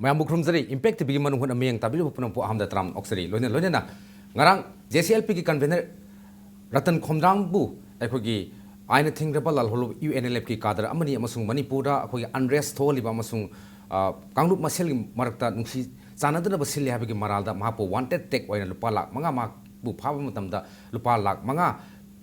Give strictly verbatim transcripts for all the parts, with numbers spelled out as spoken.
ꯃꯌꯥꯝꯕꯨ ꯈꯨꯔꯨꯝꯖꯔꯤ꯫ Impact ꯇꯤꯚꯤꯒꯤ ꯃꯅꯨꯡ ꯍꯨꯠꯅ ꯃꯤꯠꯌꯦꯡ ꯇꯥꯕꯤꯔꯤꯕ ꯄꯨꯝꯅꯃꯛꯄꯨ ꯑꯍꯥꯟꯕꯗ ꯇꯔꯥꯝꯅ ꯑꯣꯛꯆꯔꯤ꯫ ꯂꯣꯏꯅ ꯂꯣꯏꯅꯅ ꯉꯔꯥꯡ ꯖꯦ ꯁꯤ ꯑꯦꯜ ꯄꯤꯒꯤ ꯀꯟꯚꯦꯅꯔ ꯔꯇꯟ ꯈꯣꯝꯗ꯭ꯔꯥꯝꯕꯨ ꯑꯩꯈꯣꯏꯒꯤ ꯑꯥꯏꯟꯅ ꯊꯤꯡꯈ꯭ꯔꯕ ꯂꯥꯜꯍꯧꯂꯨꯞ ꯌꯨ ꯑꯦꯟ ꯑꯦꯜ ꯑꯦꯐꯀꯤ ꯀꯥꯗꯔ ꯑꯃꯅꯤ ꯑꯃꯁꯨꯡ ꯃꯅꯤꯄꯨꯔꯗ ꯑꯩꯈꯣꯏꯒꯤ unrest ꯊꯣꯛꯍꯜꯂꯤꯕ ꯑꯃꯁꯨꯡ, ꯑ, ꯀꯥꯡꯂꯨꯞ ꯃꯁꯦꯜꯒꯤ ꯃꯔꯛꯇ ꯅꯨꯡꯁꯤ ꯆꯥꯟꯅꯗꯅꯕ ꯁꯤꯜꯂꯤ ꯍꯥꯏꯕꯒꯤ ꯃꯔꯥꯜꯗ ꯃꯍꯥꯛꯄꯨ wanted tag ꯑꯣꯏꯅ ꯂꯨꯄꯥ ꯂꯥꯈ ꯃꯉꯥ ꯃꯍꯥꯛꯄꯨ ꯐꯥꯕ ꯃꯇꯝꯗ ꯂꯨꯄꯥ ꯂꯥꯈ ꯃꯉꯥ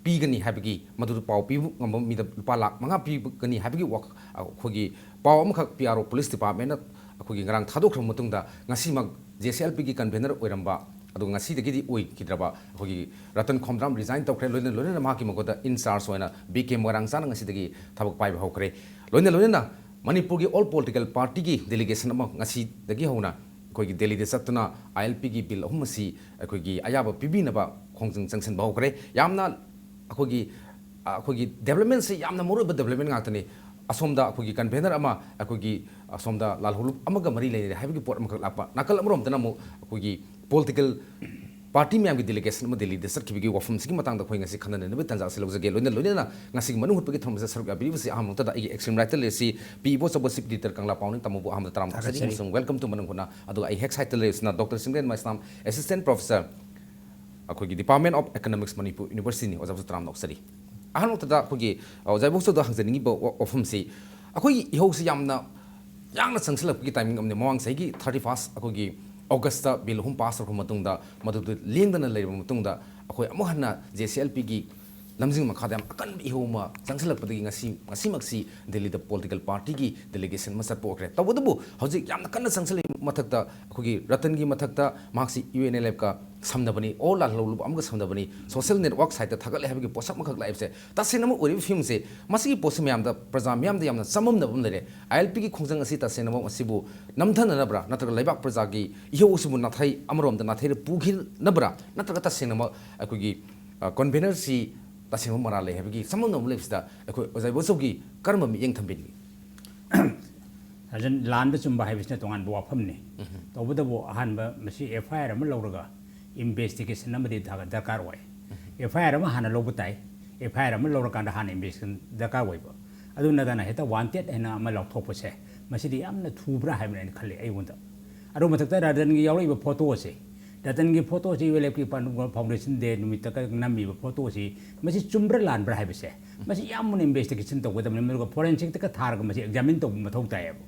ꯄꯤꯒꯅꯤ ꯍꯥꯏꯕꯒꯤ, ꯃꯗꯨꯗ ꯄꯥꯎ ꯄꯤꯕ ꯉꯝꯕ ꯃꯤꯗ ꯂꯨꯄꯥ ꯂꯥꯈ ꯃꯉꯥ ꯄꯤꯒꯅꯤ ꯍꯥꯏꯕꯒꯤ ꯋꯥ-, ꯑꯩꯈꯣꯏꯒꯤ ꯄꯥꯎ ꯑꯃꯈꯛ ꯄꯤ ꯑꯥꯔ ꯑꯣ ꯄꯨꯂꯤꯁ ꯗꯤꯄꯥꯔꯠꯃꯦꯟꯅ ꯑꯩꯈꯣꯏꯒꯤ ꯉꯔꯥꯡ ꯊꯥꯗꯣꯛꯈ꯭ꯔꯕ ꯃꯇꯨꯡꯗ, ꯉꯁꯤꯃꯛ ꯖꯦ ꯁꯤ ꯑꯦꯜ ꯄꯤꯒꯤ ꯀꯟꯚꯦꯅꯔ ꯑꯣꯏꯔꯝꯕ, ꯑꯗꯨꯒ ꯉꯁꯤꯗꯒꯤꯗꯤ ꯑꯣꯏꯈꯤꯗ꯭ꯔꯕ ꯑꯩꯈꯣꯏꯒꯤ ꯔꯇꯟ ꯈꯣꯝꯗ꯭ꯔꯥꯝ resign ꯇꯧꯈ꯭ꯔꯦ꯫ ꯂꯣꯏꯅ ꯂꯣꯏꯅꯅ ꯃꯍꯥꯛꯀꯤ ꯃꯍꯨꯠꯇ in charge ꯑꯣꯏꯅ ꯕꯤ ꯀꯦ ꯃꯣꯏꯔꯥꯡꯆꯥꯅ ꯉꯁꯤꯗꯒꯤ ꯊꯕꯛ ꯄꯥꯏꯕ ꯍꯧꯈ꯭ꯔꯦ꯫ ꯂꯣꯏꯅ ꯂꯣꯏꯅꯅ ꯃꯅꯤꯄꯨꯔꯒꯤ all political partyꯒꯤ delegation ꯑꯃ ꯉꯁꯤꯗꯒꯤ ꯍꯧꯅ ꯑꯩꯈꯣꯏꯒꯤ ꯗꯦꯜꯂꯤꯗ ꯆꯠꯇꯨꯅ ꯑꯥꯏ ꯑꯦꯜ ꯄꯤꯒꯤ ꯕꯤꯜ ꯑꯍꯨꯝ ꯑꯁꯤ ꯑꯩꯈꯣꯏꯒꯤ ꯑꯌꯥꯕ ꯄꯤꯕꯤꯅꯕ ꯈꯣꯡꯖꯪ ꯆꯪꯁꯤꯟꯕ ꯍꯧꯈ꯭ꯔꯦ꯫ ꯌꯥꯝꯅ ꯑꯩꯈꯣꯏꯒꯤ, ꯑꯩꯈꯣꯏꯒꯤ developmentꯁꯤ ꯌꯥꯝꯅ ꯃꯔꯨꯑꯣꯏꯕ development ꯉꯥꯛꯇꯅꯤ꯫ ꯑꯁꯣꯝꯗ ꯑꯩꯈꯣꯏꯒꯤ ꯀꯟꯚꯦꯅꯔ ꯑꯃ, ꯑꯩꯈꯣꯏꯒꯤ ꯑꯁꯣꯝꯗ ꯂꯥꯜꯍꯧꯂꯨꯞ ꯑꯃꯒ ꯃꯔꯤ ꯂꯩꯅꯔꯦ ꯍꯥꯏꯕꯒꯤ ꯄꯣꯠ ꯑꯃꯈꯛ ꯂꯥꯛꯄ꯫ ꯅꯥꯀꯜ ꯑꯃꯔꯣꯝꯗꯅ ꯑꯃꯨꯛ ꯑꯩꯈꯣꯏꯒꯤ political party ꯃꯌꯥꯝꯒꯤ delegation ꯑꯃ ꯗꯦꯜꯂꯤꯗ ꯆꯠꯈꯤꯕꯒꯤ ꯋꯥꯐꯝꯁꯤꯒꯤ ꯃꯇꯥꯡꯗ ꯑꯩꯈꯣꯏ ꯉꯁꯤ ꯈꯟꯅꯅꯕꯒꯤ ꯇꯥꯟꯖꯥ ꯑꯁꯤ ꯂꯧꯖꯒꯦ꯫ ꯂꯣꯏꯅ ꯂꯣꯏꯅꯅ ꯉꯁꯤꯒꯤ ꯃꯅꯨꯡ ꯍꯨꯠꯄꯒꯤ ꯊꯧꯔꯝꯁꯤꯗ ꯁꯔꯨꯛ ꯌꯥꯕꯤꯔꯤꯕꯁꯤ ꯑꯍꯥꯟꯕ ꯃꯛꯇꯗ ꯑꯩꯒꯤ extreme rightꯇ ꯂꯩꯔꯤꯁꯤ ꯄꯤ ꯏꯕꯣꯆꯧꯕ chief editor ꯀꯪꯂꯥ ꯄꯥꯎꯅꯤꯡ ꯇꯥꯃꯣꯕꯨ ꯑꯍꯥꯟꯕꯗ ꯇꯔꯥꯝꯅ ꯑꯣꯛꯆꯔꯤ ꯊꯥꯒꯠꯆꯔꯤ꯫ ꯑꯃꯁꯨꯡ welcome to ꯃꯅꯨꯡ ꯍꯨꯠꯅ꯫ ꯑꯗꯨꯒ ꯑꯩ hex sideꯇ ꯂꯩꯔꯤꯁꯤꯅ ꯗꯣꯛꯇꯔ ꯁꯤꯡꯂꯦꯟ ꯃꯩꯁꯅꯥꯝ, assistant professor, ꯑꯩꯈꯣꯏꯒꯤ Department of Economics, Manipur Universityꯅꯤ꯫ ꯑꯣꯖꯥꯕꯨꯁꯨ ꯇꯔꯥꯝꯅ ꯑꯣꯛꯆꯔꯤ꯫ ꯑꯍꯥꯟꯕ ꯃꯛꯇꯗ ꯑꯩꯈꯣꯏꯒꯤ, ꯑ, ꯑꯣꯖꯥ ꯏꯕꯣꯛꯆꯧꯗ ꯍꯪꯖꯅꯤꯡꯉꯤꯕ ꯋꯥ-, ꯋꯥꯐꯝꯁꯤ, ꯑꯩꯈꯣꯏꯒꯤ ꯏꯍꯧꯁꯤ ꯌꯥꯝꯅ ꯌꯥꯡꯅ ꯆꯪꯁꯤꯜꯂꯛꯄꯒꯤ timing ꯑꯃꯅꯤ꯫ ꯃꯃꯥꯡ ꯆꯍꯤꯒꯤ thirty first ꯑꯩꯈꯣꯏꯒꯤ Augustꯇ ꯕꯤꯜ ꯑꯍꯨꯝ pass ꯇꯧꯔꯛꯄ ꯃꯇꯨꯡꯗ, ꯃꯗꯨꯗ ꯂꯦꯡꯗꯅ ꯂꯩꯔꯕ ꯃꯇꯨꯡꯗ, ꯑꯩꯈꯣꯏ ꯑꯃꯨꯛ ꯍꯟꯅ ꯖꯦ ꯁꯤ ꯑꯦꯜ ꯄꯤꯒꯤ ꯂꯝꯖꯤꯡ ꯃꯈꯥꯗ ꯌꯥꯝ ꯑꯀꯟꯕ ꯏꯍꯧ ꯑꯃ ꯆꯪꯁꯤꯜꯂꯛꯄꯗꯒꯤ ꯉꯁꯤ, ꯉꯁꯤꯃꯛꯁꯤ ꯗꯦꯜꯂꯤꯗ political partyꯒꯤ delegation ꯑꯃ ꯆꯠꯄ ꯑꯣꯏꯈ꯭ꯔꯦ꯫ ꯇꯧꯕꯇꯕꯨ ꯍꯧꯖꯤꯛ ꯌꯥꯝꯅ ꯀꯟꯅ ꯆꯪꯁꯤꯜꯂꯛꯏ ꯃꯊꯛꯇ, ꯑꯩꯈꯣꯏꯒꯤ ꯔꯇꯟꯒꯤ ꯃꯊꯛꯇ ꯃꯍꯥꯛꯁꯤ ꯌꯨ ꯑꯦꯟ ꯑꯦꯜ ꯑꯦꯐꯀ ꯁꯝꯅꯕꯅꯤ, ꯑꯣ ꯂꯥꯜꯍꯧꯂꯨꯞ ꯑꯃꯒ ꯁꯝꯅꯕꯅꯤ, social network sideꯇ ꯊꯥꯒꯠꯂꯦ ꯍꯥꯏꯕꯒꯤ ꯄꯣꯠꯁꯛ ꯑꯃꯈꯛ ꯂꯥꯛꯏꯕꯁꯦ ꯇꯁꯦꯡꯅꯃꯛ ꯑꯣꯏꯔꯤꯕ ꯐꯤꯕꯝꯁꯦ, ꯃꯁꯤꯒꯤ ꯄꯣꯠꯁꯤ ꯃꯌꯥꯝꯗ, ꯄ꯭ꯔꯖꯥ ꯃꯤꯌꯥꯝꯗ ꯌꯥꯝꯅ ꯆꯃꯝꯅꯕ ꯑꯃ ꯂꯩꯔꯦ꯫ ꯑꯥꯏ ꯑꯦꯜ ꯄꯤꯒꯤ ꯈꯣꯡꯖꯪ ꯑꯁꯤ ꯇꯁꯦꯡꯅꯃꯛ ꯃꯁꯤꯕꯨ ꯅꯝꯊꯅꯅꯕ꯭ꯔꯥ, ꯅꯠꯇ꯭ꯔꯒ ꯂꯩꯕꯥꯛ ꯄ꯭ꯔꯖꯥꯒꯤ ꯏꯍꯧ ꯑꯁꯤꯕꯨ ꯅꯥꯊꯩ ꯑꯃꯔꯣꯝꯗ ꯅꯥꯊꯩꯔ ꯄꯨꯈꯤꯅꯕ꯭ꯔꯥ, ꯅꯠꯇ꯭ꯔꯒ ꯇꯁꯦꯡꯅꯃꯛ ꯑꯩꯈꯣꯏꯒꯤ, ꯑ, ꯀꯟꯚꯦꯅꯔꯁꯤ ꯇꯁꯦꯡꯕ ꯃꯔꯥꯜ ꯂꯩ ꯍꯥꯏꯕꯒꯤ ꯆꯃꯝꯅꯕ ꯑꯃ ꯂꯩꯕꯁꯤꯗ ꯑꯩꯈꯣꯏ ꯑꯣꯖꯥ ꯏꯕꯣꯆꯧꯒꯤ ꯀꯔꯝꯕ ꯃꯤꯠꯌꯦꯡ ꯊꯝꯕꯤꯅꯤꯡꯏ? ꯁꯥꯖꯟ, ꯂꯥꯟꯗ ꯆꯨꯝꯕ ꯍꯥꯏꯕꯁꯤꯅ ꯇꯣꯉꯥꯟꯕ ꯋꯥꯐꯝꯅꯤ꯫ ꯎꯝ꯫ ꯇꯧꯕꯇꯕꯨ ꯑꯍꯥꯟꯕ ꯃꯁꯤ ꯑꯦꯐ ꯑꯥꯏ ꯑꯥꯔ ꯑꯃ ꯂꯧꯔꯒ investigation ꯑꯃꯗꯤ ꯗꯔꯀꯥꯔ ꯑꯣꯏ꯫ ꯎꯝ꯫ ꯑꯦꯐ ꯑꯥꯏ ꯑꯥꯔ ꯑꯃ ꯍꯥꯟꯅ ꯂꯧꯕ ꯇꯥꯏ꯫ ꯑꯦꯐ ꯑꯥꯏ ꯑꯥꯔ ꯑꯃ ꯂꯧꯔꯀꯥꯟꯗ ꯍꯥꯟꯅ investigation ꯗꯔꯀꯥꯔ ꯑꯣꯏꯕ꯫ ꯑꯗꯨ ꯅꯠꯇꯅ ꯍꯦꯛꯇ wanted ꯍꯥꯏꯅ ꯑꯃ ꯂꯥꯎꯊꯣꯛꯄꯁꯦ ꯃꯁꯤꯗꯤ ꯌꯥꯝꯅ ꯊꯨꯕ꯭ꯔꯥ ꯍꯥꯏꯕꯅ ꯑꯩꯅ ꯈꯜꯂꯤ ꯑꯩꯉꯣꯟꯗ꯫ ꯑꯗꯨ ꯃꯊꯛꯇ ꯔꯇꯟꯒꯤ ꯌꯥꯎꯔꯛꯏꯕ ꯐꯣꯇꯣꯁꯦ, ꯔꯇꯟꯒꯤ ꯐꯣꯇꯣꯁꯤ ꯌꯨ ꯑꯦꯜ ꯑꯦꯐꯀꯤ ꯐꯥꯎꯟꯗꯦꯁꯟ ꯗꯦ ꯅꯨꯃꯤꯠꯇ ꯅꯝꯃꯤꯕ ꯐꯣꯇꯣꯁꯤ, ꯃꯁꯤ ꯆꯨꯝꯕ꯭ꯔꯥ ꯂꯥꯟꯕ꯭ꯔꯥ ꯍꯥꯏꯕꯁꯦ, ꯃꯁꯤ ꯌꯥꯝ ꯃꯨꯟꯅ ꯏꯟꯚꯦꯁꯇꯤꯒꯦꯁꯟ ꯇꯧꯒꯗꯕꯅꯤ꯫ ꯑꯗꯨꯒ ꯐꯣꯔꯦꯟꯁꯤꯛꯇꯒ ꯊꯥꯔꯒ ꯃꯁꯤ ꯑꯦꯛꯖꯥꯃꯤꯟ ꯇꯧꯕ ꯃꯊꯧ ꯇꯥꯏꯌꯦꯕ꯫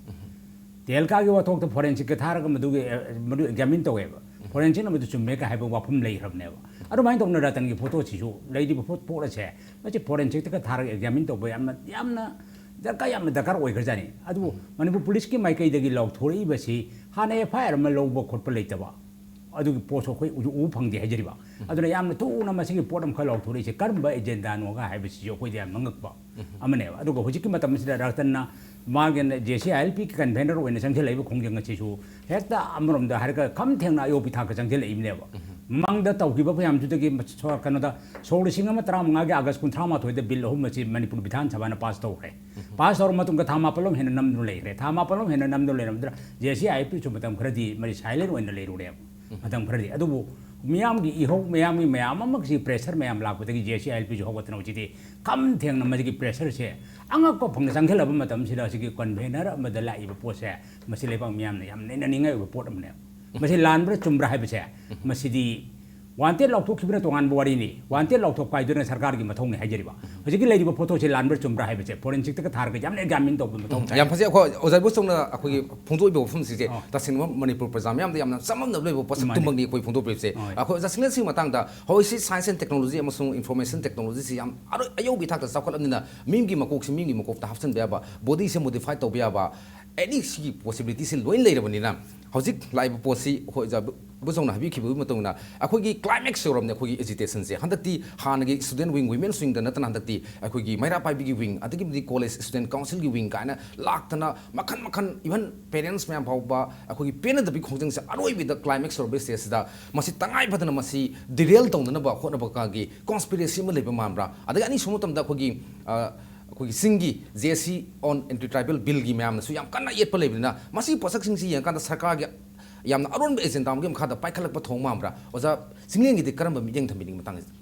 ꯇꯦꯍꯜꯀꯥꯒꯤ ꯋꯥꯊꯣꯛꯇ ꯐꯣꯔꯦꯟꯁꯤꯛꯀ ꯊꯥꯔꯒ ꯃꯗꯨꯒꯤ, ꯑꯦ, ꯃꯗꯨ ꯑꯦꯛꯖꯥꯃꯤꯟ ꯇꯧꯋꯦꯕ꯫ ꯐꯣꯔꯦꯟꯁꯤꯛꯅ ꯃꯗꯨ ꯆꯨꯝꯃꯦꯒ ꯍꯥꯏꯕ ꯋꯥꯐꯝ ꯂꯩꯈ꯭ꯔꯕꯅꯦꯕ꯫ ꯑꯗꯨꯃꯥꯏꯅ ꯇꯧꯅ ꯔꯇꯟꯒꯤ ꯐꯣꯇꯣꯁꯤꯁꯨ, ꯂꯩꯔꯤꯕ ꯐꯣ-, ꯄꯣꯠ ꯑꯁꯦ ꯃꯁꯤ ꯐꯣꯔꯦꯟꯁꯤꯛꯇꯒ ꯊꯥꯔꯒ ꯑꯦꯛꯖꯥꯃꯤꯟ ꯇꯧꯕ ꯌꯥꯝꯅ, ꯌꯥꯝꯅ ꯗꯔꯀꯥꯔ, ꯌꯥꯝꯅ ꯗꯔꯀꯥꯔ ꯑꯣꯏꯈ꯭ꯔꯖꯥꯠꯅꯤ꯫ ꯑꯗꯨꯕꯨ ꯃꯅꯤꯄꯨꯔ ꯄꯨꯂꯤꯁꯀꯤ ꯃꯥꯏꯀꯩꯗꯒꯤ ꯂꯥꯎꯊꯣꯔꯛꯏꯕꯁꯤ ꯍꯥꯟꯅ ꯑꯦꯐ ꯑꯥꯏ ꯑꯥꯔ ꯑꯃ ꯂꯧꯕ ꯈꯣꯠꯄ ꯂꯩꯇꯕ, ꯑꯗꯨꯒꯤ ꯄꯣꯠꯁꯨ ꯑꯩꯈꯣꯏ ꯎ-, ꯎꯕ ꯐꯪꯗꯦ ꯍꯥꯏꯖꯔꯤꯕ꯫ ꯑꯗꯨꯅ ꯌꯥꯝꯅ ꯊꯨꯅ ꯃꯁꯤꯒꯤ ꯄꯣꯠ ꯑꯃꯈꯛ ꯂꯥꯎꯊꯣꯔꯛꯏꯁꯦ ꯀꯔꯝꯕ ꯑꯦꯖꯦꯟꯗꯥꯅꯣꯒ ꯍꯥꯏꯕꯁꯤꯁꯨ ꯑꯩꯈꯣꯏꯗ ꯌꯥꯝꯅ ꯉꯛꯄ ꯑꯃꯅꯦꯕ꯫ ꯑꯗꯨꯒ ꯍꯧꯖꯤꯛꯀꯤ ꯃꯇꯝꯁꯤꯗ ꯔꯇꯟꯅ ꯃꯥꯒꯤ ꯖꯦ ꯁꯤ ꯑꯥꯏ ꯑꯦꯜ ꯄꯤꯒꯤ ꯀꯟꯚꯦꯅꯔ ꯑꯣꯏꯅ ꯆꯪꯁꯤꯜꯂꯛꯏꯕ ꯈꯣꯡꯖꯪ ꯑꯁꯤꯁꯨ ꯍꯦꯛꯇ ꯑꯃꯔꯣꯝꯗ ꯍꯥꯏꯔꯒ ꯈꯝ ꯊꯦꯡꯅ ꯑꯌꯣꯄꯤ ꯊꯥꯛꯇ ꯆꯪꯁꯤꯜꯂꯛꯏꯕꯅꯦꯕ꯫ ꯃꯃꯥꯡꯗ ꯇꯧꯈꯤꯕ ꯃꯌꯥꯝꯗꯨꯗꯒꯤ ꯃ-, ꯁꯣ-, ꯀꯩꯅꯣꯗ, ꯁꯣꯛ ꯂꯤꯁꯤꯡ ꯑꯃ ꯇꯔꯥꯃꯉꯥꯒꯤ ꯑꯥꯒꯁ ꯀꯨꯟꯊ꯭ꯔꯥ ꯃꯥꯊꯣꯏꯗ ꯕꯤꯜ ꯑꯍꯨꯝ ꯑꯁꯤ ꯃꯅꯤꯄꯨꯔ ꯕꯤꯙꯥꯟ ꯁꯚꯥꯅ ꯄꯥꯁ ꯇꯧꯈ꯭ꯔꯦ꯫ ꯄꯥꯁ ꯇꯧꯔ ꯃꯇꯨꯡꯗ ꯊꯥ ꯃꯥꯄꯜ ꯑꯃ ꯍꯦꯟꯅ ꯅꯝꯗꯨꯅ ꯂꯩꯈ꯭ꯔꯦ꯫ ꯊꯥ ꯃꯥꯄꯜ ꯑꯃ ꯍꯦꯟꯅ ꯅꯝꯗꯨꯅ ꯂꯩꯔꯝꯕꯗꯨꯗ ꯖꯦ ꯁꯤ ꯑꯥꯏ ꯑꯦꯜ ꯄꯤꯁꯨ ꯃꯇꯝ ꯈꯔꯗꯤ ꯃꯔꯤ ꯁꯥꯏꯂꯦꯟ ꯑꯣꯏꯅ ꯂꯩꯔꯨꯔꯦꯕ꯫ ꯃꯇꯝ ꯈꯔꯗꯤ꯫ ꯑꯗꯨꯕꯨ ꯃꯤꯌꯥꯝꯒꯤ ꯏꯍꯧ, ꯃꯤꯌꯥꯝꯒꯤ ꯃꯌꯥꯝ ꯑꯃꯒꯤ ꯄ꯭ꯔꯦꯁꯔ ꯃꯌꯥꯝ ꯂꯥꯛꯄꯗꯒꯤ ꯖꯦ ꯁꯤ ꯑꯥꯏ ꯑꯦꯜ ꯄꯤꯁꯨ ꯍꯧꯒꯠꯇꯅ ꯍꯧꯖꯤꯛꯇꯤ ꯈꯝ ꯊꯦꯡꯅ ꯃꯁꯤꯒꯤ ꯄ꯭ꯔꯦꯁꯔꯁꯦ ꯑꯉꯛꯄ ꯐꯪꯅ ꯆꯪꯁꯤꯜꯂꯕ ꯃꯇꯝꯁꯤꯗ ꯍꯧꯖꯤꯛꯀꯤ ꯀꯟꯚꯦꯅꯔ ꯑꯃꯗ ꯂꯥꯛꯏꯕ ꯄꯣꯠꯁꯦ, ꯃꯁꯤ ꯂꯩꯕꯥꯛ ꯃꯤꯌꯥꯝꯅ ꯌꯥꯝ ꯅꯩꯅꯅꯤꯡꯉꯥꯏ ꯑꯣꯏꯕ ꯄꯣꯠ ꯑꯃꯅꯦꯕ꯫ ꯃꯁꯤ ꯂꯥꯟꯕ꯭ꯔꯥ ꯆꯨꯝꯕ꯭ꯔꯥ ꯍꯥꯏꯕꯁꯦ, ꯃꯁꯤꯗꯤ ꯋꯥꯟꯇꯦꯗ ꯂꯥꯎꯊꯣꯛꯈꯤꯕꯅ ꯇꯣꯉꯥꯟꯕ ꯋꯥꯔꯤꯅꯤ꯫ ꯋꯥꯟꯇꯦꯗ ꯂꯥꯎꯊꯣꯛꯄ ꯍꯥꯏꯗꯨꯅ ꯁꯔꯀꯥꯔꯒꯤ ꯃꯊꯧꯅꯤ ꯍꯥꯏꯖꯔꯤꯕ꯫ ꯍꯧꯖꯤꯛꯀꯤ ꯂꯩꯔꯤꯕ ꯐꯣꯇꯣꯁꯦ ꯂꯥꯟꯕ꯭ꯔꯥ ꯆꯨꯝꯕ꯭ꯔꯥ ꯍꯥꯏꯕꯁꯦ ꯐꯣꯔꯦꯟꯁꯤꯛꯇꯒ ꯊꯥꯔꯒ ꯌꯥꯝꯅ ꯑꯦꯛꯖꯥꯃꯤꯟ ꯇꯧꯕ ꯃꯊꯧ ꯇꯥꯏ꯫ ꯌꯥꯝ ꯐꯖꯩ꯫ ꯑꯩꯈꯣꯏ ꯑꯣꯖꯥ ꯏꯕꯣꯆꯧꯅ ꯑꯩꯈꯣꯏꯒꯤ ꯐꯣꯡꯗꯣꯛꯏꯕ ꯋꯥꯐꯝꯁꯤꯡꯁꯦ ꯑꯣ꯫ ꯇꯁꯦꯡꯅ ꯃꯅꯤꯄꯨꯔ ꯄ꯭ꯔꯖꯥ ꯃꯌꯥꯝꯗ ꯌꯥꯝꯅ ꯆꯃꯝꯅꯕ ꯂꯩꯕ ꯃꯥꯅꯦ꯫ ꯄꯣꯠꯁꯛꯇꯨꯃꯛꯅꯤ ꯑꯩꯈꯣꯏ ꯐꯣꯡꯗꯣꯛꯄꯤꯔꯤꯕꯁꯦ꯫ ꯍꯣꯏ꯫ ꯑꯩꯈꯣꯏ ꯑꯣꯖꯥ ꯁꯤꯡꯅꯦꯜꯁꯤꯒꯤ ꯃꯇꯥꯡꯗ ꯍꯧꯖꯤꯛꯁꯤ ꯁꯥꯏꯟꯁ ꯑꯦꯟ ꯇꯦꯛꯅꯣꯂꯣꯖꯤ ꯑꯃꯁꯨꯡ ꯏꯟꯐꯣꯔꯃꯦꯁꯟ ꯇꯦꯛꯅꯣꯂꯣꯖꯤꯁꯤ ꯌꯥꯝ ꯑꯔꯣꯏ-, ꯑꯌꯧꯕꯒꯤ ꯊꯥꯛꯇ ꯆꯥꯎꯈꯠꯂꯕꯅꯤꯅ ꯃꯤꯒꯤ ꯃꯀꯣꯛꯁꯤ ꯃꯤꯒꯤ ꯃꯀꯣꯛꯇ ꯍꯥꯞꯆꯤꯟꯕ ꯌꯥꯕ, ꯕꯣꯗꯤꯁꯦ ꯃꯣꯗꯤꯐꯥꯏ ꯇꯧꯕ ꯌꯥꯕ, ꯑꯦꯅꯤ ꯁꯤꯒꯤ ꯄꯣꯁꯤꯕꯤꯂꯤꯇꯤꯁꯤ ꯂꯣꯏꯅ ꯂꯩꯔꯕꯅꯤꯅ ꯍꯧꯖꯤꯛ ꯂꯥꯛꯏꯕ ꯄꯣꯠꯁꯤ ꯑꯩꯈꯣꯏ ꯑꯣꯖꯥ ꯕꯨꯆꯧꯅ ꯍꯥꯏꯕꯤꯈꯤꯕꯒꯤ ꯃꯇꯨꯡ ꯏꯟꯅ ꯑꯩꯈꯣꯏꯒꯤ ꯀ꯭ꯂꯥꯏꯃꯦꯛꯁ ꯌꯧꯔꯕꯅꯤ ꯑꯩꯈꯣꯏꯒꯤ ꯑꯦꯖꯤꯇꯦꯁꯟꯁꯦ꯫ ꯍꯟꯗꯛꯇꯤ ꯍꯥꯟꯅꯒꯤ ꯁ꯭ꯇꯨꯗꯦꯟ ꯋꯤꯡ, ꯋꯤꯃꯦꯟꯁ ꯋꯤꯡꯗ ꯅꯠꯇꯅ ꯍꯟꯗꯛꯇꯤ ꯑꯩꯈꯣꯏꯒꯤ ꯃꯩꯔꯥ ꯄꯥꯏꯕꯤꯒꯤ ꯋꯤꯡ, ꯑꯗꯨꯒꯤ ꯃꯇꯤꯛ ꯀꯣꯂꯦꯖ ꯁ꯭ꯇꯨꯗꯦꯟ ꯀꯥꯎꯟꯁꯤꯜꯒꯤ ꯋꯤꯡ ꯀꯥꯏꯅ ꯂꯥꯛꯇꯅ ꯃꯈꯟ ꯃꯈꯟ, ꯏꯚꯟ ꯄꯦꯔꯦꯟꯁ ꯃꯌꯥꯝ ꯐꯥꯎꯕ ꯑꯩꯈꯣꯏꯒꯤ ꯄꯦꯟꯅꯗꯕꯒꯤ ꯈꯣꯡꯖꯪꯁꯦ ꯑꯔꯣꯏꯕꯗ ꯀ꯭ꯂꯥꯏꯃꯦꯛꯁ ꯌꯧꯔꯕ ꯁ꯭ꯇꯦꯖꯁꯤꯗ ꯃꯁꯤ ꯇꯉꯥꯏ ꯐꯗꯅ ꯃꯁꯤ ꯗꯤꯔꯦꯜ ꯇꯧꯅꯅꯕ ꯍꯣꯠꯅꯕꯒꯤ ꯀꯣꯟꯁꯄꯤꯔꯦꯁꯤ ꯑꯃ ꯂꯩꯕ ꯃꯥꯟꯕ꯭ꯔꯥ? ꯑꯗꯒꯤ ꯑꯅꯤꯁꯨꯕ ꯃꯇꯝꯗ ꯑꯩꯈꯣꯏꯒꯤ, ꯑ, ꯑꯩꯈꯣꯏꯒꯤ ꯆꯤꯡꯒꯤ ꯖꯦ ꯑꯦꯁ ꯁꯤ ꯑꯣꯟ ꯑꯦꯟꯇꯤ ꯇ꯭ꯔꯥꯏꯕꯦꯜ ꯕꯤꯜꯒꯤ ꯃꯌꯥꯝꯅꯁꯨ ꯌꯥꯝ ꯀꯟꯅ ꯌꯦꯠꯄ ꯂꯩꯕꯅꯤꯅ ꯃꯁꯤꯒꯤ ꯄꯣꯠꯁꯛꯁꯤꯡꯁꯤ ꯌꯦꯡꯉꯀꯥꯟꯗ ꯁꯔꯀꯥꯔꯒꯤ ꯌꯥꯝꯅ ꯑꯔꯣꯟꯕ ꯑꯦꯖꯦꯟꯗꯥ ꯑꯃꯒꯤ ꯃꯈꯥꯗ ꯄꯥꯏꯈꯠꯂꯛꯄ ꯊꯧꯑꯣꯡ ꯃꯥꯟꯕ꯭ꯔꯥ? ꯑꯣꯖꯥ ꯆꯤꯡꯂꯦꯟꯒꯤꯗꯤ ꯀꯔꯝꯕ ꯃꯤꯠꯌꯦꯡ ꯊꯝꯕꯤꯅꯤꯡꯉꯤ ꯃꯇꯥꯡꯁꯤꯗ?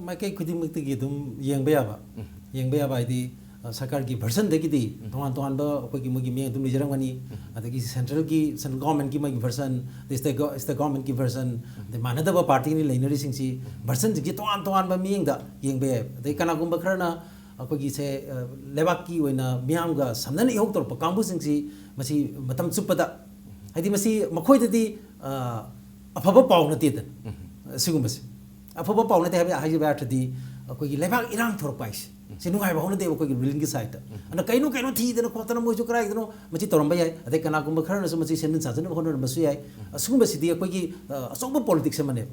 ꯃꯥꯏꯀꯩ ꯈꯨꯗꯤꯡꯃꯛꯇꯒꯤ ꯑꯗꯨꯝ ꯌꯦꯡꯕ ꯌꯥꯕ, ꯎꯝ꯫ ꯌꯦꯡꯕ ꯌꯥꯕ ꯍꯥꯏꯗꯤ, ꯁꯔꯀꯥꯔꯒꯤ ꯚꯔꯁꯟꯗꯒꯤꯗꯤ ꯇꯣꯉꯥꯟ ꯇꯣꯉꯥꯟꯕ ꯑꯩꯈꯣꯏꯒꯤ ꯃꯣꯏꯒꯤ ꯃꯤꯠꯌꯦꯡ ꯑꯗꯨꯝ ꯂꯩꯖꯔꯝꯒꯅꯤ꯫ ꯑꯗꯒꯤ ꯁꯦꯟꯇ꯭ꯔꯦꯜꯒꯤ, ꯁꯦꯟꯇ꯭ꯔꯦꯜ ꯒꯣꯔꯃꯦꯟꯒꯤ ꯃꯣꯏꯒꯤ ꯚꯔꯁꯟ, ꯑꯗꯩ ꯁ꯭ꯇꯦꯠ ꯒꯣ-, ꯁ꯭ꯇꯦꯠ ꯒꯣꯔꯃꯦꯟꯒꯤ ꯚꯔꯁꯟ, ꯑꯗꯩ ꯃꯥꯟꯅꯗꯕ ꯄꯥꯔꯇꯤꯅ ꯂꯩꯅꯔꯤꯁꯤꯡꯁꯤ ꯚꯔꯁꯟꯁꯤꯡꯁꯤ ꯇꯣꯉꯥꯟ ꯇꯣꯉꯥꯟꯕ ꯃꯤꯠꯌꯦꯡꯗ ꯌꯦꯡꯕ ꯌꯥꯏ꯫ ꯑꯗꯩ ꯀꯅꯥꯒꯨꯝꯕ ꯈꯔꯅ ꯑꯩꯈꯣꯏꯒꯤꯁꯦ, ꯑ, ꯂꯩꯕꯥꯛꯀꯤ ꯑꯣꯏꯅ ꯃꯤꯌꯥꯝꯒ ꯁꯝꯅꯅ ꯏꯍꯧ ꯇꯧꯔꯛꯄ ꯀꯥꯡꯕꯨꯁꯤꯡꯁꯤ ꯃꯁꯤ ꯃꯇꯝ ꯆꯨꯞꯄꯗ, ꯍꯥꯏꯗꯤ ꯃꯁꯤ ꯃꯈꯣꯏꯗꯗꯤ, ꯑ, ꯑꯐꯕ ꯄꯥꯎ ꯅꯠꯇꯦꯗꯅ꯫ ꯁꯤꯒꯨꯝꯕꯁꯦ ꯑꯐꯕ ꯄꯥꯎ ꯅꯠꯇꯦ ꯍꯥꯏꯕ, ꯍꯥꯏꯖꯕ ꯑꯔꯊꯗꯤ ꯑꯩꯈꯣꯏꯒꯤ ꯂꯩꯕꯥꯛ ꯏꯔꯥꯡ ꯊꯣꯔꯛꯄ ꯍꯥꯏꯁꯦ, ꯁꯤ ꯅꯨꯡꯉꯥꯏꯕ ꯍꯧꯅꯗꯦꯕ ꯑꯩꯈꯣꯏꯒꯤ ꯔꯨꯂꯤꯡꯒꯤ ꯁꯥꯏꯠꯇ꯫ ꯑꯗꯨꯅ ꯀꯩꯅꯣ ꯀꯩꯅꯣ ꯊꯤꯗꯅ ꯈꯣꯠꯇꯅ ꯃꯣꯏꯁꯨ ꯀꯗꯥꯏꯗꯅꯣ ꯃꯁꯤ ꯇꯧꯔꯝꯕ ꯌꯥꯏ꯫ ꯑꯗꯩ ꯀꯅꯥꯒꯨꯝꯕ ꯈꯔꯅꯁꯨ ꯃꯁꯤ ꯁꯦꯝꯖꯤꯟ ꯁꯥꯖꯤꯟꯅꯕ ꯍꯣꯠꯅꯔꯝꯕꯁꯨ ꯌꯥꯏ꯫ ꯑꯁꯤꯒꯨꯝꯕꯁꯤꯗꯤ ꯑꯩꯈꯣꯏꯒꯤ, ꯑ, ꯑꯆꯧꯕ ꯄꯣꯂꯤꯇꯤꯛꯁ ꯑꯃꯅꯦꯕ꯫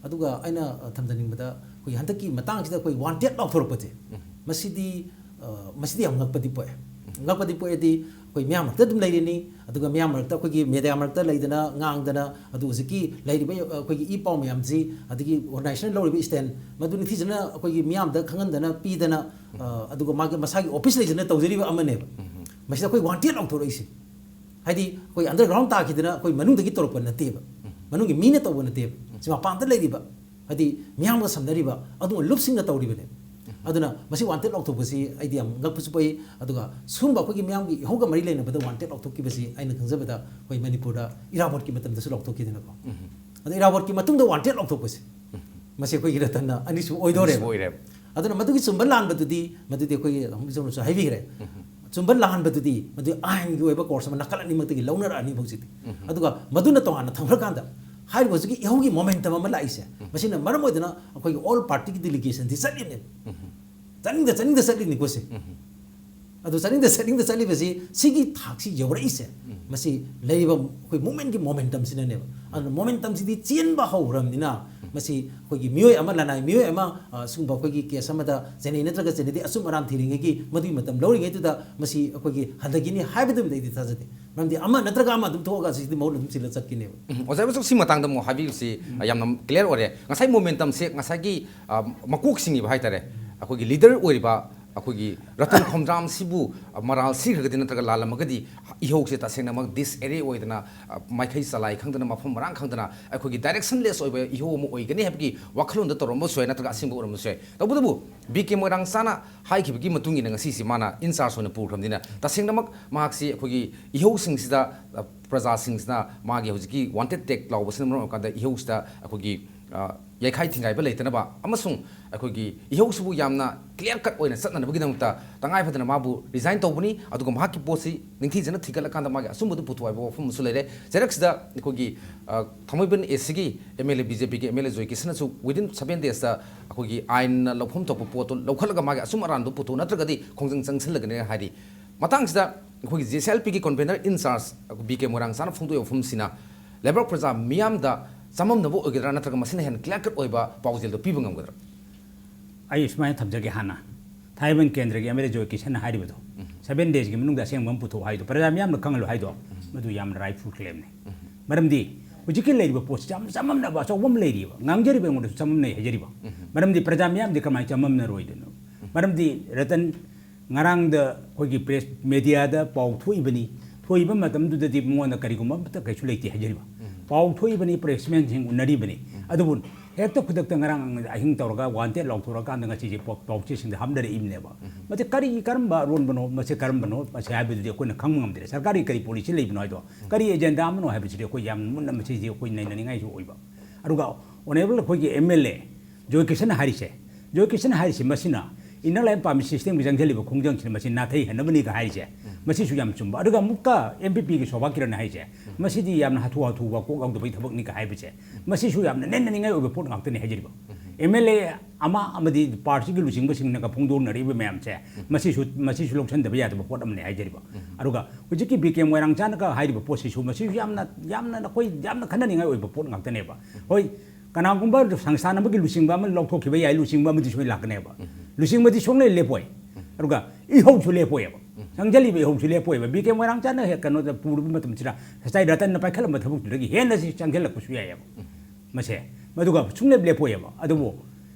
ꯑꯗꯨꯒ ꯑꯩꯅ, ꯑ, ꯊꯝꯖꯅꯤꯡꯕꯗ ꯑꯩꯈꯣꯏꯒꯤ ꯍꯟꯗꯛꯀꯤ ꯃꯇꯥꯡꯁꯤꯗ ꯑꯩꯈꯣꯏ ꯋꯥꯟꯇꯦꯠ ꯂꯥꯎꯊꯣꯔꯛꯄꯁꯦ, ꯃꯁꯤꯗꯤ, ꯑ, ꯃꯁꯤꯗꯤ ꯌꯥꯝ ꯉꯛꯄꯗꯤ ꯄꯣꯛꯑꯦ꯫ ꯉꯛꯄꯗꯤ ꯄꯣꯛꯑꯦꯗꯤ ꯑꯩꯈꯣꯏ ꯃꯤꯌꯥꯝ ꯃꯔꯛꯇ ꯑꯗꯨꯝ ꯂꯩꯔꯤꯅꯤ, ꯑꯗꯨꯒ ꯃꯤꯌꯥꯝ ꯃꯔꯛꯇ ꯑꯩꯈꯣꯏꯒꯤ ꯃꯦꯗꯤꯌꯥ ꯃꯔꯛꯇ ꯂꯩꯗꯅ ꯉꯥꯡꯗꯅ, ꯑꯗꯨ ꯍꯧꯖꯤꯛꯀꯤ ꯂꯩꯔꯤꯕ ꯑꯩꯈꯣꯏꯒꯤ ꯏ ꯄꯥꯎ ꯃꯌꯥꯝꯁꯤ, ꯑꯗꯒꯤ ꯑꯣꯔꯒꯅꯥꯏꯖꯦꯁꯟ ꯂꯧꯔꯤꯕ ꯁ꯭ꯇꯦꯟ, ꯃꯗꯨ ꯅꯤꯡꯊꯤꯖꯅ ꯑꯩꯈꯣꯏꯒꯤ ꯃꯤꯌꯥꯝꯗ ꯈꯪꯍꯟꯗꯅ ꯄꯤꯗꯅ, ꯑ, ꯑꯗꯨꯒ ꯃꯥꯒꯤ ꯃꯁꯥꯒꯤ ꯑꯣꯐꯤꯁ ꯂꯩꯖꯅ ꯇꯧꯖꯔꯤꯕ ꯑꯃꯅꯦꯕ꯫ ꯃꯁꯤꯗ ꯑꯩꯈꯣꯏ ꯋꯥꯟꯇꯦꯠ ꯂꯥꯎꯊꯣꯔꯛꯏꯁꯦ꯫ ꯍꯥꯏꯗꯤ ꯑꯩꯈꯣꯏ ꯑꯟꯗꯔꯒ꯭ꯔꯥꯎꯟ ꯇꯥꯈꯤꯗꯅ ꯑꯩꯈꯣꯏ ꯃꯅꯨꯡꯗꯒꯤ ꯇꯧꯔꯛꯄ ꯅꯠꯇꯦꯕ, ꯃꯅꯨꯡꯒꯤ ꯃꯤꯅ ꯇꯧꯕ ꯅꯠꯇꯦꯕ, ꯁꯤ ꯃꯄꯥꯟꯗ ꯂꯩꯔꯤꯕ, ꯍꯥꯏꯗꯤ ꯃꯤꯌꯥꯝꯒ ꯁꯝꯅꯔꯤꯕ ꯑꯗꯨꯒꯨꯝꯕ ꯂꯨꯞꯁꯤꯡꯅ ꯇꯧꯔꯤꯕꯅꯦ꯫ ꯑꯗꯨꯅ ꯃꯁꯤ ꯋꯥꯟꯇꯦꯠ ꯂꯥꯎꯊꯣꯛꯄꯁꯤ ꯑꯩꯗꯤ ꯌꯥꯝ ꯉꯛꯄꯁꯨ ꯄꯣꯛꯏ꯫ ꯑꯗꯨꯒ ꯁꯤꯒꯨꯝꯕ ꯑꯩꯈꯣꯏꯒꯤ ꯃꯤꯌꯥꯝꯒꯤ ꯏꯍꯧꯒ ꯃꯔꯤ ꯂꯩꯅꯕꯗ ꯋꯥꯟꯇꯦꯠ ꯂꯥꯎꯊꯣꯛꯈꯤꯕꯁꯤ ꯑꯩꯅ ꯈꯪꯖꯕꯗ ꯑꯩꯈꯣꯏ ꯃꯅꯤꯄꯨꯔꯗ ꯏꯔꯥꯕꯣꯠꯀꯤ ꯃꯇꯝꯗꯁꯨ ꯂꯥꯎꯊꯣꯛꯈꯤꯗꯅꯀꯣ꯫ ꯑꯗꯣ ꯏꯔꯥꯕꯣꯠꯀꯤ ꯃꯇꯨꯡꯗ ꯋꯥꯟꯇꯦꯠ ꯂꯥꯎꯊꯣꯛꯄꯁꯦ, ꯃꯁꯤ ꯑꯩꯈꯣꯏꯒꯤ ꯔꯇꯟꯅ ꯑꯅꯤꯁꯨꯕ ꯑꯣꯏꯗꯣꯔꯦꯕ꯫ ꯑꯣꯏꯔꯦꯕ꯫ ꯑꯗꯨꯅ ꯃꯗꯨꯒꯤ ꯆꯨꯝꯕ ꯂꯥꯟꯕꯗꯨꯗꯤ, ꯃꯗꯨꯗꯤ ꯑꯩꯈꯣꯏꯒꯤ ꯍꯧꯖꯤꯛ ꯁꯣꯝꯅꯁꯨ ꯍꯥꯏꯕꯤꯈ꯭ꯔꯦ꯫ ꯆꯨꯝꯕ ꯂꯥꯟꯕꯗꯨꯗꯤ ꯃꯗꯨ ꯑꯥꯏꯟꯒꯤ ꯑꯣꯏꯕ ꯀꯣꯔꯁ ꯑꯃ ꯅꯥꯀꯜ ꯑꯅꯤꯃꯛꯇꯒꯤ ꯂꯧꯅꯔꯛꯑꯅꯤꯕ ꯍꯧꯖꯤꯛꯇꯤ꯫ ꯑꯗꯨꯒ ꯃꯗꯨꯅ ꯇꯣꯉꯥꯟꯅ ꯊꯝꯈ꯭ꯔꯀꯥꯟꯗ ꯍꯥꯏꯔꯤꯕ ꯍꯧꯖꯤꯛꯀꯤ ꯏꯍꯧꯒꯤ ꯃꯣꯃꯦꯟꯇꯝ ꯑꯃ ꯂꯥꯛꯏꯁꯦ, ꯃꯁꯤꯅ ꯃꯔꯝ ꯑꯣꯏꯗꯅ ꯑꯩꯈꯣꯏꯒꯤ ꯑꯣꯜ ꯄꯥꯔꯇꯤꯒꯤ ꯗꯤꯂꯤꯒꯦꯁꯟꯁꯤ ꯆꯠꯂꯤꯅꯦ꯫ ꯆꯠꯅꯤꯡꯗ ꯆꯠꯅꯤꯡꯗ ꯆꯠꯂꯤꯅꯤꯀꯣ ꯁꯤ꯫ ꯑꯗꯨ ꯆꯠꯅꯤꯡꯗ ꯆꯠꯅꯤꯡꯗ ꯆꯠꯂꯤꯕꯁꯤ ꯁꯤꯒꯤ ꯊꯥꯛꯁꯤ ꯌꯧꯔꯛꯏꯁꯦ, ꯃꯁꯤ ꯂꯩꯔꯤꯕ ꯑꯩꯈꯣꯏ ꯃꯨꯞꯃꯦꯟꯒꯤ ꯃꯣꯃꯦꯟꯇꯝꯁꯤꯅꯅꯦꯕ꯫ ꯑꯗꯨꯅ ꯃꯣꯃꯦꯟꯇꯝꯁꯤꯗꯤ ꯆꯦꯟꯕ ꯍꯧꯈ꯭ꯔꯕꯅꯤꯅ, ꯃꯁꯤ ꯑꯩꯈꯣꯏꯒꯤ ꯃꯤꯑꯣꯏ ꯑꯃ, ꯂꯅꯥꯏ ꯃꯤꯑꯣꯏ ꯑꯃ, ꯑ, ꯁꯤꯒꯨꯝꯕ ꯑꯩꯈꯣꯏꯒꯤ ꯀꯦꯁ ꯑꯃꯗ ꯆꯦꯟꯅꯩ ꯅꯠꯇ꯭ꯔꯒ ꯆꯦꯟꯅꯗꯦ, ꯑꯆꯨꯝ ꯑꯔꯥꯟ ꯊꯤꯔꯤꯉꯩꯒꯤ ꯃꯗꯨꯒꯤ ꯃꯇꯝ ꯂꯧꯔꯤꯉꯩꯗꯨꯗ ꯃꯁꯤ ꯑꯩꯈꯣꯏꯒꯤ ꯍꯟꯊꯈꯤꯅꯤ ꯍꯥꯏꯕꯗꯨꯃꯗꯤ ꯑꯩꯗꯤ ꯊꯥꯖꯗꯦ꯫ ꯃꯔꯝꯗꯤ ꯑꯃ ꯅꯠꯇ꯭ꯔꯒ ꯑꯃ ꯑꯗꯨꯝ ꯊꯣꯛꯑꯒ ꯁꯤꯗꯤ ꯃꯍꯨꯠ ꯑꯗꯨꯝ ꯁꯤꯜꯂ ꯆꯠꯈꯤꯅꯦꯕ꯫ ꯎꯝ, ꯑꯣꯖꯥ ꯃꯁꯨ ꯁꯤ ꯃꯇꯥꯡꯗ ꯑꯃꯨꯛ ꯍꯥꯏꯕꯤꯕꯁꯤ, ꯑ, ꯌꯥꯝꯅ ꯀ꯭ꯂꯤꯌꯥꯔ ꯑꯣꯏꯔꯦ꯫ ꯉꯁꯥꯏ ꯃꯣꯃꯦꯟꯇꯝꯁꯦ ꯉꯁꯥꯏꯒꯤ, ꯑ, ꯃꯀꯣꯛꯁꯤꯡꯉꯤꯕ ꯍꯥꯏꯇꯥꯔꯦ, ꯑꯩꯈꯣꯏꯒꯤ ꯂꯤꯗꯔ ꯑꯣꯏꯔꯤꯕ ꯑꯩꯈꯣꯏꯒꯤ ꯔꯇꯟ ꯈꯣꯝꯗ꯭ꯔꯥꯝꯁꯤꯕꯨ ꯃꯔꯥꯜ ꯁꯤꯈ꯭ꯔꯒꯗꯤ ꯅꯠꯇ꯭ꯔꯒ ꯂꯥꯜꯂꯝꯃꯒꯗꯤ ꯏꯍꯧꯁꯦ ꯇꯁꯦꯡꯅꯃꯛ disarray ꯑꯣꯏꯗꯅ, ꯑ, ꯃꯥꯏꯀꯩ ꯆꯂꯥꯏ ꯈꯪꯗꯅ, ꯃꯐꯝ ꯃꯔꯥꯡ ꯈꯪꯗꯅ ꯑꯩꯈꯣꯏꯒꯤ directionless ꯑꯣꯏꯕ ꯏꯍꯧ ꯑꯃ ꯑꯣꯏꯒꯅꯤ ꯍꯥꯏꯕꯒꯤ ꯋꯥꯈꯜꯂꯣꯟꯗ ꯇꯧꯔꯝꯕꯁꯨ ꯌꯥꯏ, ꯅꯠꯇ꯭ꯔꯒ ꯑꯁꯦꯡꯕ ꯑꯣꯏꯔꯝꯕꯁꯨ ꯌꯥꯏ꯫ ꯇꯧꯕꯇꯕꯨ ꯕꯤ ꯀꯦ ꯃꯣꯏꯔꯥꯡꯆꯥꯅ ꯍꯥꯏꯈꯤꯕꯒꯤ ꯃꯇꯨꯡ ꯏꯟꯅ ꯉꯁꯤꯁꯤ ꯃꯥꯅ in charge ꯑꯣꯏꯅ ꯄꯨꯈ꯭ꯔꯕꯅꯤꯅ, ꯇꯁꯦꯡꯅꯃꯛ ꯃꯍꯥꯛꯁꯤ ꯑꯩꯈꯣꯏꯒꯤ ꯏꯍꯧꯁꯤꯡꯁꯤꯗ, ꯑ, ꯄ꯭ꯔꯖꯥꯁꯤꯡꯁꯤꯅ ꯃꯥꯒꯤ ꯍꯧꯖꯤꯛꯀꯤ wanted tag ꯂꯥꯎꯕꯁꯤꯅ ꯃꯔꯝ ꯑꯣꯏꯔꯀꯥꯟꯗ ꯏꯍꯧꯁꯤꯗ ꯑꯩꯈꯣꯏꯒꯤ, ꯑ, ꯌꯩꯈꯥꯏ ꯊꯤꯡꯒꯥꯏꯕ ꯂꯩꯇꯅꯕ ꯑꯃꯁꯨꯡ ꯑꯩꯈꯣꯏꯒꯤ ꯏꯍꯧꯁꯤꯕꯨ ꯌꯥꯝꯅ clear cut ꯑꯣꯏꯅ ꯆꯠꯅꯅꯕꯒꯤꯗꯃꯛꯇ ꯇꯉꯥꯏ ꯐꯗꯅ ꯃꯥꯕꯨ resign ꯇꯧꯕꯅꯤ, ꯑꯗꯨꯒ ꯃꯍꯥꯛꯀꯤ ꯄꯣꯠꯁꯤ ꯅꯤꯡꯊꯤꯖꯅ ꯊꯤꯒꯠꯂꯀꯥꯟꯗ ꯃꯥꯒꯤ ꯑꯆꯨꯝꯕꯗꯨ ꯄꯨꯊꯣꯛ ꯍꯥꯏꯕ ꯋꯥꯐꯝ ꯑꯃꯁꯨ ꯂꯩꯔꯦ꯫ ꯆꯩꯔꯛꯁꯤꯗ ꯑꯩꯈꯣꯏꯒꯤ, ꯑ, ꯊꯥꯡꯃꯩꯕꯟ A Cꯒꯤ M L A, B J Pꯒꯤ M L A joy ꯀꯤꯁꯟꯅꯁꯨ within seven daysꯇ ꯑꯩꯈꯣꯏꯒꯤ ꯑꯥꯏꯟꯅ ꯂꯧꯐꯝ ꯊꯣꯛꯄ ꯄꯣꯠꯇꯨ ꯂꯧꯈꯠꯂꯒ ꯃꯥꯒꯤ ꯑꯆꯨꯝ ꯑꯔꯥꯟꯗꯨ ꯄꯨꯊꯣꯛ, ꯅꯠꯇ꯭ꯔꯒꯗꯤ ꯈꯣꯡꯖꯪ ꯆꯪꯁꯤꯜꯂꯒꯅꯤ ꯍꯥꯏꯔꯤ꯫ ꯃꯇꯥꯡꯁꯤꯗ ꯑꯩꯈꯣꯏꯒꯤ J C L Pꯒꯤ convener in charge B K ꯃꯣꯏꯔꯥꯡꯆꯥꯅ ꯐꯣꯡꯗꯣꯛꯏꯕ ꯋꯥꯐꯝꯁꯤꯅ ꯂꯩꯕꯥꯛ ꯄ꯭ꯔꯖꯥ ꯃꯤꯌꯥꯝꯗ ꯆꯃꯝꯅꯕ ꯑꯣꯏꯒꯗ꯭ꯔꯥ, ꯅꯠꯇ꯭ꯔꯒ ꯃꯁꯤꯅ ꯍꯦꯟꯅ clear cut ꯑꯣꯏꯕ ꯄꯥꯎꯖꯦꯜꯗꯣ ꯄꯤꯕ ꯉꯝꯒꯗ꯭ꯔꯥ? ꯑꯩ ꯁꯨꯃꯥꯏꯅ ꯊꯝꯖꯒꯦ ꯍꯥꯟꯅ꯫ ꯊꯥꯡꯃꯩꯕꯟ ꯀꯦꯟꯗ꯭ꯔꯒꯤ M L A joy ꯀꯤꯁꯟꯅ ꯍꯥꯏꯔꯤꯕꯗꯣ, um. Seven daysꯀꯤ ꯃꯅꯨꯡꯗ ꯑꯁꯦꯡꯕ ꯑꯃ ꯄꯨꯊꯣꯛ ꯍꯥꯏꯗꯣ, ꯄ꯭ꯔꯖꯥ ꯃꯤꯌꯥꯝꯅ ꯈꯪꯍꯜꯂꯨ ꯍꯥꯏꯗꯣ, ꯎꯝ꯫ ꯃꯗꯨ ꯌꯥꯝꯅ rightful claimꯅꯤ꯫ ꯎꯝ꯫ ꯃꯔꯝꯗꯤ ꯍꯧꯖꯤꯛꯀꯤ ꯂꯩꯔꯤꯕ ꯄꯣꯠꯁꯤ ꯌꯥꯝ ꯆꯃꯝꯅꯕ ꯑꯆꯧꯕ ꯑꯃ ꯂꯩꯔꯤꯕ, ꯉꯥꯡꯖꯔꯤꯕ ꯑꯩꯉꯣꯟꯗꯁꯨ ꯆꯃꯝꯅꯩ ꯍꯥꯏꯖꯔꯤꯕ꯫ ꯎꯝ꯫ ꯃꯔꯝꯗꯤ ꯄ꯭ꯔꯖꯥ ꯃꯤꯌꯥꯝꯗꯤ ꯀꯃꯥꯏꯅ ꯆꯃꯝꯅꯔꯣꯏꯗꯣꯏꯅꯣ? ꯎꯝ꯫ ꯃꯔꯝꯗꯤ ꯔꯇꯟ ꯉꯔꯥꯡꯗ ꯑꯩꯈꯣꯏꯒꯤ press mediaꯗ ꯄꯥꯎ ꯊꯣꯛꯏꯕꯅꯤ꯫ ꯊꯣꯛꯏꯕ ꯃꯇꯝꯗꯨꯗꯗꯤ ꯃꯉꯣꯟꯗ ꯀꯔꯤꯒꯨꯝꯕ ꯑꯃꯠꯇ ꯀꯩꯁꯨ ꯂꯩꯇꯦ ꯍꯥꯏꯖꯔꯤꯕ꯫ ꯎꯝ꯫ ꯄꯥꯎ ꯊꯣꯛꯏꯕꯅꯤ, pressmanꯁꯤꯡ ꯎꯅꯔꯤꯕꯅꯤ꯫ ꯎꯝ꯫ ꯑꯗꯨꯕꯨ ꯍꯦꯛꯇ ꯈꯨꯗꯛꯇ ꯉꯔꯥꯡ ꯑꯍꯤꯡ ꯇꯧꯔꯒ wanted ꯂꯥꯎꯊꯣꯔꯛꯑꯀꯥꯟꯗ ꯉꯁꯤꯁꯦ ꯄꯥꯎ-, ꯄꯥꯎꯆꯦꯁꯤꯡꯗ ꯍꯥꯞꯅꯔꯛꯏꯕꯅꯦꯕ꯫ ꯎꯝ꯫ ꯃꯁꯤ ꯀꯔꯤ, ꯀꯔꯝꯕ ꯑꯔꯣꯟꯕꯅꯣ, ꯃꯁꯤ ꯀꯔꯝꯕꯅꯣ, ꯃꯁꯤ ꯍꯥꯏꯕꯗꯨꯗꯤ ꯑꯩꯈꯣꯏꯅ ꯈꯪꯕ ꯉꯝꯗ꯭ꯔꯦ꯫ ꯁꯔꯀꯥꯔꯒꯤ ꯀꯔꯤ policy ꯂꯩꯕꯅꯣ ꯍꯥꯏꯗꯣ, ꯎꯝ꯫ ꯀꯔꯤ agenda ꯑꯃꯅꯣ ꯍꯥꯏꯕꯁꯤꯗꯤ ꯑꯩꯈꯣꯏ ꯌꯥꯝ ꯃꯨꯟꯅ ꯃꯁꯤꯁꯦ ꯑꯩꯈꯣꯏ ꯅꯩꯅꯅꯤꯡꯉꯥꯏꯁꯨ ꯑꯣꯏꯕ꯫ ꯑꯗꯨꯒ honourable ꯑꯩꯈꯣꯏꯒꯤ M L A ꯖꯣꯏ ꯀꯤꯁꯟꯅ ꯍꯥꯏꯔꯤꯁꯦ, ꯖꯣꯏ ꯀꯤꯁꯟꯅ ꯍꯥꯏꯔꯤꯁꯦ ꯃꯁꯤꯅ inner line permit systemꯒꯤ ꯆꯪꯁꯤꯜꯂꯤꯕ ꯈꯣꯡꯖꯪꯁꯤꯅ ꯃꯁꯤ ꯅꯥꯊꯩꯍꯟꯅꯕꯅꯤꯒ ꯍꯥꯏꯔꯤꯁꯦ, ꯎꯝ꯫ ꯃꯁꯤꯁꯨ ꯌꯥꯝ ꯆꯨꯝꯕ꯫ ꯑꯗꯨꯒ ꯑꯃꯨꯛꯀ M P Pꯒꯤ ꯁꯣꯚꯥ ꯀꯤꯔꯟꯅ ꯍꯥꯏꯔꯤꯁꯦ, ꯎꯝ꯫ ꯃꯁꯤꯗꯤ ꯌꯥꯝꯅ ꯍꯥꯊꯨ ꯍꯥꯊꯨꯕ ꯀꯣꯛ ꯌꯥꯎꯗꯕꯒꯤ ꯊꯕꯛꯅꯤꯒ ꯍꯥꯏꯕꯁꯦ, ꯎꯝ꯫ ꯃꯁꯤꯁꯨ ꯌꯥꯝꯅ ꯅꯦꯟꯅꯅꯤꯡꯉꯥꯏ ꯑꯣꯏꯕ ꯄꯣꯠ ꯉꯥꯛꯇꯅꯤ ꯍꯥꯏꯖꯔꯤꯕ꯫ ꯎꯝ꯫ M L A ꯑꯃ ꯑꯃꯗꯤ partyꯒꯤ ꯂꯨꯆꯤꯡꯕꯁꯤꯡꯅꯒ ꯐꯣꯡꯗꯣꯛꯅꯔꯤꯕ ꯃꯌꯥꯝꯁꯦ, ꯎꯝ꯫ ꯃꯁꯤꯁꯨ, ꯃꯁꯤꯁꯨ ꯂꯧꯁꯤꯟꯗꯕ ꯌꯥꯗꯕ ꯄꯣꯠ ꯑꯃꯅꯤ ꯍꯥꯏꯖꯔꯤꯕ꯫ ꯎꯝ꯫ ꯑꯗꯨꯒ ꯍꯧꯖꯤꯛꯀꯤ B K ꯃꯣꯏꯔꯥꯡꯆꯥꯅꯒ ꯍꯥꯏꯔꯤꯕ ꯄꯣꯠꯁꯤꯁꯨ, ꯃꯁꯤꯁꯨ ꯌꯥꯝꯅ, ꯌꯥꯝꯅ ꯅꯈꯣꯏ ꯌꯥꯝꯅ ꯈꯟꯅꯅꯤꯡꯉꯥꯏ ꯑꯣꯏꯕ ꯄꯣꯠ ꯉꯥꯛꯇꯅꯦꯕ꯫ ꯎꯝ꯫ ꯍꯣꯏ, ꯀꯅꯥꯒꯨꯝꯕ ꯁꯪꯁꯊꯥꯟ ꯑꯃꯒꯤ ꯂꯨꯆꯤꯡꯕ ꯑꯃ ꯂꯧꯊꯣꯛꯈꯤꯕ ꯌꯥꯏ, ꯂꯨꯆꯤꯡꯕ ꯑꯃꯗꯤ ꯁꯣꯏ ꯂꯥꯛꯀꯅꯦꯕ꯫ ꯎꯝ꯫ ꯂꯨꯆꯤꯡꯕꯗꯤ ꯁꯨꯡꯂꯩ ꯂꯦꯞꯄꯣꯏ꯫ ꯎꯝ꯫ ꯑꯗꯨꯒ ꯏꯍꯧꯁꯨ ꯂꯦꯞꯄꯣꯏꯕ꯫ ꯎꯝ꯫ ꯆꯪꯁꯤꯜꯂꯤꯕ ꯏꯍꯧꯁꯨ ꯂꯦꯞꯄꯣꯏꯕ꯫ B K ꯃꯣꯏꯔꯥꯡꯆꯥꯅ ꯍꯦꯛ ꯀꯩꯅꯣꯗ ꯄꯨꯔꯕ ꯃꯇꯝꯁꯤꯗ ꯉꯁꯥꯏ ꯔꯇꯟꯅ ꯄꯥꯏꯈꯠꯂꯝꯕ ꯊꯕꯛꯇꯨꯗꯒꯤ ꯍꯦꯟꯅ ꯁꯤ ꯆꯪꯁꯤꯜꯂꯛꯄꯁꯨ ꯌꯥꯏꯑꯕ꯫ ꯎꯝ꯫ ꯃꯁꯦ꯫ ꯃꯗꯨꯒ ꯁꯨꯡꯂꯦꯞ ꯂꯦꯞꯄꯣꯏꯑꯕ꯫ ꯑꯗꯨꯕꯨ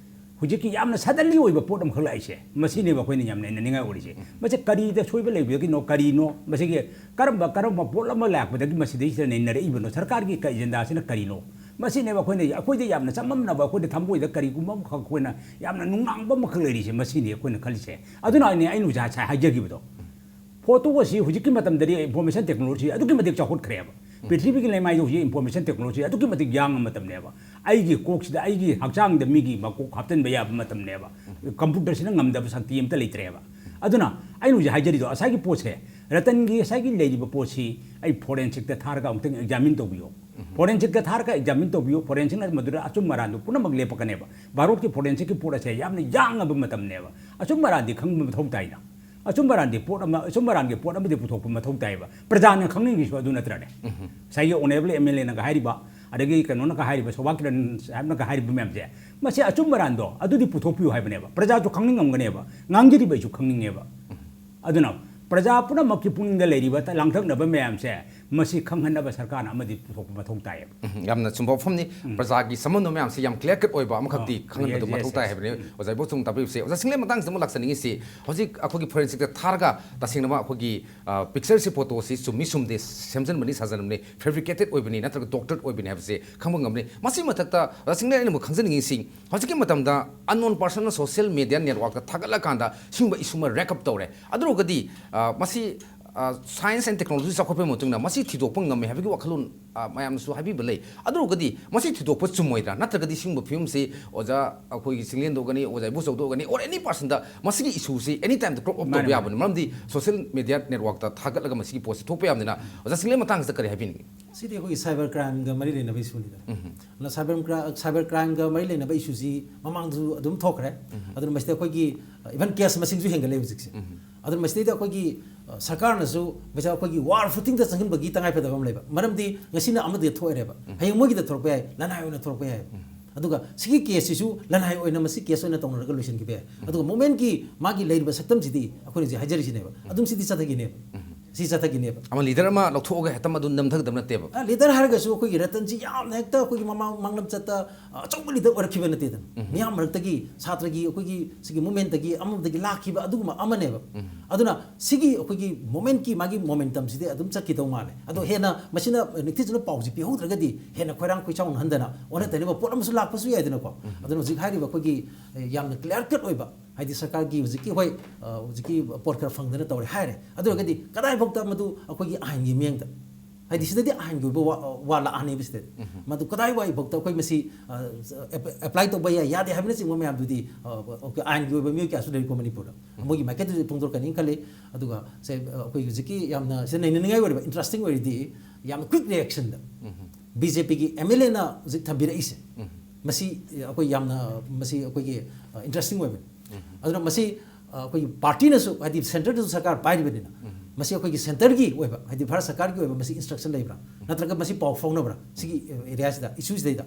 ꯍꯧꯖꯤꯛꯀꯤ ꯌꯥꯝꯅ suddenly ꯑꯣꯏꯕ ꯄꯣꯠ ꯑꯃꯈꯛ ꯂꯥꯛꯏꯁꯦ, ꯃꯁꯤꯅꯦꯕ ꯑꯩꯈꯣꯏꯅ ꯌꯥꯝ ꯅꯩꯅꯅꯤꯡꯉꯥꯏ ꯑꯣꯏꯔꯤꯁꯦ꯫ ꯃꯁꯤ ꯀꯔꯤꯗ ꯁꯣꯏꯕ ꯂꯩꯕꯗꯒꯤꯅꯣ, ꯀꯔꯤꯅꯣ? ꯃꯁꯤꯒꯤ ꯀꯔꯝꯕ, ꯀꯔꯝꯕ ꯄꯣꯠ ꯑꯃ ꯂꯥꯛꯄꯗꯒꯤ ꯃꯁꯤꯗꯩꯁꯤꯗ ꯅꯩꯅꯔꯛꯏꯕꯅꯣ? ꯁꯔꯀꯥꯔꯒꯤ ꯀ-, ꯑꯦꯖꯦꯟꯗꯥꯁꯤꯅ ꯀꯔꯤꯅꯣ? ꯃꯁꯤꯅꯦꯕ ꯑꯩꯈꯣꯏꯅ, ꯑꯩꯈꯣꯏꯗ ꯌꯥꯝꯅ ꯆꯃꯝꯅꯕ, ꯑꯩꯈꯣꯏꯗ ꯊꯃꯣꯏꯗ ꯀꯔꯤꯒꯨꯝꯕ ꯑꯃꯈꯛ, ꯑꯩꯈꯣꯏꯅ ꯌꯥꯝꯅ ꯅꯨꯡꯅꯥꯡꯕ ꯑꯃꯈꯛ ꯂꯩꯔꯤꯁꯦ, ꯃꯁꯤꯅꯤ ꯑꯩꯈꯣꯏꯅ ꯈꯜꯂꯤꯁꯦ꯫ ꯑꯗꯨꯅ ꯑꯩꯅ, ꯑꯩꯅ ꯍꯧꯖꯤꯛ ꯉꯁꯥꯏ ꯍꯥꯏꯖꯈꯤꯕꯗꯣ, ꯐꯣꯇꯣ ꯑꯁꯤ ꯍꯧꯖꯤꯛꯀꯤ ꯃꯇꯝꯗꯗꯤ information technology ꯑꯗꯨꯛꯀꯤ ꯃꯇꯤꯛ ꯆꯥꯎꯈꯠꯈ꯭ꯔꯦꯕ꯫ ꯄ꯭ꯔꯤꯊꯤꯕꯤꯒꯤ ꯂꯩꯃꯥꯏꯗ ꯍꯧꯖꯤꯛ information technology ꯑꯗꯨꯛꯀꯤ ꯃꯇꯤꯛ ꯌꯥꯡꯕ ꯃꯇꯝꯅꯦꯕ꯫ ꯑꯩꯒꯤ ꯀꯣꯛꯁꯤꯗ, ꯑꯩꯒꯤ ꯍꯛꯆꯥꯡꯗ ꯃꯤꯒꯤ ꯃꯀꯣꯛ ꯍꯥꯞꯆꯤꯟꯕ ꯌꯥꯕ ꯃꯇꯝꯅꯦꯕ꯫ ꯀꯝꯄ꯭ꯌꯨꯇꯔꯁꯤꯅ ꯉꯝꯗꯕ ꯁꯛꯇꯤ ꯑꯝꯇ ꯂꯩꯇ꯭ꯔꯦꯕ꯫ ꯑꯗꯨꯅ ꯑꯩꯅ ꯍꯧꯖꯤꯛ ꯍꯥꯏꯖꯔꯤꯗꯣ, ꯉꯁꯥꯏꯒꯤ ꯄꯣꯠꯁꯦ, ꯔꯇꯟꯒꯤ ꯉꯁꯥꯏꯒꯤ ꯂꯩꯔꯤꯕ ꯄꯣꯠꯁꯤ ꯑꯩ ꯐꯣꯔꯦꯟꯁꯤꯛꯇ ꯊꯥꯔꯒ ꯑꯃꯨꯛꯇꯪ ꯑꯦꯛꯖꯥꯃꯤꯟ ꯇꯧꯕꯤꯌꯣ꯫ ꯐꯣꯔꯦꯟꯁꯤꯛꯇ ꯊꯥꯔꯒ ꯑꯦꯛꯖꯥꯃꯤꯟ ꯇꯧꯕꯤꯌꯨ꯫ ꯐꯣꯔꯦꯟꯁꯤꯛꯅ ꯃꯗꯨꯗ ꯑꯆꯨꯝ ꯑꯔꯥꯟꯗꯨ ꯄꯨꯝꯅꯃꯛ ꯂꯦꯞꯄꯛꯀꯅꯦꯕ꯫ ꯚꯥꯔꯠꯀꯤ ꯐꯣꯔꯦꯟꯁꯤꯛꯀꯤ ꯄꯣꯠ ꯑꯁꯦ ꯌꯥꯝꯅ ꯌꯥꯡꯉꯕ ꯃꯇꯝꯅꯦꯕ꯫ ꯑꯆꯨꯝ ꯑꯔꯥꯟꯗꯤ ꯈꯪꯕ ꯃꯊꯧ ꯇꯥꯏꯅ꯫ ꯑꯆꯨꯝ ꯑꯔꯥꯟꯗꯤ ꯄꯣꯠ ꯑꯃ, ꯑꯆꯨꯝ ꯑꯔꯥꯟꯒꯤ ꯄꯣꯠ ꯑꯃꯗꯤ ꯄꯨꯊꯣꯛꯄ ꯃꯊꯧ ꯇꯥꯏꯕ꯫ ꯄ꯭ꯔꯖꯥꯅ ꯈꯪꯅꯤꯡꯉꯤꯁꯨ ꯑꯗꯨ ꯅꯠꯇ꯭ꯔꯅꯦ? ꯉꯁꯥꯏꯒꯤ ꯑꯣꯅꯔꯦꯕꯜ ꯑꯦꯝ ꯑꯦꯜ ꯑꯦꯅꯒ ꯍꯥꯏꯔꯤꯕ, ꯑꯗꯒꯤ ꯀꯩꯅꯣꯅꯒ ꯍꯥꯏꯔꯤꯕ, ꯁꯣꯚꯥ ꯀꯤꯔꯟ ꯁꯥꯍꯦꯕꯅꯒ ꯍꯥꯏꯔꯤꯕ ꯃꯌꯥꯝꯁꯦ, ꯃꯁꯤ ꯑꯆꯨꯝ ꯑꯔꯥꯟꯗꯣ ꯑꯗꯨꯗꯤ ꯄꯨꯊꯣꯛꯄꯤꯌꯨ ꯍꯥꯏꯕꯅꯦꯕ꯫ ꯄ꯭ꯔꯖꯥꯁꯨ ꯈꯪꯅꯤꯡꯉꯝꯒꯅꯦꯕ, ꯉꯥꯡꯖꯔꯤꯕ ꯑꯩꯁꯨ ꯈꯪꯅꯤꯡꯉꯦꯕ꯫ ꯑꯗꯨꯅ ꯄ꯭ꯔꯖꯥ ꯄꯨꯝꯅꯃꯛꯀꯤ ꯄꯨꯛꯅꯤꯡꯗ ꯂꯩꯔꯤꯕ ꯂꯥꯡꯇꯛꯅꯕ ꯃꯌꯥꯝꯁꯦ, ꯃꯁꯤ ꯈꯪꯍꯟꯅꯕ ꯁꯔꯀꯥꯔꯅ ꯑꯃꯗꯤ ꯄꯨꯊꯣꯛꯄ ꯃꯊꯧ ꯇꯥꯏꯌꯦꯕ꯫ ꯎꯝ, ꯌꯥꯝꯅ ꯆꯨꯝꯕ ꯋꯥꯐꯝꯅꯤ꯫ ꯎꯝ꯫ ꯄ꯭ꯔꯖꯥꯒꯤ ꯆꯃꯝꯅꯕ ꯃꯌꯥꯝꯁꯦ ꯌꯥꯝ clear cut ꯑꯣꯏꯕ ꯑꯃꯈꯛꯇꯤ ꯑꯥ, ꯈꯪꯍꯟꯕꯗꯣ yes, ꯃꯊꯧ yes, ꯇꯥꯏ yes꯫ ꯍꯥꯏꯕꯅꯤ꯫ ꯎꯝ꯫ ꯑꯣꯖꯥ ꯏꯕꯣꯆꯧꯅ ꯇꯥꯛꯄꯤꯕꯁꯦ꯫ ꯑꯣꯖꯥ ꯁꯤꯡꯂꯦꯟ, ꯃꯇꯥꯡꯁꯤꯗ ꯑꯃꯨꯛ ꯂꯥꯛꯆꯅꯤꯡꯉꯤꯁꯤ, ꯍꯧꯖꯤꯛ ꯑꯩꯈꯣꯏꯒꯤ ꯐꯣꯔꯦꯟꯁꯤꯛꯇ ꯊꯥꯔꯒ ꯇꯁꯦꯡꯅꯃꯛ ꯑꯩꯈꯣꯏꯒꯤ, ꯑ, ꯄꯤꯛꯆꯔꯁꯤ, ꯐꯣꯇꯣꯁꯤ ꯆꯨꯝꯃꯤ ꯆꯨꯝꯗꯦ, ꯁꯦꯝꯖꯤꯟꯕꯅꯤ ꯁꯥꯖꯤꯟꯕꯅꯤ, fabricated ꯑꯣꯏꯕꯅꯤ ꯅꯠꯇ꯭ꯔꯒ doctored ꯑꯣꯏꯕꯅꯤ ꯍꯥꯏꯕꯁꯦ ꯈꯪꯕ ꯉꯝꯅꯤ꯫ ꯃꯁꯤ ꯃꯊꯛꯇ ꯑꯣꯖꯥ ꯁꯤꯡꯂꯦꯟ, ꯑꯩꯅ ꯑꯃꯨꯛ ꯈꯪꯖꯅꯤꯡꯉꯤꯁꯤ, ꯍꯧꯖꯤꯛꯀꯤ ꯃꯇꯝꯗ unknown personꯅ social media networkꯇ ꯊꯥꯒꯠꯂꯀꯥꯟꯗ ꯁꯤꯒꯨꯝꯕ issue ꯑꯃ raise up ꯇꯧꯔꯦ꯫ ꯑꯗꯨ ꯑꯣꯏꯔꯒꯗꯤ, ꯑ, ꯃꯁꯤ, ꯑ, science and technology ꯆꯥꯎꯈꯠꯄꯒꯤ ꯃꯇꯨꯡ ꯏꯟꯅ ꯃꯁꯤ ꯊꯤꯗꯣꯛꯄ ꯉꯝꯃꯦ ꯍꯥꯏꯕꯒꯤ ꯋꯥꯈꯜꯂꯣꯟ, ꯑ, ꯃꯌꯥꯝꯅꯁꯨ ꯍꯥꯏꯕꯤꯕ ꯂꯩ꯫ ꯑꯗꯨ ꯑꯣꯏꯔꯒꯗꯤ ꯃꯁꯤ ꯊꯤꯗꯣꯛꯄ ꯆꯨꯝꯃꯣꯏꯗ꯭ꯔꯥ? ꯅꯠꯇ꯭ꯔꯒꯗꯤ ꯁꯤꯒꯨꯝꯕ ꯐꯤꯕꯝꯁꯤ ꯑꯣꯖꯥ ꯑꯩꯈꯣꯏꯒꯤ ꯁꯤꯡꯂꯦꯟꯗ ꯑꯣꯏꯒꯅꯤ, ꯑꯣꯖꯥ ꯏꯕꯣꯆꯧꯗ ꯑꯣꯏꯒꯅꯤ, or any personꯗ ꯃꯁꯤꯒꯤ issueꯁꯤ any timeꯗ crop up ꯃꯥꯅꯦ, ꯇꯧꯕ ꯃꯥꯅꯦ꯫ ꯌꯥꯕꯅꯤ꯫ ꯃꯔꯝꯗꯤ social media networkꯇ ꯊꯥꯒꯠꯂꯒ ꯃꯁꯤꯒꯤ ꯄꯣꯠꯁꯤ ꯊꯣꯛꯄ ꯌꯥꯕꯅꯤꯅ꯫ ꯑꯣꯖꯥ ꯁꯤꯡꯂꯦꯟ, ꯃꯇꯥꯡꯁꯤꯗ ꯀꯔꯤ ꯍꯥꯏꯕꯤꯅꯤꯡꯉꯤ? ꯁꯤꯗꯤ ꯑꯩꯈꯣꯏꯒꯤ cyber crimeꯒ ꯃꯔꯤ ꯂꯩꯅꯕ issueꯅꯤꯗꯅ꯫ ꯎꯝ꯫ ꯑꯗꯨꯅ cyber cri-, cyber crimeꯒ ꯃꯔꯤ ꯂꯩꯅꯕ issueꯁꯤ ꯃꯃꯥꯡꯗꯁꯨ ꯑꯗꯨꯝ ꯊꯣꯛꯈ꯭ꯔꯦ꯫ ꯎꯝ꯫ ꯑꯗꯨꯅ ꯃꯁꯤꯗ ꯑꯩꯈꯣꯏꯒꯤ, ꯑ, even case ꯃꯁꯤꯡꯁꯨ ꯍꯦꯟꯒꯠꯂꯦ ꯍꯧꯖꯤꯛꯁꯦ꯫ ꯎꯝ꯫ ꯑꯗꯨꯅ ꯃꯁꯤꯗꯩꯗ ꯑꯩꯈꯣꯏꯒꯤ, ꯑ, ꯁꯔꯀꯥꯔꯅꯁꯨ ꯃꯁꯤꯗ ꯑꯩꯈꯣꯏꯒꯤ war footingꯗ ꯆꯪꯁꯤꯟꯕꯒꯤ ꯇꯉꯥꯏ ꯐꯗꯕ ꯑꯃ ꯂꯩꯕ꯫ ꯃꯔꯝꯗꯤ ꯉꯁꯤꯅ ꯑꯃꯗ ꯊꯣꯛꯑꯦꯕ, ꯎꯝ꯫ ꯍꯌꯦꯡ ꯃꯣꯏꯒꯤꯗ ꯊꯣꯔꯛꯄ ꯌꯥꯏ, ꯂꯅꯥꯏ ꯑꯣꯏꯅ ꯊꯣꯔꯛꯄ ꯌꯥꯏ꯫ ꯎꯝ꯫ ꯑꯗꯨꯒ ꯁꯤꯒꯤ caseꯁꯤꯁꯨ ꯂꯅꯥꯏ ꯑꯣꯏꯅ ꯃꯁꯤ case ꯑꯣꯏꯅ ꯇꯧꯅꯔꯒ ꯂꯣꯏꯁꯤꯟꯈꯤꯕ ꯌꯥꯏ꯫ ꯎꯝ꯫ ꯑꯗꯨꯒ movementꯀꯤ ꯃꯥꯒꯤ ꯂꯩꯔꯤꯕ ꯁꯛꯇꯝꯁꯤꯗꯤ ꯑꯩꯈꯣꯏꯅ ꯍꯧꯖꯤꯛ ꯍꯥꯏꯖꯔꯤꯁꯤꯅꯦꯕ, ꯎꯝ꯫ ꯑꯗꯨꯝ ꯁꯤꯗꯤ ꯆꯠꯊꯈꯤꯅꯦꯕ꯫ ꯎꯝ꯫ ꯁꯤ ꯆꯠꯊꯈꯤꯅꯦꯕ꯫ ꯑꯃ ꯂꯤꯗꯔ ꯑꯃ ꯂꯧꯊꯣꯛꯑꯒ ꯍꯦꯛꯇ ꯃꯗꯨ ꯅꯝꯊꯒꯗꯕ ꯅꯠꯇꯦꯕ꯫ ꯂꯤꯗꯔ ꯍꯥꯏꯔꯒꯁꯨ ꯑꯩꯈꯣꯏꯒꯤ ꯔꯇꯟꯁꯤ ꯌꯥꯝꯅ ꯍꯦꯛꯇ ꯑꯩꯈꯣꯏꯒꯤ ꯃꯃꯥꯡ ꯃꯥꯡꯂꯝ ꯆꯠꯇ ꯑ, ꯑꯆꯧꯕ ꯂꯤꯗꯔ ꯑꯣꯏꯔꯛꯈꯤꯕ ꯅꯠꯇꯦꯗꯅ꯫ ꯃꯤꯌꯥꯝ ꯃꯔꯛꯇꯒꯤ, ꯁꯥꯇ꯭ꯔꯒꯤ ꯑꯩꯈꯣꯏꯒꯤ ꯁꯤꯒꯤ ꯃꯨꯞꯃꯦꯟꯇꯒꯤ ꯑꯃꯗꯒꯤ ꯂꯥꯛꯈꯤꯕ ꯑꯗꯨꯒꯨꯝꯕ ꯑꯃꯅꯦꯕ꯫ ꯑꯗꯨꯅ ꯁꯤꯒꯤ ꯑꯩꯈꯣꯏꯒꯤ ꯃꯣꯃꯦꯟꯠꯀꯤ ꯃꯥꯒꯤ ꯃꯣꯃꯦꯟꯇꯝꯁꯤꯗꯤ ꯑꯗꯨꯝ ꯆꯠꯈꯤꯗꯧ ꯃꯥꯜꯂꯦ꯫ ꯑꯗꯣ ꯍꯦꯟꯅ ꯃꯁꯤꯅ ꯅꯤꯡꯊꯤꯖꯅ ꯄꯥꯎꯁꯤ ꯄꯤꯍꯧꯗ꯭ꯔꯒꯗꯤ ꯍꯦꯟꯅ ꯈꯣꯏꯔꯥꯡ ꯈꯣꯏꯆꯥꯎꯅꯍꯟꯗꯅ ꯑꯣꯟꯅ ꯇꯩꯅꯕ ꯄꯣꯠ ꯑꯃꯁꯨ ꯂꯥꯛꯄꯁꯨ ꯌꯥꯏꯗꯅꯀꯣ꯫ ꯑꯗꯨꯅ ꯍꯧꯖꯤꯛ ꯍꯥꯏꯔꯤꯕ ꯑꯩꯈꯣꯏꯒꯤ, ꯑꯦ, ꯌꯥꯝꯅ ꯀ꯭ꯂꯤꯌꯥꯔ ꯀꯠ ꯑꯣꯏꯕ, ꯍꯥꯏꯗꯤ ꯁꯔꯀꯥꯔꯒꯤ ꯍꯧꯖꯤꯛꯀꯤ, ꯍꯣꯏ, ꯑ, ꯍꯧꯖꯤꯛꯀꯤ ꯄꯣꯠ ꯈꯔ ꯐꯪꯗꯅ ꯇꯧꯔꯦ ꯍꯥꯏꯔꯦ꯫ ꯑꯗꯨ ꯑꯣꯏꯔꯒꯗꯤ ꯀꯗꯥꯏꯐꯥꯎꯇ ꯃꯗꯨ ꯑꯩꯈꯣꯏꯒꯤ ꯑꯥꯏꯟꯒꯤ ꯃꯤꯠꯌꯦꯡꯗ, ꯍꯥꯏꯗꯤ ꯁꯤꯗꯗꯤ ꯑꯥꯏꯟꯒꯤ ꯑꯣꯏꯕ ꯋꯥ, ꯋꯥ ꯂꯥꯛꯑꯅꯦꯕ ꯁꯤꯗꯗꯤ꯫ ꯃꯗꯨ ꯀꯗꯥꯏꯋꯥꯏꯐꯥꯎꯇ ꯑꯩꯈꯣꯏ ꯃꯁꯤ, ꯑ, ꯑꯦꯞ-, ꯑꯦꯄ꯭ꯂꯥꯏ ꯇꯧꯕ ꯌꯥꯏ ꯌꯥꯗꯦ ꯍꯥꯏꯕꯅꯆꯤꯡꯕ ꯃꯌꯥꯝꯗꯨꯗꯤ, ꯑ, ꯑꯩꯈꯣꯏ ꯑꯥꯏꯟꯒꯤ ꯑꯣꯏꯕ ꯃꯤꯑꯣꯏ ꯀꯌꯥꯁꯨ ꯂꯩꯔꯤꯀꯣ ꯃꯅꯤꯄꯨꯔꯗ꯫ ꯃꯣꯏꯒꯤ ꯃꯥꯏꯀꯩꯗꯁꯨ ꯐꯣꯡꯗꯣꯔꯛꯀꯅꯤ ꯈꯜꯂꯤ꯫ ꯑꯗꯨꯒ ꯁꯦ, ꯑ, ꯑꯩꯈꯣꯏ ꯍꯧꯖꯤꯛꯀꯤ ꯌꯥꯝꯅ ꯁꯤꯗ ꯅꯩꯅꯅꯤꯡꯉꯥꯏ ꯑꯣꯏꯔꯤꯕ, ꯏꯟꯇꯔꯦꯁꯇꯤꯡ ꯑꯣꯏꯔꯤꯗꯤ, ꯌꯥꯝꯅ ꯀ꯭ꯋꯤꯛ ꯔꯤꯌꯦꯛꯁꯟꯗ ꯕꯤ ꯖꯦ ꯄꯤꯒꯤ ꯑꯦꯝ ꯑꯦꯜ ꯑꯦꯅ ꯍꯧꯖꯤꯛ ꯊꯝꯕꯤꯔꯛꯏꯁꯦ, ꯃꯁꯤ ꯑꯩꯈꯣꯏ ꯌꯥꯝꯅ, ꯃꯁꯤ ꯑꯩꯈꯣꯏꯒꯤ, ꯑ, ꯏꯟꯇꯔꯦꯁꯇꯤꯡ ꯑꯣꯏꯕꯅꯤ꯫ ꯑꯗꯨꯅ ꯃꯁꯤ, ꯑ, ꯑꯩꯈꯣꯏꯒꯤ ꯄꯥꯔꯇꯤꯅꯁꯨ, ꯍꯥꯏꯗꯤ ꯁꯦꯟꯇꯔꯗꯁꯨ ꯁꯔꯀꯥꯔ ꯄꯥꯏꯔꯤꯕꯅꯤꯅ, ꯃꯁꯤ ꯑꯩꯈꯣꯏꯒꯤ ꯁꯦꯟꯇꯔꯒꯤ ꯑꯣꯏꯕ, ꯍꯥꯏꯗꯤ ꯚꯥꯔꯠ ꯁꯔꯀꯥꯔꯒꯤ ꯑꯣꯏꯕ ꯃꯁꯤ ꯏꯟꯁꯇ꯭ꯔꯛꯁꯟ ꯂꯩꯕ꯭ꯔꯥ, ꯅꯠꯇ꯭ꯔꯒ ꯃꯁꯤ ꯄꯥꯎ ꯐꯥꯎꯅꯕ꯭ꯔꯥ ꯁꯤꯒꯤ ꯑꯦꯔꯤꯌꯥꯁꯤꯗ, ꯏꯁꯨꯁꯤꯗꯩꯗ?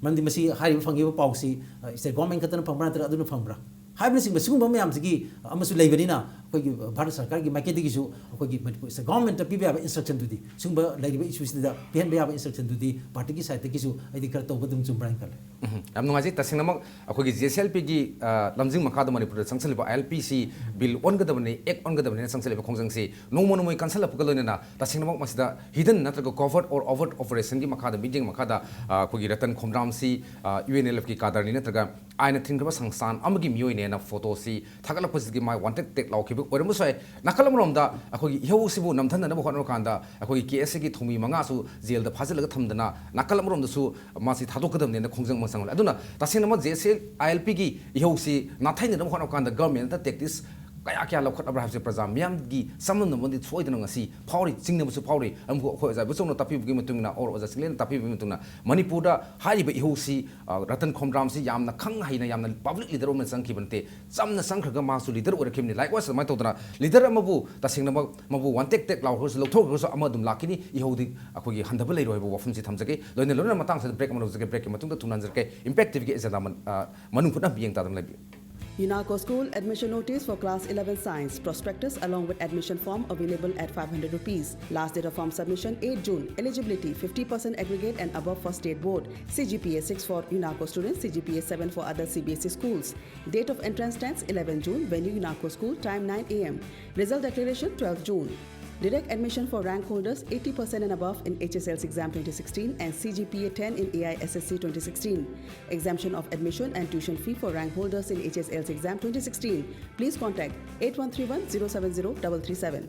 ꯃꯔꯝꯗꯤ ꯃꯁꯤ ꯍꯥꯏꯔꯤꯕ ꯐꯪꯉꯤꯕ ꯄꯥꯎꯁꯤ, ꯑ, ꯁ꯭ꯇꯦꯠ ꯒꯣꯔꯃꯦꯟ ꯈꯛꯇꯅ ꯐꯪꯕ꯭ꯔꯥ ꯅꯠꯇ꯭ꯔꯒ ꯑꯗꯨꯅ ꯐꯪꯕ꯭ꯔꯥ ꯍꯥꯏꯕꯅꯆꯤꯡꯕ ꯁꯤꯒꯨꯝꯕ ꯃꯌꯥꯝꯁꯤꯒꯤ ꯑꯃꯁꯨ ꯂꯩꯕꯅꯤꯅ, ꯑꯩꯈꯣꯏꯒꯤ ꯚꯥꯔꯠ ꯁꯔꯀꯥꯔꯒꯤ ꯃꯥꯏꯀꯩꯗꯒꯤꯁꯨ ꯑꯩꯈꯣꯏꯒꯤ ꯃꯅꯤꯄꯨꯔ ꯁ꯭ꯇꯦꯠ ꯒꯣꯔꯃꯦꯟꯠꯇ ꯄꯤꯕ ꯌꯥꯕ ꯏꯟꯁꯇ꯭ꯔꯛꯁꯟꯗꯨꯗꯤ, ꯁꯤꯒꯨꯝꯕ ꯂꯩꯔꯤꯕ ꯏꯁꯨꯁꯤꯗ ꯄꯤꯍꯟꯕ ꯌꯥꯕ ꯏꯟꯁꯇ꯭ꯔꯛꯁꯟꯗꯨꯗꯤ ꯄꯥꯔꯇꯤꯒꯤ ꯁꯥꯏꯠꯇꯒꯤꯁꯨ ꯑꯩꯗꯤ ꯈꯔ ꯇꯧꯕ ꯑꯗꯨꯝ ꯆꯨꯝꯕ꯭ꯔꯥ ꯍꯥꯏꯅ ꯈꯜꯂꯦ꯫ ꯎꯝ, ꯌꯥꯝ ꯅꯨꯡꯉꯥꯏꯖꯩ꯫ ꯇꯁꯦꯡꯅꯃꯛ ꯑꯩꯈꯣꯏꯒꯤ ꯖꯦ ꯑꯦꯁ ꯑꯦꯜ ꯄꯤꯒꯤ, ꯑ, ꯂꯝꯖꯤꯡ ꯃꯈꯥꯗ ꯃꯅꯤꯄꯨꯔꯗ ꯆꯪꯁꯤꯜꯂꯤꯕ ꯑꯥꯏ ꯑꯦꯜ ꯄꯤꯁꯤ ꯕꯤꯜ ꯑꯣꯟꯒꯗꯕꯅꯤ, ꯑꯦꯛ ꯑꯣꯟꯒꯗꯕꯅꯤꯅ ꯆꯪꯁꯤꯜꯂꯤꯕ ꯈꯣꯡꯖꯪꯁꯤ ꯅꯣꯡꯃ ꯅꯣꯡꯃꯒꯤ ꯀꯟꯁꯤꯜꯂꯛꯄꯒ ꯂꯣꯏꯅꯅ ꯇꯁꯦꯡꯅꯃꯛ ꯃꯁꯤꯗ ꯍꯤꯗꯟ ꯅꯠꯇ꯭ꯔꯒ ꯀꯣꯚꯔꯠ ꯑꯣꯔ ꯑꯣꯚꯔꯠ ꯑꯣꯄꯔꯦꯁꯟꯒꯤ ꯃꯈꯥꯗ, ꯃꯤꯠꯌꯦꯡ ꯃꯈꯥꯗ, ꯑ, ꯑꯩꯈꯣꯏꯒꯤ ꯔꯇꯟ ꯈꯣꯝꯗ꯭ꯔꯥꯝꯁꯤ, ꯑ, ꯌꯨ ꯑꯦꯟ ꯑꯦꯜ ꯑꯦꯐꯀꯤ ꯀꯥꯗꯔꯅꯤ ꯅꯠꯇ꯭ꯔꯒ ꯑꯥꯏꯟꯅ ꯊꯤꯡꯈ꯭ꯔꯕ ꯁꯪꯁꯊꯥꯟ ꯑꯃꯒꯤ ꯃꯤꯑꯣꯏꯅꯦꯅ ꯐꯣꯇꯣꯁꯤ ꯊꯥꯒꯠꯂꯛꯄꯁꯤꯗꯒꯤ ꯃꯥ ꯋꯥꯟꯇꯦꯗ ꯇꯦꯒ ꯂꯥꯎꯈꯤꯕ ꯑꯣꯏꯔꯝꯕꯁꯨ ꯌꯥꯏ꯫ ꯅꯥꯀꯜ ꯑꯃꯔꯣꯝꯗ ꯑꯩꯈꯣꯏꯒꯤ ꯏꯍꯧꯁꯤꯕꯨ ꯅꯝꯊꯅꯅꯕ ꯍꯣꯠꯅꯕ ꯀꯥꯟꯗ ꯑꯩꯈꯣꯏꯒꯤ ꯀꯦ ꯑꯦꯁ ꯑꯦꯒꯤ ꯊꯧꯃꯤ ꯃꯉꯥꯁꯨ ꯖꯦꯜꯗ ꯐꯥꯖꯤꯜꯂꯒ ꯊꯝꯗꯅ, ꯅꯥꯀꯜ ꯑꯃꯔꯣꯝꯗꯁꯨ ꯃꯥꯁꯤ ꯊꯥꯗꯣꯛꯀꯗꯕꯅꯦꯅ ꯈꯣꯡꯖꯪ ꯑꯃ ꯆꯪꯍꯜꯂꯦ꯫ ꯑꯗꯨꯅ ꯇꯁꯦꯡꯅꯃꯛ ꯖꯦ ꯑꯦꯁ ꯑꯦꯜ ꯑꯥꯏ ꯑꯦꯜ ꯄꯤꯒꯤ ꯏꯍꯧꯁꯤ ꯅꯥꯊꯩꯅꯅꯕ ꯍꯣꯠꯅꯕ ꯀꯥꯟꯗ ꯒꯚꯔꯟꯃꯦꯟꯠꯅ ꯇꯦꯛꯇꯤꯛꯁ ꯀꯌꯥ ꯀꯌꯥ ꯂꯧꯈꯠꯂꯕ꯭ꯔꯥ ꯍꯥꯏꯕꯁꯦ ꯄ꯭ꯔꯖꯥ ꯃꯤꯌꯥꯝꯒꯤ ꯆꯃꯝꯅꯕ ꯑꯃꯗꯤ ꯁꯣꯏꯗꯅ ꯉꯁꯤ ꯐꯥꯎꯔꯤ, ꯆꯤꯡꯅꯕꯁꯨ ꯐꯥꯎꯔꯤ꯫ ꯑꯃꯨꯛ ꯑꯩꯈꯣꯏ ꯑꯣꯖꯥ ꯏꯕꯣꯆꯧꯅ ꯇꯥꯛꯄꯤꯕꯒꯤ ꯃꯇꯨꯡ ꯏꯟꯅ, ꯑꯣꯔ ꯑꯣꯖꯥ ꯆꯤꯡꯂꯦꯟꯅ ꯇꯥꯛꯄꯤꯕꯒꯤ ꯃꯇꯨꯡ ꯏꯟꯅ, ꯃꯅꯤꯄꯨꯔꯗ ꯍꯥꯏꯔꯤꯕ ꯏꯍꯧꯁꯤ, ꯑ, ꯔꯇꯟ ꯈꯣꯝꯗ꯭ꯔꯥꯝꯁꯤ ꯌꯥꯝꯅ ꯈꯪ ꯍꯩꯅ, ꯌꯥꯝꯅ ꯄꯕ꯭ꯂꯤꯛ ꯂꯤꯗꯔ ꯑꯣꯏꯅ ꯆꯪꯈꯤꯕ ꯅꯠꯇꯦ, ꯆꯝꯅ ꯆꯪꯈ꯭ꯔꯒ ꯃꯥꯁꯨ ꯂꯤꯗꯔ ꯑꯣꯏꯔꯛꯈꯤꯕꯅꯤ꯫ ꯂꯥꯏꯛꯋꯥꯏꯁ ꯑꯗꯨꯃꯥꯏꯅ ꯇꯧꯗꯅ ꯂꯤꯗꯔ ꯑꯃꯕꯨ ꯇꯁꯦꯡꯅꯃꯛ ꯃꯕꯨ ꯋꯥꯟꯇꯦꯗ ꯇꯦꯒ ꯂꯥꯎꯈ꯭ꯔꯒꯁꯨ, ꯂꯧꯊꯣꯛꯈ꯭ꯔꯒꯁꯨ ꯑꯃ ꯑꯗꯨꯝ ꯂꯥꯛꯈꯤꯅꯤ, ꯏꯍꯧꯗꯤ ꯑꯩꯈꯣꯏꯒꯤ ꯍꯟꯊꯕ ꯂꯩꯔꯣꯏ ꯍꯥꯏꯕ ꯋꯥꯐꯝꯁꯤ ꯊꯝꯖꯒꯦ꯫ ꯂꯣꯏꯅ ꯂꯣꯏꯅꯅ ꯃꯇꯥꯡꯁꯤꯗ ꯕ꯭ꯔꯦꯛ ꯑꯃ ꯂꯧꯖꯒꯦ꯫ ꯕ꯭ꯔꯦꯛꯀꯤ ꯃꯇꯨꯡꯗ ꯊꯨꯡꯅ ꯍꯟꯖꯔꯛꯀꯦ꯫ ꯏꯝꯄꯦꯛ ꯇꯤ ꯚꯤꯒꯤ ꯑꯦꯖꯦꯟꯗꯥ ꯃꯟ-, ꯑ, ꯃꯅꯨꯡ ꯍꯨꯠꯅ ꯃꯤꯠꯌꯦꯡ ꯇꯥꯗꯨꯅ ꯂꯩꯕꯤꯌꯨ꯫ UNACO School admission notice for class eleven science, prospectus along with admission form available at five hundred rupees. Last date of form submission eight June. Eligibility fifty percent aggregate and above for state board. C G P A six for UNACO students, C G P A seven for other C B S E schools. Date of entrance test eleven June. Venue UNACO school, time nine a m. Result declaration twelve June. Direct admission for rank holders eighty percent and above in H S L C exam twenty sixteen and C G P A ten in A I S S C twenty sixteen. Exemption of admission and tuition fee for rank holders in H S L C exam twenty sixteen. Please contact eight one three one zero seven zero double three seven.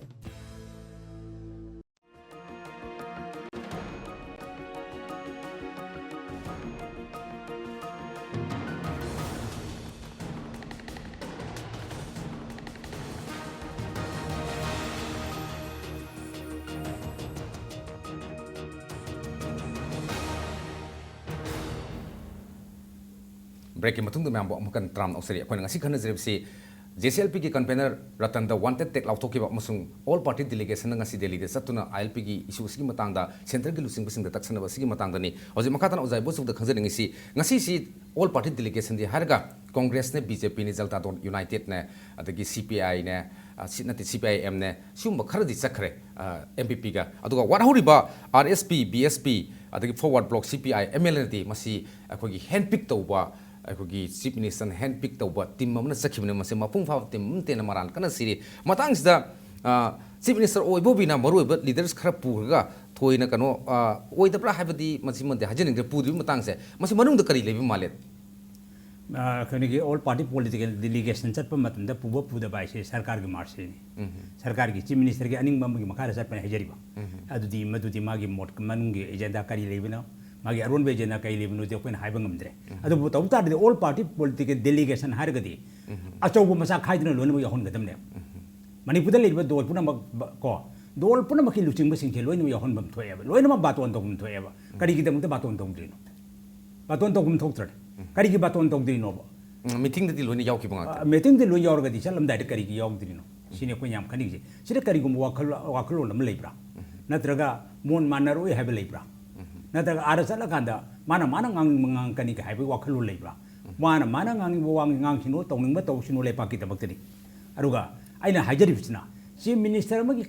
ꯕ꯭ꯔꯦꯛꯀꯤ ꯃꯇꯨꯡꯗ ꯃꯌꯥꯝꯕꯨ ꯑꯃꯨꯛ ꯍꯟꯅ ꯇꯔꯥꯝꯅ ꯑꯣꯛꯆꯔꯤ꯫ ꯑꯩꯈꯣꯏꯅ ꯉꯁꯤ ꯈꯟꯅꯖꯔꯤꯕꯁꯤ J C L ꯄꯤꯒꯤ convener ꯔꯇꯟꯗ ꯋꯥꯟꯇꯦꯗ ꯇꯦꯛ ꯂꯥꯎꯊꯣꯛꯈꯤꯕ ꯑꯃꯁꯨꯡ all party ꯗꯦꯂꯤꯒꯦꯁꯟꯅ ꯉꯁꯤ ꯗꯦꯜꯂꯤꯗ ꯆꯠꯇꯨꯅ ꯑꯥꯏ ꯑꯦꯜ ꯄꯤꯒꯤ ꯏꯁꯨ ꯑꯁꯤꯒꯤ ꯃꯇꯥꯡꯗ ꯁꯦꯟꯇꯔꯒꯤ ꯂꯨꯆꯤꯡꯕꯁꯤꯡꯗ ꯇꯛꯁꯟꯅꯕ ꯑꯁꯤꯒꯤ ꯃꯇꯥꯡꯗꯅꯤ꯫ ꯍꯧꯖꯤꯛ ꯃꯈꯥ ꯇꯥꯅ ꯑꯣꯖꯥ ꯏꯕꯣꯆꯧꯗ ꯈꯪꯖꯅꯤꯡꯉꯤꯁꯤ, ꯉꯁꯤꯁꯤ ꯑꯣꯜ ꯄꯥꯔꯇꯤ ꯗꯦꯂꯤꯒꯦꯁꯟꯗꯤ ꯍꯥꯏꯔꯒ ꯀꯣꯡꯒ꯭ꯔꯦꯁꯅꯦ, ꯕꯤ ꯖꯦ ꯄꯤꯅꯦ, ꯖꯜꯇꯥ ꯗꯣꯜ ꯌꯨꯅꯥꯏꯇꯦꯗꯅꯦ, ꯑꯗꯒꯤ ꯁꯤ ꯄꯤ ꯑꯥꯏꯅꯦ, ꯑ, ꯁꯤ ꯅꯠꯇꯦ, ꯁꯤ ꯄꯤ ꯑꯥꯏ ꯑꯦꯝꯅꯦ, ꯁꯤꯒꯨꯝꯕ ꯈꯔꯗꯤ ꯆꯠꯈ꯭ꯔꯦ, ꯑꯦꯝ ꯄꯤ ꯄꯤꯒ꯫ ꯑꯗꯨꯒ ꯋꯥꯠꯍꯧꯔꯤꯕ R S P, B S P, ꯑꯗꯒꯤ ꯐꯣꯔꯋꯥꯔꯗ ꯕ꯭ꯂꯣꯛ, ꯁꯤ ꯄꯤ ꯑꯥꯏ, ꯑꯦꯝ ꯑꯦꯜ ꯑꯦꯟꯗꯤ ꯃꯁꯤ ꯑꯩꯈꯣꯏꯒꯤ ꯍꯦꯟ ꯄꯤꯛ ꯇꯧꯕ, ꯑꯩꯈꯣꯏꯒꯤ ꯆꯤꯐ ꯃꯤꯅꯤꯁꯇꯔꯅ ꯍꯦꯟ ꯄꯤꯛ ꯇꯧꯕ ꯇꯤꯝ ꯑꯃꯅ ꯆꯠꯈꯤꯕꯅꯤ꯫ ꯃꯁꯤ ꯃꯄꯨꯡ ꯐꯥꯕ ꯇꯤꯝ ꯑꯃꯠꯇꯦꯅ ꯃꯔꯥꯜ ꯀꯟꯅ ꯁꯤꯔꯤ꯫ ꯃꯇꯥꯡꯁꯤꯗ, ꯑ, ꯆꯤꯐ ꯃꯤꯅꯤꯁꯇꯔ ꯑꯣꯏꯕ ꯑꯣꯏꯕꯤꯅ ꯃꯔꯨꯑꯣꯏꯕ ꯂꯤꯗꯔꯁ ꯈꯔ ꯄꯨꯔꯒ ꯊꯣꯏꯅ ꯀꯩꯅꯣ, ꯑ, ꯑꯣꯏꯗꯕ꯭ꯔꯥ ꯍꯥꯏꯕꯗꯤ ꯃꯁꯤꯃꯗꯤ ꯍꯥꯏꯖꯅꯤꯡꯗ꯭ꯔꯦ꯫ ꯄꯨꯗ꯭ꯔꯤꯕ ꯃꯇꯥꯡꯁꯦ, ꯃꯁꯤ ꯃꯅꯨꯡꯗ ꯀꯔꯤ ꯂꯩꯕ ꯃꯥꯜꯂꯦ? ꯑ, ꯑꯩꯈꯣꯏꯒꯤ ꯑꯣꯜ ꯄꯥꯔꯇꯤ ꯄꯣꯂꯤꯇꯤꯀꯦꯜ ꯗꯦꯂꯤꯒꯦꯁꯟ ꯆꯠꯄ ꯃꯇꯝꯗ ꯄꯨꯕ ꯄꯨꯗꯕ ꯍꯥꯏꯁꯦ ꯁꯔꯀꯥꯔꯒꯤ ꯃꯥꯔꯁꯤꯅꯤ꯫ ꯁꯔꯀꯥꯔꯒꯤ ꯆꯤꯐ ꯃꯤꯅꯤꯁꯇꯔꯒꯤ ꯑꯅꯤꯡꯕ ꯑꯃꯒꯤ ꯃꯈꯥꯗ ꯆꯠꯄꯅꯦ ꯍꯥꯏꯖꯔꯤꯕ꯫ ꯑꯗꯨꯗꯤ ꯃꯗꯨꯗꯤ ꯃꯥꯒꯤ ꯃꯣꯠ ꯃꯅꯨꯡꯒꯤ ꯑꯦꯖꯦꯟꯗꯥ ꯀꯔꯤ ꯂꯩꯕꯅꯣ, ꯃꯥꯒꯤ ꯑꯔꯣꯟꯕ ꯑꯦꯖꯦꯟꯗꯥ ꯀꯔꯤ ꯂꯩꯕꯅꯣꯗꯤ ꯑꯩꯈꯣꯏꯅ ꯍꯥꯏꯕ ꯉꯝꯗ꯭ꯔꯦ꯫ ꯑꯗꯨꯕꯨ ꯇꯧꯕ ꯇꯥꯔꯗꯤ ꯑꯣꯜ ꯄꯥꯔꯇꯤ ꯄꯣꯂꯤꯇꯤꯀꯦꯜ ꯗꯦꯂꯤꯒꯦꯁꯟ ꯍꯥꯏꯔꯒꯗꯤ ꯑꯆꯧꯕ ꯃꯆꯥ ꯈꯥꯏꯗꯅ ꯂꯣꯏꯅꯃꯛ ꯌꯥꯎꯍꯟꯒꯗꯕꯅꯦꯕ꯫ ꯃꯅꯤꯄꯨꯔꯗ ꯂꯩꯔꯤꯕ ꯗꯣꯜ ꯄꯨꯝꯅꯃꯛ ꯕ-, ꯀꯣ, ꯗꯣꯜ ꯄꯨꯝꯅꯃꯛꯀꯤ ꯂꯨꯆꯤꯡꯕꯁꯤꯡꯁꯦ ꯂꯣꯏꯅꯃꯛ ꯌꯥꯎꯍꯟꯐꯝ ꯊꯣꯛꯑꯦꯕ, ꯂꯣꯏꯅꯃꯛ ꯕꯥꯇꯣꯟ ꯇꯧꯐꯝ ꯊꯣꯛꯑꯦꯕ꯫ ꯀꯔꯤꯒꯤꯗꯃꯛꯇ ꯕꯥꯇꯣꯟ ꯇꯧꯗ꯭ꯔꯤꯅꯣ? ꯕꯥꯇꯣꯟ ꯇꯧꯐꯝ ꯊꯣꯛꯇ꯭ꯔꯅꯦ꯫ ꯀꯔꯤꯒꯤ ꯕꯥꯇꯣꯟ ꯇꯧꯗ꯭ꯔꯤꯅꯣꯕ? ꯎꯝ, ꯃꯤꯇꯤꯡꯗꯗꯤ ꯂꯣꯏꯅ ꯌꯥꯎꯈꯤꯕ ꯉꯥꯛꯇ꯫ ꯑ, ꯃꯤꯇꯤꯡꯗ ꯂꯣꯏ ꯌꯥꯎꯔꯒꯗꯤ ꯆꯠꯂꯝꯗꯥꯏꯗ ꯀꯔꯤꯒꯤ ꯌꯥꯎꯗ꯭ꯔꯤꯅꯣ? ꯁꯤꯅꯤ ꯑꯩꯈꯣꯏꯅ ꯌꯥꯝ ꯈꯟꯅꯤꯡꯉꯤꯁꯦ꯫ ꯁꯤꯗ ꯀꯔꯤꯒꯨꯝꯕ ꯋꯥꯈꯜ, ꯋꯥꯈꯜꯂꯣꯟ ꯑꯃ ꯂꯩꯕ꯭ꯔꯥ? ꯅꯠꯇ꯭ꯔꯒ ꯃꯣꯟ ꯃꯥꯟꯅꯔꯣꯏ ꯍꯥꯏꯕ ꯂꯩꯕ꯭ꯔꯥ? ꯅꯠꯇ꯭ꯔꯒ ꯑꯥꯗ ꯆꯠꯂꯀꯥꯟꯗ ꯃꯥꯅ, ꯃꯥꯅ ꯉꯥꯡꯅꯤꯡꯕ ꯉꯥꯡꯉꯛꯀꯅꯤꯒ ꯍꯥꯏꯕꯒꯤ ꯋꯥꯈꯜꯂꯣꯟ ꯂꯩꯕ꯭ꯔꯥ? ꯃꯥꯅ ꯃꯥꯅ ꯉꯥꯡꯅꯤꯡꯕ ꯋꯥ ꯉꯥꯡꯁꯤꯅꯨ, ꯇꯧꯅꯤꯡꯕ ꯇꯧꯁꯤꯅꯨ, ꯂꯩꯄꯥꯛꯀꯤꯗꯃꯛꯇꯅꯤ꯫ ꯑꯗꯨꯒ ꯑꯩꯅ ꯍꯥꯏꯖꯔꯤꯕꯁꯤꯅ, ꯆꯤꯐ ꯃꯤꯅꯤꯁꯇꯔ ꯑꯃꯒꯤ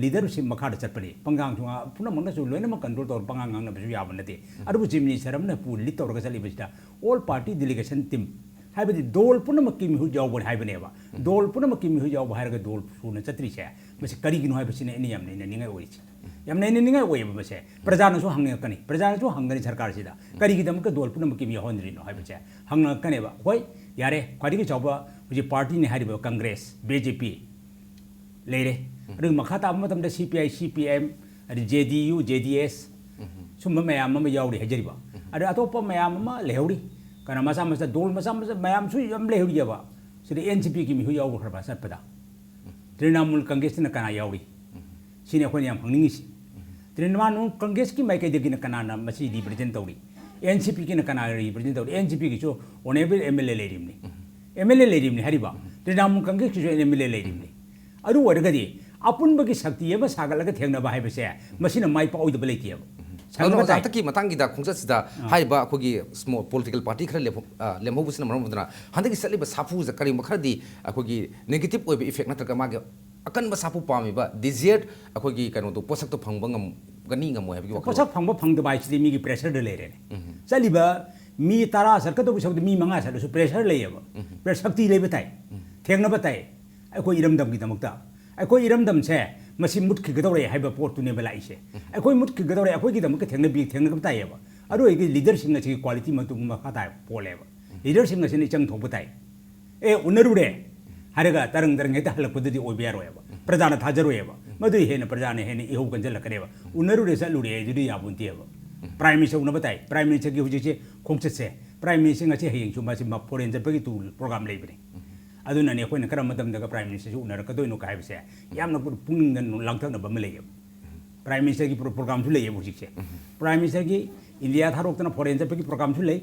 ꯂꯤꯗꯔꯁꯤꯞ ꯃꯈꯥꯗ ꯆꯠꯄꯅꯤ꯫ ꯄꯪꯉꯥꯡꯁꯨ ꯉꯥꯡ- ꯄꯨꯝꯅꯃꯛꯅꯁꯨ ꯂꯣꯏꯅꯃꯛ ꯀꯟꯇ꯭ꯔꯣꯜ ꯇꯧꯔ ꯄꯪꯉꯥꯡ ꯉꯥꯡꯅꯕꯁꯨ ꯌꯥꯕ ꯅꯠꯇꯦ꯫ ꯑꯗꯨꯕꯨ ꯆꯤꯐ ꯃꯤꯅꯤꯁꯇꯔ ꯑꯃꯅ ꯄꯨ ꯂꯤꯗ ꯇꯧꯔꯒ ꯆꯠꯂꯤꯕꯁꯤꯗ, ꯑꯣꯜ ꯄꯥꯔꯇꯤ ꯗꯦꯂꯤꯒꯦꯁꯟ ꯇꯤꯝ, ꯍꯥꯏꯕꯗꯤ ꯗꯣꯜ ꯄꯨꯝꯅꯃꯛꯀꯤ ꯃꯤꯍꯨꯠ ꯌꯥꯎꯕꯅꯤ ꯍꯥꯏꯕꯅꯦꯕ꯫ ꯗꯣꯜ ꯄꯨꯝꯅꯃꯛꯀꯤ ꯃꯤꯍꯨꯠ ꯌꯥꯎꯕ ꯍꯥꯏꯔꯒ ꯗꯣꯜ ꯁꯨꯅ ꯆꯠꯇ꯭ꯔꯤꯁꯦ, ꯃꯁꯤ ꯀꯔꯤꯒꯤꯅꯣ ꯍꯥꯏꯕꯁꯤꯅꯦ ꯑꯩꯅ ꯌꯥꯝꯅ ꯏꯅꯅꯤꯡꯉꯥꯏ ꯑꯣꯏꯔꯤꯁꯦ꯫ ꯌꯥꯝꯅ ꯏꯅꯅꯤꯡꯉꯥꯏ ꯑꯣꯏꯌꯦꯕ ꯃꯁꯦ꯫ ꯄ꯭ꯔꯖꯥꯅꯁꯨ ꯍꯪꯅꯤꯡꯉꯛꯀꯅꯤ, ꯄ꯭ꯔꯖꯥꯅꯁꯨ ꯍꯪꯒꯅꯤ ꯁꯔꯀꯥꯔꯁꯤꯗ, ꯀꯔꯤꯒꯤꯗꯃꯛꯇ ꯗꯣꯜ ꯄꯨꯝꯅꯃꯛꯀꯤ ꯃꯤ ꯌꯥꯎꯍꯟꯗ꯭ꯔꯤꯅꯣ ꯍꯥꯏꯕꯁꯦ ꯍꯪꯅꯔꯛꯀꯅꯦꯕ꯫ ꯍꯣꯏ, ꯌꯥꯔꯦ, ꯈ꯭ꯋꯥꯏꯗꯒꯤ ꯆꯥꯎꯕ ꯍꯧꯖꯤꯛ ꯄꯥꯔꯇꯤꯅꯤ ꯍꯥꯏꯔꯤꯕ ꯀꯪꯒ꯭ꯔꯦꯁ, ꯕꯤ ꯖꯦ ꯄꯤ ꯂꯩꯔꯦ꯫ ꯑꯗꯨꯒ ꯃꯈꯥ ꯇꯥꯕ ꯃꯇꯝꯗ ꯁꯤ ꯄꯤ ꯑꯥꯏ, ꯁꯤ ꯄꯤ ꯑꯦꯝ, ꯑꯗꯩ ꯖꯦ ꯗꯤ ꯌꯨ, ꯖꯦ ꯗꯤ ꯑꯦꯁ, ꯁꯨꯝꯕ ꯃꯌꯥꯝ ꯑꯃ ꯌꯥꯎꯔꯤ ꯍꯥꯏꯖꯔꯤꯕ꯫ ꯑꯗ ꯑꯇꯣꯞꯄ ꯃꯌꯥꯝ ꯑꯃ ꯂꯩꯍꯧꯔꯤ, ꯀꯅꯥ ꯃꯆꯥ ꯃꯆꯥ, ꯗꯣꯜ ꯃꯆꯥ ꯃꯆꯥ ꯃꯌꯥꯝꯁꯨ ꯌꯥꯝ ꯂꯩꯍꯧꯔꯤꯑꯕ꯫ ꯁꯤꯗ ꯑꯦꯟ ꯁꯤ ꯄꯤꯒꯤ ꯃꯤꯍꯨꯠ ꯌꯥꯎꯈ꯭ꯔꯕ ꯆꯠꯄꯗ꯫ ꯇ꯭ꯔꯤꯅꯥꯃꯨꯜ ꯀꯪꯒ꯭ꯔꯦꯁꯇꯅ ꯀꯅꯥ ꯌꯥꯎꯔꯤ? ꯁꯤꯅꯤ ꯑꯩꯈꯣꯏꯅ ꯌꯥꯝ ꯍꯪꯅꯤꯡꯉꯤꯁꯤ꯫ ꯇ꯭ꯔꯤꯅꯥꯃꯨꯜ ꯀꯪꯒ꯭ꯔꯦꯁꯀꯤ ꯃꯥꯏꯀꯩꯗꯒꯤꯅ ꯀꯅꯥꯅ ꯃꯁꯤ ꯔꯤꯄ꯭ꯔꯖꯦꯟ ꯇꯧꯔꯤ? ꯑꯦꯟ ꯁꯤ ꯄꯤꯒꯤꯅ ꯀꯅꯥ ꯔꯤꯄ꯭ꯔꯖꯦꯟ ꯇꯧꯔꯤ? ꯑꯦꯟ ꯁꯤ ꯄꯤꯒꯤꯁꯨ ꯑꯣꯅꯦꯕꯜ ꯑꯦꯝ ꯑꯦꯜ ꯑꯦ ꯂꯩꯔꯤꯕꯅꯤ, ꯑꯦꯝ ꯑꯦꯜ ꯑꯦ ꯂꯩꯔꯤꯕꯅꯤ ꯍꯥꯏꯔꯤꯕ꯫ ꯇ꯭ꯔꯤꯅꯥꯃꯨꯜ ꯀꯪꯒ꯭ꯔꯦꯁꯀꯤꯁꯨ ꯑꯦꯝ ꯑꯦꯜ ꯑꯦ ꯂꯩꯔꯤꯕꯅꯤ꯫ ꯑꯗꯨ ꯑꯣꯏꯔꯒꯗꯤ ꯑꯄꯨꯟꯕꯒꯤ ꯁꯛꯇꯤ ꯑꯃ ꯁꯥꯒꯠꯂꯒ ꯊꯦꯡꯅꯕ ꯍꯥꯏꯕꯁꯦ, ꯃꯁꯤꯅ ꯃꯥꯏ ꯄꯥꯛꯑꯣꯏꯗꯕ ꯂꯩꯇꯦꯕ꯫ ꯑꯗꯨꯅ ꯁꯪꯒ ꯑꯣꯖꯥ, ꯇꯥꯏ꯫ ꯍꯟꯗꯛꯀꯤ ꯃꯇꯥꯡꯒꯤꯗ ꯈꯣꯡꯆꯠꯁꯤꯗ ꯍꯥꯏꯔꯤꯕ ꯑꯩꯈꯣꯏꯒꯤ ꯁ꯭ꯃꯣ-, ꯄꯣꯂꯤꯇꯤꯀꯦꯜ ꯄꯥꯔꯇꯤ ꯈꯔ ꯂꯦꯝꯍꯧ-, ꯑ, ꯂꯦꯝꯍꯧꯕꯁꯤꯅ ꯃꯔꯝ ꯑꯣꯏꯗꯨꯅ ꯍꯟꯗꯛꯀꯤ ꯆꯠꯂꯤꯕ ꯁꯥꯐꯨꯁꯦ ꯀꯔꯤꯒꯨꯝꯕ ꯈꯔꯗꯤ ꯑꯩꯈꯣꯏꯒꯤ ꯅꯦꯒꯦꯇꯤꯚ ꯑꯣꯏꯕ ꯏꯐꯦꯛ ꯅꯠꯇ꯭ꯔꯒ ꯃꯥꯒꯤ ꯑꯀꯟꯕ ꯁꯥꯐꯨ ꯄꯥꯝꯃꯤꯕ ꯗꯤꯖꯤꯌꯔ ꯑꯩꯈꯣꯏꯒꯤ ꯀꯩꯅꯣꯗꯣ, ꯄꯣꯠꯁꯛꯇꯣ ꯐꯪꯕ ꯉꯝꯒꯅꯤ ꯉꯝꯃꯣꯏ ꯍꯥꯏꯕꯒꯤ ꯋꯥꯈꯜꯂꯣꯟ? ꯄꯣꯠꯁꯛ ꯐꯪꯕ ꯐꯪꯗꯕ ꯍꯥꯏꯁꯤꯗꯤ ꯃꯤꯒꯤ ꯄ꯭ꯔꯦꯁꯔꯗ ꯂꯩꯔꯦꯅꯦ꯫ ꯆꯠꯂꯤꯕ ꯃꯤ ꯇꯔꯥ ꯆꯠꯀꯗꯧꯕ ꯁꯔꯨꯛꯇ ꯃꯤ ꯃꯉꯥ ꯆꯠꯂꯁꯨ ꯄ꯭ꯔꯦꯁꯔ ꯂꯩꯌꯦꯕ꯫ ꯄ꯭ꯔꯦꯁ-, ꯁꯛꯇꯤ ꯂꯩꯕ ꯇꯥꯏ꯫ ꯊꯦꯡꯅꯕ ꯇꯥꯏ꯫ ꯑꯩꯈꯣꯏ ꯏꯔꯝꯗꯝꯒꯤꯗꯃꯛꯇ꯫ ꯑꯩꯈꯣꯏ ꯏꯔꯝꯗꯝꯁꯦ ꯃꯁꯤ ꯃꯨꯠꯈꯤꯒꯗꯧꯔꯦ ꯍꯥꯏꯕ ꯄꯣꯠꯇꯨꯅꯦꯕ ꯂꯥꯛꯏꯁꯦ꯫ ꯑꯩꯈꯣꯏ ꯃꯨꯠꯈꯤꯒꯗꯧꯔꯦ, ꯑꯩꯈꯣꯏꯒꯤꯗꯃꯛꯇ ꯊꯦꯡꯅꯕꯤ-, ꯊꯦꯡꯅꯒꯗꯕ ꯇꯥꯏꯌꯦꯕ꯫ ꯑꯗꯨ ꯑꯣꯏꯔꯗꯤ ꯂꯤꯗꯔꯁꯤꯡ ꯑꯁꯤꯒꯤ ꯀ꯭ꯋꯥꯂꯤꯇꯤ ꯃꯇꯨꯡ ꯃꯈꯥ ꯇꯥꯏ ꯄꯣꯜꯂꯦꯕ꯫ ꯂꯤꯗꯔꯁꯤꯡ ꯑꯁꯤꯅ ꯏꯆꯪ ꯊꯣꯛꯄ ꯇꯥꯏ꯫ ꯑꯦ, ꯎꯅꯔꯨꯔꯦ ꯍꯥꯏꯔꯒ ꯇꯔꯪ ꯇꯔꯪ ꯍꯦꯛꯇ ꯍꯜꯂꯛꯄꯗꯨꯗꯤ ꯑꯣꯏꯕ ꯌꯥꯔꯣꯏꯕ꯫ ꯄ꯭ꯔꯖꯥꯅ ꯊꯥꯖꯔꯣꯏꯕ꯫ ꯃꯗꯨꯏ ꯍꯦꯟꯅ ꯄ꯭ꯔꯖꯥꯅ ꯍꯦꯟꯅ ꯏꯍꯧ ꯀꯟꯁꯤꯜꯂꯛꯀꯅꯦꯕ꯫ ꯎꯅꯔꯨꯔꯦ, ꯆꯠꯂꯨꯔꯦ ꯍꯥꯏꯗꯨꯗꯤ ꯌꯥꯕ ꯅꯠꯇꯦꯕ꯫ ꯄ꯭ꯔꯥꯏꯝ ꯃꯤꯅꯤꯁꯇꯔ ꯎꯅꯕ ꯇꯥꯏ꯫ ꯄ꯭ꯔꯥꯏꯝ ꯃꯤꯅꯤꯁꯇꯔꯒꯤ ꯍꯧꯖꯤꯛꯁꯦ ꯈꯣꯡꯆꯠꯁꯦ, ꯄ꯭ꯔꯥꯏꯝ ꯃꯤꯅꯤꯁꯇꯔ ꯉꯁꯤ ꯍꯌꯦꯡꯁꯨ ꯃꯥꯁꯤ ꯃ-, ꯐꯣꯔꯦꯟ ꯆꯠꯄꯒꯤ ꯇꯨꯔ ꯄ꯭ꯔꯣꯒ꯭ꯔꯥꯝ ꯂꯩꯕꯅꯤ꯫ ꯑꯗꯨꯅꯅꯦ ꯑꯩꯈꯣꯏꯅ ꯀꯔꯝꯕ ꯃꯇꯝꯗꯒ ꯄ꯭ꯔꯥꯏꯝ ꯃꯤꯅꯤꯁꯇꯔꯁꯤ ꯎꯅꯔꯛꯀꯗꯣꯏꯅꯣ ꯍꯥꯏꯕꯁꯦ ꯌꯥꯝꯅ ꯄꯨꯛꯅꯤꯡꯗ ꯂꯥꯡꯇꯛꯅꯕ ꯑꯃ ꯂꯩꯌꯦꯕ꯫ ꯄ꯭ꯔꯥꯏꯝ ꯃꯤꯅꯤꯁꯇꯔꯒꯤ ꯄ꯭ꯔꯣ-, ꯄ꯭ꯔꯣꯒ꯭ꯔꯥꯝꯁꯨ ꯂꯩꯌꯦꯕ ꯍꯧꯖꯤꯛꯁꯦ꯫ ꯄ꯭ꯔꯥꯏꯝ ꯃꯤꯅꯤꯁꯇꯔꯒꯤ ꯏꯟꯗꯤꯌꯥ ꯊꯥꯗꯣꯛꯇꯅ ꯐꯣꯔꯦꯟ ꯆꯠꯄꯒꯤ ꯄ꯭ꯔꯣꯒ꯭ꯔꯥꯝꯁꯨ ꯂꯩ꯫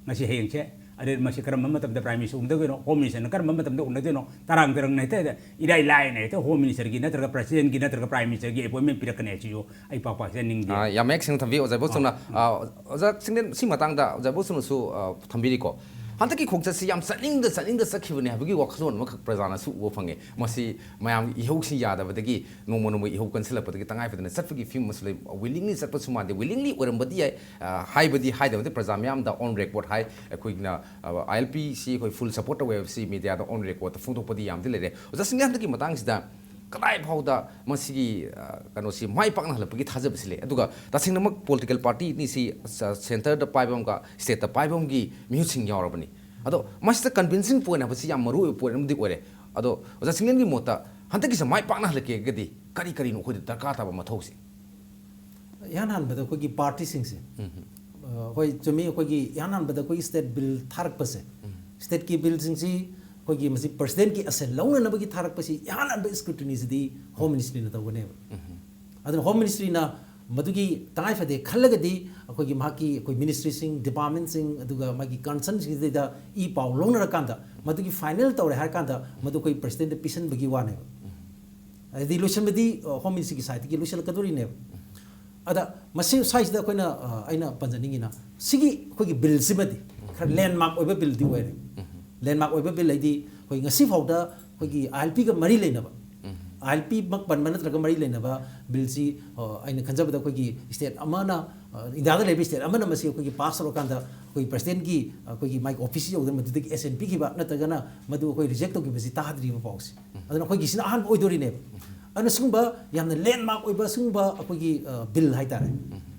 ꯉꯁꯤ ꯍꯌꯦꯡꯁꯦ, ꯑꯗꯩ ꯃꯁꯤ ꯀꯔꯝꯕ ꯃꯇꯝꯗ ꯄ꯭ꯔꯥꯏꯝ ꯃꯤꯅꯤꯁꯇꯔ ꯎꯅꯗꯣꯏꯅꯣ, ꯍꯣꯝ ꯃꯤꯅꯤꯁꯇꯔꯅ ꯀꯔꯝꯕ ꯃꯇꯝꯗ ꯎꯅꯗꯣꯏꯅꯣ, ꯇꯔꯥꯡ ꯇꯔꯪꯅ ꯍꯦꯛꯇ, ꯏꯔꯥꯏ ꯂꯥꯏꯅ ꯍꯦꯛꯇ ꯍꯣꯝ ꯃꯤꯅꯤꯁꯇꯔꯒꯤ ꯅꯠꯇ꯭ꯔꯒ ꯄ꯭ꯔꯁꯤꯗꯦꯟꯒꯤ ꯅꯠꯇ꯭ꯔꯒ ꯄ꯭ꯔꯥꯏꯝ ꯃꯤꯅꯤꯁꯇꯔꯒꯤ ꯑꯦꯄꯣꯏꯟꯃꯦꯟ ꯄꯤꯔꯛꯀꯅꯤ ꯍꯥꯏꯁꯤꯁꯨ ꯑꯩ ꯄꯥꯛ ꯄꯥꯛ ꯆꯠꯅꯤꯡꯗꯦ꯫ ꯑꯥ, ꯌꯥꯝ ꯃꯌꯦꯛ ꯁꯦꯡꯅ ꯊꯝꯕꯤꯌꯨ, ꯑꯣꯖꯥ ꯏꯕꯣꯆꯧꯅ꯫ ꯑꯥ, ꯑꯣꯖꯥ ꯁꯤꯡꯅꯦꯟ, ꯁꯤ ꯃꯇꯥꯡꯗ ꯑꯣꯖꯥ ꯏꯕꯣꯆꯧꯅꯁꯨ, ꯑꯥ, ꯊꯝꯕꯤꯔꯤꯀꯣ꯫ ꯍꯟꯗꯛꯀꯤ ꯈꯣꯡꯆꯠꯁꯤ ꯌꯥꯝ ꯆꯠꯅꯤꯡꯗ ꯆꯠꯅꯤꯡꯗ ꯆꯠꯈꯤꯕꯅꯦ ꯍꯥꯏꯕꯒꯤ ꯋꯥꯈꯜꯂꯣꯟ ꯑꯃꯈꯛ ꯄ꯭ꯔꯖꯥꯅꯁꯨ ꯎꯕ ꯐꯪꯉꯦ꯫ ꯃꯁꯤ ꯃꯌꯥꯝꯒꯤ ꯏꯍꯧꯁꯤꯡ ꯌꯥꯗꯕꯗꯒꯤ ꯅꯣꯡꯃ ꯅꯣꯡꯃꯒꯤ ꯏꯍꯧ ꯀꯟꯁꯤꯜꯂꯛꯄꯗꯒꯤ ꯇꯉꯥꯏ ꯐꯗꯅ ꯆꯠꯄꯒꯤ ꯐꯤꯕꯝ ꯑꯃꯁꯨ ꯂꯩ꯫ Willingly ꯆꯠꯄꯁꯨ ꯃꯥꯟꯗꯦ꯫ Willingly ꯑꯣꯏꯔꯝꯕꯗꯤ ꯌꯥꯏ, ꯑ, ꯍꯥꯏꯕꯗꯤ ꯍꯥꯏꯗꯕꯗꯤ ꯄ꯭ꯔꯖꯥ ꯃꯤꯌꯥꯝꯗ on record ꯍꯥꯏ꯫ ꯑꯩꯈꯣꯏꯅ, ꯑ, ILP ꯁꯤ ꯑꯩꯈꯣꯏ full support ꯇꯧꯋꯦ ꯍꯥꯏꯕꯁꯤ mediaꯗ on recordꯇ ꯐꯣꯡꯗꯣꯛꯄꯗꯤ ꯌꯥꯝꯗꯤ ꯂꯩꯔꯦ꯫ ꯑꯣꯖꯥ ꯁꯤꯡꯅꯦ, ꯍꯟꯗꯛꯀꯤ ꯃꯇꯥꯡꯁꯤꯗ ꯀꯗꯥꯏ ꯐꯥꯎꯗ ꯃꯁꯤꯒꯤ, ꯑ, ꯀꯩꯅꯣꯁꯤ ꯃꯥꯏ ꯄꯥꯛꯅ ꯍꯜꯂꯛꯄꯒꯤ ꯊꯥꯖꯕꯁꯤ ꯂꯩ? ꯑꯗꯨꯒ ꯇꯁꯦꯡꯅꯃꯛ political party ꯑꯅꯤꯁꯤ, ꯑ, centreꯗ ꯄꯥꯏꯕ ꯑꯃꯒ stateꯇ ꯄꯥꯏꯕ ꯑꯃꯒꯤ ꯃꯤꯍꯨꯠꯁꯤꯡ ꯌꯥꯎꯔꯕꯅꯤ꯫ ꯑꯗꯣ ꯃꯁꯤꯗ convincing point ꯍꯥꯏꯕꯁꯤ ꯌꯥꯝ ꯃꯔꯨ ꯑꯣꯏꯕ point ꯑꯃꯗꯤ ꯑꯣꯏꯔꯦ꯫ ꯑꯗꯣ ꯑꯣꯖꯥ ꯁꯤꯡꯅꯦꯜꯒꯤ ꯃꯣꯠꯇ ꯍꯟꯗꯛꯀꯤꯁꯦ ꯃꯥꯏ ꯄꯥꯛꯅ ꯍꯜꯂꯛꯀꯦꯒꯗꯤ ꯀꯔꯤ ꯀꯔꯤꯅꯣ ꯑꯩꯈꯣꯏꯗ ꯗꯔꯀꯥꯔ ꯇꯥꯕ ꯃꯊꯧꯁꯦ? ꯏꯍꯥꯟ ꯍꯥꯟꯕꯗ ꯑꯩꯈꯣꯏꯒꯤ partyꯁꯤꯡꯁꯦ, ꯑ, ꯍꯣꯏ, ꯆꯨꯝꯃꯤ, ꯑꯩꯈꯣꯏꯒꯤ ꯏꯍꯥꯟ ꯍꯥꯟꯕꯗ ꯑꯩꯈꯣꯏꯒꯤ state bill ꯊꯥꯔꯛꯄꯁꯦ, stateꯀꯤ billꯁꯤꯡꯁꯤ ꯑꯩꯈꯣꯏꯒꯤ ꯃꯁꯤ presidentꯀꯤ ꯑꯁꯦ ꯂꯧꯅꯅꯕꯒꯤ ꯊꯥꯔꯛꯄꯁꯤ ꯏꯍꯥꯟ ꯍꯥꯟꯕ scrutinyꯁꯤꯗꯤ Home Ministryꯅ ꯇꯧꯒꯅꯦꯕ꯫ ꯑꯗꯨꯅ Home Ministryꯅ ꯃꯗꯨꯒꯤ ꯇꯉꯥꯏ ꯐꯗꯦ ꯈꯜꯂꯒꯗꯤ ꯑꯩꯈꯣꯏꯒꯤ ꯃꯍꯥꯛꯀꯤ ꯑꯩꯈꯣꯏ ministryꯁꯤꯡ, departmentꯁꯤꯡ, ꯑꯗꯨꯒ ꯃꯥꯒꯤ concernꯁꯤꯡꯁꯤꯗꯩꯗ ꯏ ꯄꯥꯎ ꯂꯧꯅꯔꯀꯥꯟꯗ ꯃꯗꯨꯒꯤ final ꯇꯧꯔꯦ ꯍꯥꯏꯔ ꯀꯥꯟꯗ ꯃꯗꯨ ꯑꯩꯈꯣꯏ presidentꯇ ꯄꯤꯁꯟꯕꯒꯤ ꯋꯥꯅꯦꯕ꯫ ꯍꯥꯏꯗꯤ ꯂꯣꯏꯁꯟꯕꯗꯤ, ꯑ, Home Ministryꯒꯤ sideꯇꯒꯤ ꯂꯣꯏꯁꯜꯂꯛꯀꯗꯣꯔꯤꯅꯦꯕ꯫ ꯑꯗ ꯃꯁꯤ ꯁ꯭ꯋꯥꯏꯁꯤꯗ ꯑꯩꯈꯣꯏꯅ, ꯑ, ꯑꯩꯅ ꯄꯟꯖꯅꯤꯡꯉꯤꯅ ꯁꯤꯒꯤ ꯑꯩꯈꯣꯏꯒꯤ billꯁꯤꯃꯗꯤ ꯈꯔ landmark ꯑꯣꯏꯕ billꯗꯤ ꯑꯣꯏꯔꯦ꯫ Landmark ꯑꯣꯏꯕ bill ꯍꯥꯏꯗꯤ ꯑꯩꯈꯣꯏ ꯉꯁꯤ ꯐꯥꯎꯗ ꯑꯩꯈꯣꯏꯒꯤ ILPꯒ ꯃꯔꯤ ꯂꯩꯅꯕ, ILPꯃꯛ ꯄꯟꯕ ꯅꯠꯇ꯭ꯔꯒ ꯃꯔꯤ ꯂꯩꯅꯕ billꯁꯤ, ꯑ, ꯑꯩꯅ ꯈꯟꯖꯕꯗ ꯑꯩꯈꯣꯏꯒꯤ state ꯑꯃꯅ, ꯑ, ꯏꯟꯗꯤꯌꯥꯗ ꯂꯩꯕ state ꯑꯃꯅ ꯃꯁꯤ ꯑꯩꯈꯣꯏꯒꯤ pass ꯇꯧꯔꯀꯥꯟꯗ ꯑꯩꯈꯣꯏ presidentꯀꯤ, ꯑꯩꯈꯣꯏꯒꯤ ꯃꯥꯒꯤ officeꯁꯤ ꯌꯧꯗꯅ ꯃꯗꯨꯗꯒꯤ assent ꯄꯤꯈꯤꯕ ꯅꯠꯇ꯭ꯔꯒꯅ ꯃꯗꯨ ꯑꯩꯈꯣꯏ reject ꯇꯧꯈꯤꯕꯁꯤ ꯇꯥꯗ꯭ꯔꯤꯕ ꯄꯥꯎꯁꯦ꯫ ꯑꯗꯨꯅ ꯑꯩꯈꯣꯏꯒꯤꯁꯤꯅ ꯑꯍꯥꯟꯕ ꯑꯣꯏꯗꯣꯔꯤꯅꯦꯕ꯫ ꯑꯗꯨꯅ ꯁꯤꯒꯨꯝꯕ ꯌꯥꯝꯅ landmark ꯑꯣꯏꯕ ꯁꯤꯒꯨꯝꯕ ꯑꯩꯈꯣꯏꯒꯤ, ꯑ, bill ꯍꯥꯏꯇꯥꯔꯦ,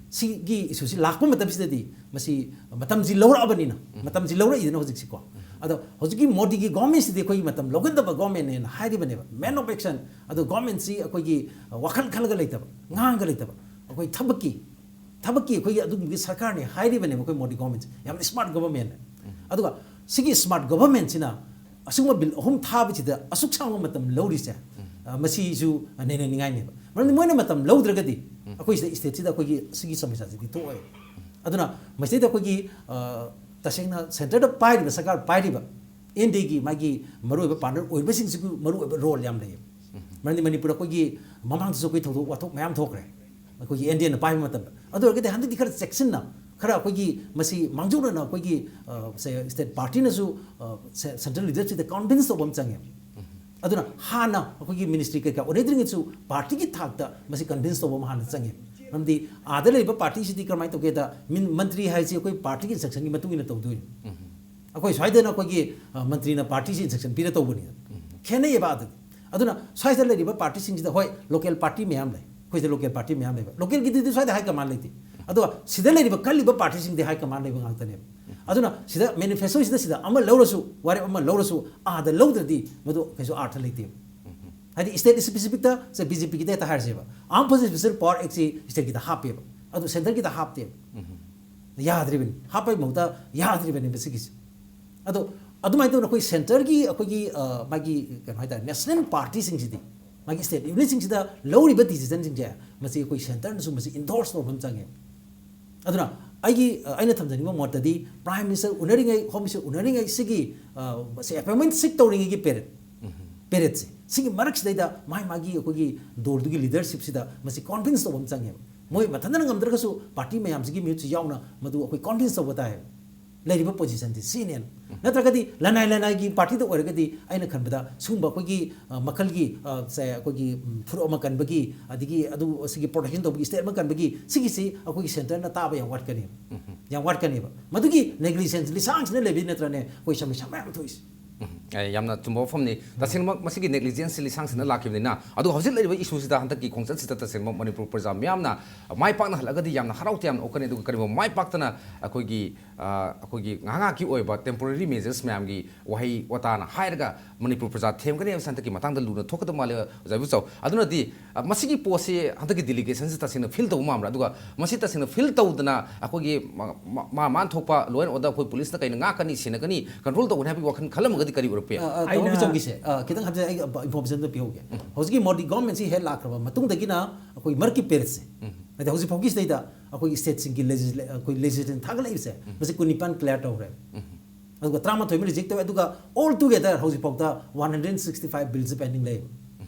ꯁꯤꯒꯤ issueꯁꯤ ꯂꯥꯛꯄ ꯃꯇꯝꯁꯤꯗꯗꯤ ꯃꯁꯤ ꯃꯇꯝꯁꯤ ꯂꯧꯔꯛꯑꯕꯅꯤꯅ, ꯃꯇꯝꯁꯤ ꯂꯧꯔꯛꯏꯗꯅ ꯍꯧꯖꯤꯛꯁꯤꯀꯣ꯫ ꯑꯗꯣ ꯍꯧꯖꯤꯛꯀꯤ ꯃꯣꯗꯤꯒꯤ governmentꯁꯤꯗꯤ ꯑꯩꯈꯣꯏꯒꯤ ꯃꯇꯝ ꯂꯧꯒꯗꯕ governmentꯅꯦꯅ ꯍꯥꯏꯔꯤꯕꯅꯦꯕ, man of action꯫ ꯑꯗꯣ governmentꯁꯤ ꯑꯩꯈꯣꯏꯒꯤ, ꯑ, ꯋꯥꯈꯜ ꯈꯜꯂꯒ ꯂꯩꯇꯕ, ꯉꯥꯡꯉꯒ ꯂꯩꯇꯕ, ꯑꯩꯈꯣꯏ ꯊꯕꯛꯀꯤ, ꯊꯕꯛꯀꯤ ꯑꯩꯈꯣꯏꯒꯤ ꯑꯗꯨꯒꯨꯝꯕꯒꯤ ꯁꯔꯀꯥꯔꯅꯤ ꯍꯥꯏꯔꯤꯕꯅꯦꯕ ꯑꯩꯈꯣꯏ ꯃꯣꯗꯤ governmentꯁꯦ꯫ ꯌꯥꯝꯅ smart governmentꯅꯦ꯫ ꯑꯗꯨꯒ ꯁꯤꯒꯤ smart governmentꯁꯤꯅ ꯑꯁꯤꯒꯨꯝꯕ bill ꯑꯍꯨꯝ ꯊꯥꯕꯁꯤꯗ ꯑꯁꯨꯛ ꯁꯥꯡꯕ ꯃꯇꯝ ꯂꯧꯔꯤꯁꯦ, ꯑ, ꯃꯁꯤꯁꯨ ꯅꯩꯅꯅꯤꯡꯉꯥꯏꯅꯦꯕ꯫ ꯃꯔꯝꯗꯤ ꯃꯣꯏꯅ ꯃꯇꯝ ꯂꯧꯗ꯭ꯔꯒꯗꯤ ꯑꯩꯈꯣꯏ ꯁꯤꯗ stateꯁꯤꯗ ꯑꯩꯈꯣꯏꯒꯤ ꯁꯤꯒꯤ ꯁꯃꯁ꯭ꯌꯥꯁꯤꯗꯤ ꯊꯣꯛꯑꯣꯏ꯫ ꯑꯗꯨꯅ ꯃꯁꯤꯗꯩꯗ ꯑꯩꯈꯣꯏꯒꯤ, ꯑ, ꯇꯁꯦꯡꯅ centreꯗ ꯄꯥꯏꯔꯤꯕ ꯁꯔꯀꯥꯔ ꯄꯥꯏꯔꯤꯕ NDAꯒꯤ ꯃꯥꯒꯤ ꯃꯔꯨꯑꯣꯏꯕ partner ꯑꯣꯏꯕꯁꯤꯡꯁꯤꯒꯤ ꯃꯔꯨꯑꯣꯏꯕ role ꯌꯥꯝ ꯂꯩꯌꯦꯕ꯫ ꯃꯔꯝꯗꯤ ꯃꯅꯤꯄꯨꯔ ꯑꯩꯈꯣꯏꯒꯤ ꯃꯃꯥꯡꯗꯁꯨ ꯑꯩꯈꯣꯏ ꯊꯧꯗꯣꯛ ꯋꯥꯊꯣꯛ ꯃꯌꯥꯝ ꯊꯣꯛꯈ꯭ꯔꯦ ꯑꯩꯈꯣꯏꯒꯤ NDAꯅ ꯄꯥꯏꯕ ꯃꯇꯝꯗ꯫ ꯑꯗꯨ ꯑꯣꯏꯔꯒꯗꯤ ꯍꯟꯗꯛꯇꯤ ꯈꯔ ꯆꯦꯛꯁꯤꯟꯅ ꯈꯔ ꯑꯩꯈꯣꯏꯒꯤ ꯃꯁꯤ ꯃꯥꯡꯖꯧꯅꯅ ꯑꯩꯈꯣꯏꯒꯤ ꯁ꯭ꯇꯦꯠ ꯄꯥꯔꯇꯤꯅꯁꯨ ꯁꯦꯟꯇ꯭ꯔꯦꯜ ꯂꯤꯗꯔꯁꯤꯗ ꯀꯟꯚꯤꯟꯁ ꯇꯧꯕ ꯑꯃ ꯆꯪꯉꯦ꯫ ꯑꯗꯨꯅ ꯍꯥꯟꯅ ꯑꯩꯈꯣꯏꯒꯤ ꯃꯤꯅꯤꯁꯇ꯭ꯔꯤ ꯀꯩꯀꯥ ꯑꯣꯏꯅꯗ꯭ꯔꯤꯉꯩꯁꯨ ꯄꯥꯔꯇꯤꯒꯤ ꯊꯥꯛꯇ ꯃꯁꯤ ꯀꯟꯚꯤꯟꯁ ꯇꯧꯕ ꯑꯃ ꯍꯥꯟꯅ ꯆꯪꯉꯦ꯫ ꯃꯔꯝꯗꯤ ꯑꯥꯗ ꯂꯩꯔꯤꯕ ꯄꯥꯔꯇꯤꯁꯤꯗꯤ ꯀꯔꯝꯍꯥꯏꯅ ꯇꯧꯒꯦꯗ, ꯃꯤꯟ- ꯃꯟꯇ꯭ꯔꯤ ꯍꯥꯏꯁꯤ ꯑꯩꯈꯣꯏ ꯄꯥꯔꯇꯤꯒꯤ ꯏꯟꯁꯇ꯭ꯔꯛꯁꯟꯒꯤ ꯃꯇꯨꯡ ꯏꯟꯅ ꯇꯧꯗꯣꯏꯅꯤ꯫ ꯑꯩꯈꯣꯏ ꯁ꯭ꯋꯥꯏꯗꯅ ꯑꯩꯈꯣꯏꯒꯤ ꯑ, ꯃꯟꯇ꯭ꯔꯤꯅ ꯄꯥꯔꯇꯤꯁꯤ ꯏꯟꯁꯇ꯭ꯔꯛꯁꯟ ꯄꯤꯔ ꯇꯧꯕꯅꯤ꯫ ꯈꯦꯠꯅꯩꯌꯦꯕ ꯑꯗꯨꯗꯤ꯫ ꯑꯗꯨꯅ ꯁ꯭ꯋꯥꯏꯗ ꯂꯩꯔꯤꯕ ꯄꯥꯔꯇꯤꯁꯤꯡꯁꯤꯗ, ꯍꯣꯏ, ꯂꯣꯀꯦꯜ ꯄꯥꯔꯇꯤ ꯃꯌꯥꯝ ꯂꯩ, ꯑꯩꯈꯣꯏꯁꯤꯗ ꯂꯣꯀꯦꯜ ꯄꯥꯔꯇꯤ ꯃꯌꯥꯝ ꯂꯩꯕ, ꯂꯣꯀꯦꯜꯒꯤꯗꯨꯗꯤ ꯁ꯭ꯋꯥꯏꯗ ꯍꯥꯏ ꯀꯃꯥꯟ ꯂꯩꯇꯦ꯫ ꯑꯗꯣ ꯁꯤꯗ ꯂꯩꯔꯤꯕ ꯀꯜꯂꯤꯕ ꯄꯥꯔꯇꯤꯁꯤꯡꯗꯤ ꯍꯥꯏ ꯀꯃꯥꯟ ꯂꯩꯕ ꯉꯥꯛꯇꯅꯦꯕ꯫ ꯑꯗꯨꯅ ꯁꯤꯗ ꯃꯦꯅꯤꯐꯦꯁꯇꯣꯁꯤꯗ ꯁꯤꯗ ꯑꯃ ꯂꯧꯔꯁꯨ, ꯋꯥꯔꯦꯞ ꯑꯃ ꯂꯧꯔꯁꯨ, ꯑꯥꯗ ꯂꯧꯗ꯭ꯔꯗꯤ ꯃꯗꯨ ꯀꯩꯁꯨ ꯑꯥꯔꯊ ꯂꯩꯇꯦꯕ꯫ ꯍꯥꯏꯗꯤ ꯁ꯭ꯇꯦꯠ ꯁ꯭ꯄꯦꯁꯤꯐꯤꯛꯇ ꯁꯦ ꯕꯤ ꯖꯦ ꯄꯤꯒꯤꯗ ꯍꯦꯛꯇ ꯍꯥꯏꯔꯁꯦꯕ, ꯑꯥꯔꯝ ꯐꯣꯔꯁꯦꯁ ꯁ꯭ꯄꯦꯁꯦꯜ ꯄꯋꯥꯔ ꯑꯦꯛꯁꯤ ꯁ꯭ꯇꯦꯠꯀꯤꯗ ꯍꯥꯞꯄꯦꯕ, ꯑꯗꯨ ꯁꯦꯟꯇꯔꯒꯤꯗ ꯍꯥꯞꯇꯦꯕ꯫ ꯌꯥꯗ꯭ꯔꯤꯕꯅꯤ, ꯍꯥꯞꯄꯒꯤ ꯃꯍꯨꯠꯇ ꯌꯥꯗ꯭ꯔꯤꯕꯅꯦꯕ ꯁꯤꯒꯤꯁꯦ꯫ ꯑꯗꯣ ꯑꯗꯨꯃꯥꯏꯅ ꯇꯧꯗꯅ ꯑꯩꯈꯣꯏ ꯁꯦꯟꯇꯔꯒꯤ ꯑꯩꯈꯣꯏꯒꯤ ꯑ, ꯃꯥꯒꯤ ꯀꯩꯅꯣ ꯍꯥꯏꯇꯥꯔꯦ, ꯅꯦꯁꯅꯦꯜ ꯄꯥꯔꯇꯤꯁꯤꯡꯁꯤꯗꯤ, ꯃꯥꯒꯤ ꯁ꯭ꯇꯦꯠ ꯌꯨꯅꯤꯠꯁꯤꯡꯁꯤꯗ ꯂꯧꯔꯤꯕ ꯗꯤꯁꯤꯖꯟꯁꯤꯡꯁꯦ, ꯃꯁꯤ ꯑꯩꯈꯣꯏ ꯁꯦꯟꯇꯔꯅꯁꯨ ꯃꯁꯤ ꯏꯟꯗꯣꯔꯁ ꯇꯧꯕ ꯑꯃ ꯆꯪꯉꯦꯕ꯫ ꯑꯗꯨꯅ ꯑꯩꯒꯤ ꯑ, ꯑꯩꯅ ꯊꯝꯖꯅꯤꯡꯕ ꯃꯣꯠꯇꯗꯤ, ꯄ꯭ꯔꯥꯏꯝ ꯃꯤꯅꯤꯁꯇꯔ ꯎꯅꯔꯤꯉꯩ, ꯍꯣꯝ ꯃꯤꯅꯤꯁꯇꯔ ꯎꯅꯔꯤꯉꯩ ꯁꯤꯒꯤ ꯑ, ꯁꯤ ꯑꯦꯄꯣꯏꯟꯃꯦꯟꯠ ꯁꯤꯛ ꯇꯧꯔꯤꯉꯩꯒꯤ ꯄꯦꯔꯦꯠ, ꯄꯦꯔꯦꯠꯁꯦ, ꯁꯤꯒꯤ ꯃꯔꯛꯁꯤꯗꯩꯗ ꯃꯥꯒꯤ ꯃꯥꯒꯤ ꯑꯩꯈꯣꯏꯒꯤ ꯗꯣꯜꯗꯨꯒꯤ ꯂꯤꯗꯔꯁꯤꯞꯁꯤꯗ ꯃꯁꯤ ꯀꯟꯚꯤꯟꯁ ꯇꯧꯕ ꯑꯃ ꯆꯪꯉꯦꯕ꯫ ꯃꯣꯏ ꯃꯊꯟꯇꯅ ꯉꯝꯗ꯭ꯔꯒꯁꯨ ꯄꯥꯔꯇꯤ ꯃꯌꯥꯝꯁꯤꯒꯤ ꯃꯤꯍꯨꯠꯁꯤ ꯌꯥꯎꯅ ꯃꯗꯨ ꯑꯩꯈꯣꯏ ꯀꯟꯚꯤꯟꯁ ꯇꯧꯕ ꯇꯥꯏꯌꯦꯕ꯫ ꯂꯩꯔꯤꯕ ꯄꯣꯖꯤꯁꯟꯁꯤ ꯁꯤꯅꯦꯅ꯫ ꯅꯠꯇ꯭ꯔꯒꯗꯤ ꯂꯅꯥꯏ ꯂꯅꯥꯏꯒꯤ ꯄꯥꯔꯇꯤꯗ ꯑꯣꯏꯔꯒꯗꯤ ꯑꯩꯅ ꯈꯟꯕꯗ ꯁꯤꯒꯨꯝꯕ ꯑꯩꯈꯣꯏꯒꯤ ꯑ, ꯃꯈꯜꯒꯤ ꯑ, ꯁꯦ, ꯑꯩꯈꯣꯏꯒꯤ ꯎꯝ, ꯐꯨꯔꯨꯞ ꯑꯃ ꯀꯟꯕꯒꯤ, ꯑꯗꯒꯤ ꯑꯗꯨ ꯁꯤꯒꯤ ꯄ꯭ꯔꯣꯇꯦꯛꯁꯟ ꯇꯧꯕꯒꯤ ꯁ꯭ꯇꯦꯠ ꯑꯃ ꯀꯟꯕꯒꯤ ꯁꯤꯒꯤꯁꯤ ꯑꯩꯈꯣꯏꯒꯤ ꯁꯦꯟꯇꯔꯅ ꯇꯥꯕ ꯌꯥꯝ ꯋꯥꯠꯀꯅꯤ꯫ ꯌꯥꯝ ꯋꯥꯠꯀꯅꯦꯕ꯫ ꯃꯗꯨꯒꯤ ꯅꯦꯒ꯭ꯂꯤꯖꯦꯟꯁ ꯂꯤꯁꯥꯡꯁꯤꯅ ꯂꯩꯕꯒꯤ ꯅꯠꯇ꯭ꯔꯅꯦ ꯑꯩꯈꯣꯏ ꯁꯃꯁ꯭ꯌꯥ ꯃꯌꯥꯝ ꯊꯣꯛꯏꯁꯦ꯫ ꯎꯝ, ꯑꯦ, ꯌꯥꯝꯅ ꯆꯨꯝꯕ ꯋꯥꯐꯝꯅꯤ꯫ ꯇꯁꯦꯡꯅꯃꯛ ꯃꯁꯤꯒꯤ ꯅꯦꯒ꯭ꯂꯤꯖꯦꯟꯁꯁꯤ ꯂꯤꯁꯥꯡꯁꯤꯟꯅ ꯂꯥꯛꯈꯤꯕꯅꯤꯅ, ꯑꯗꯨꯒ ꯍꯧꯖꯤꯛ ꯂꯩꯔꯤꯕ ꯏꯁꯨꯁꯤꯗ, ꯍꯟꯗꯛꯀꯤ ꯈꯣꯡꯆꯠꯁꯤꯗ ꯇꯁꯦꯡꯅꯃꯛ ꯃꯅꯤꯄꯨꯔ ꯄ꯭ꯔꯖꯥ ꯃꯤꯌꯥꯝꯅ ꯃꯥꯏ ꯄꯥꯛꯅ ꯍꯜꯂꯛꯑꯒꯗꯤ ꯌꯥꯝꯅ ꯍꯔꯥꯎ ꯇꯌꯥꯝꯅ ꯑꯣꯛꯀꯅꯤ꯫ ꯑꯗꯨꯒ ꯀꯔꯤꯒꯨꯝꯕ ꯃꯥꯏ ꯄꯥꯛꯇꯅ ꯑꯩꯈꯣꯏꯒꯤ, ꯑ, ꯑꯩꯈꯣꯏꯒꯤ ꯉꯥꯏꯍꯥꯛ ꯉꯥꯏꯍꯥꯛꯀꯤ ꯑꯣꯏꯕ ꯇꯦꯝꯄꯣꯔꯦꯔꯤ ꯃꯦꯖꯔꯁ ꯃꯌꯥꯝꯒꯤ ꯋꯥꯍꯩ ꯋꯥꯇꯥꯅ ꯍꯥꯏꯔꯒ ꯃꯅꯤꯄꯨꯔ ꯄ꯭ꯔꯖꯥ ꯊꯦꯝꯒꯅꯤ ꯍꯥꯏꯕꯁꯤ ꯍꯟꯗꯛꯀꯤ ꯃꯇꯥꯡꯗ ꯂꯨꯅ ꯊꯣꯛꯀꯗꯕ ꯃꯥꯜꯂꯦ, ꯑꯣꯖꯥ ꯏꯕꯣꯆꯧ꯫ ꯑꯗꯨꯅꯗꯤ, ꯑ, ꯃꯁꯤꯒꯤ ꯄꯣꯠꯁꯤ ꯍꯟꯗꯛꯀꯤ ꯗꯦꯂꯤꯒꯦꯁꯟꯁꯤ ꯇꯁꯦꯡꯅ ꯐꯤꯜ ꯇꯧꯕ ꯃꯥꯟꯕ꯭ꯔꯥ? ꯑꯗꯨꯒ ꯃꯁꯤ ꯇꯁꯦꯡꯅ ꯐꯤꯜ ꯇꯧꯗꯅ ꯑꯩꯈꯣꯏꯒꯤ ꯃꯥ, ꯃꯥ, ꯃꯥ, ꯃꯥꯟ ꯊꯣꯛꯄ law and order ꯑꯩꯈꯣꯏ ꯄꯨꯂꯤꯁꯅ ꯀꯩꯅ ꯉꯥꯛꯀꯅꯤ, ꯁꯦꯟꯅꯒꯅꯤ, ꯀꯟꯇ꯭ꯔꯣꯜ ꯇꯧꯒꯅꯤ ꯍꯥꯏꯕꯒꯤ ꯋꯥꯈꯜ ꯈꯜꯂꯝꯃꯒꯗꯤ ꯀꯔꯤ ꯑꯣꯏꯔꯛꯄ ꯌꯥꯏ? ꯑ, ꯑ, ꯑꯩꯅ ꯇꯥꯃꯣ ꯕꯤꯆꯝꯒꯤꯁꯦ, ꯑ, ꯈꯤꯇꯪ ꯍꯥꯏꯕꯗꯤ ꯑꯩ ꯏꯟꯐꯣꯔꯃꯦꯁꯟ ꯑꯝꯇ ꯄꯤꯍꯧꯒꯦ꯫ ꯍꯧꯖꯤꯛꯀꯤ ꯃꯣꯗꯤ ꯒꯣꯔꯃꯦꯟꯁꯤ ꯍꯦꯛ ꯂꯥꯛꯈ꯭ꯔꯕ ꯃꯇꯨꯡꯗꯒꯤꯅ ꯑꯩꯈꯣꯏ ꯃꯔꯛꯀꯤ ꯄꯦꯔꯦꯠꯁꯦ, ꯍꯥꯏꯗꯤ ꯍꯧꯖꯤꯛ ꯐꯥꯎꯒꯤꯁꯤꯗꯩꯗ ꯑꯩꯈꯣꯏꯒꯤ ꯁ꯭ꯇꯦꯠꯁꯤꯡꯒꯤ ꯂꯦꯖꯤꯁꯂꯦ-, ꯑꯩꯈꯣꯏ ꯂꯦꯖꯤꯁꯂꯦꯁꯟ ꯊꯥꯒꯠꯂꯛꯏꯕꯁꯦ, ꯃꯁꯤ ꯀꯨꯟꯅꯤꯄꯥꯟ ꯀ꯭ꯂꯤꯌꯥꯔ ꯇꯧꯈ꯭ꯔꯦ꯫ ꯑꯗꯨꯒ ꯇꯔꯥꯃꯥꯊꯣꯏ ꯑꯃ ꯔꯤꯖꯦꯛ ꯇꯧꯋꯦ꯫ ꯑꯗꯨꯒ all together ꯍꯧꯖꯤꯛꯐꯥꯎꯗ one hundred sixty five ꯕꯤꯜꯁꯦ ꯄꯦꯟꯗꯤꯡ ꯂꯩꯌꯦꯕ꯫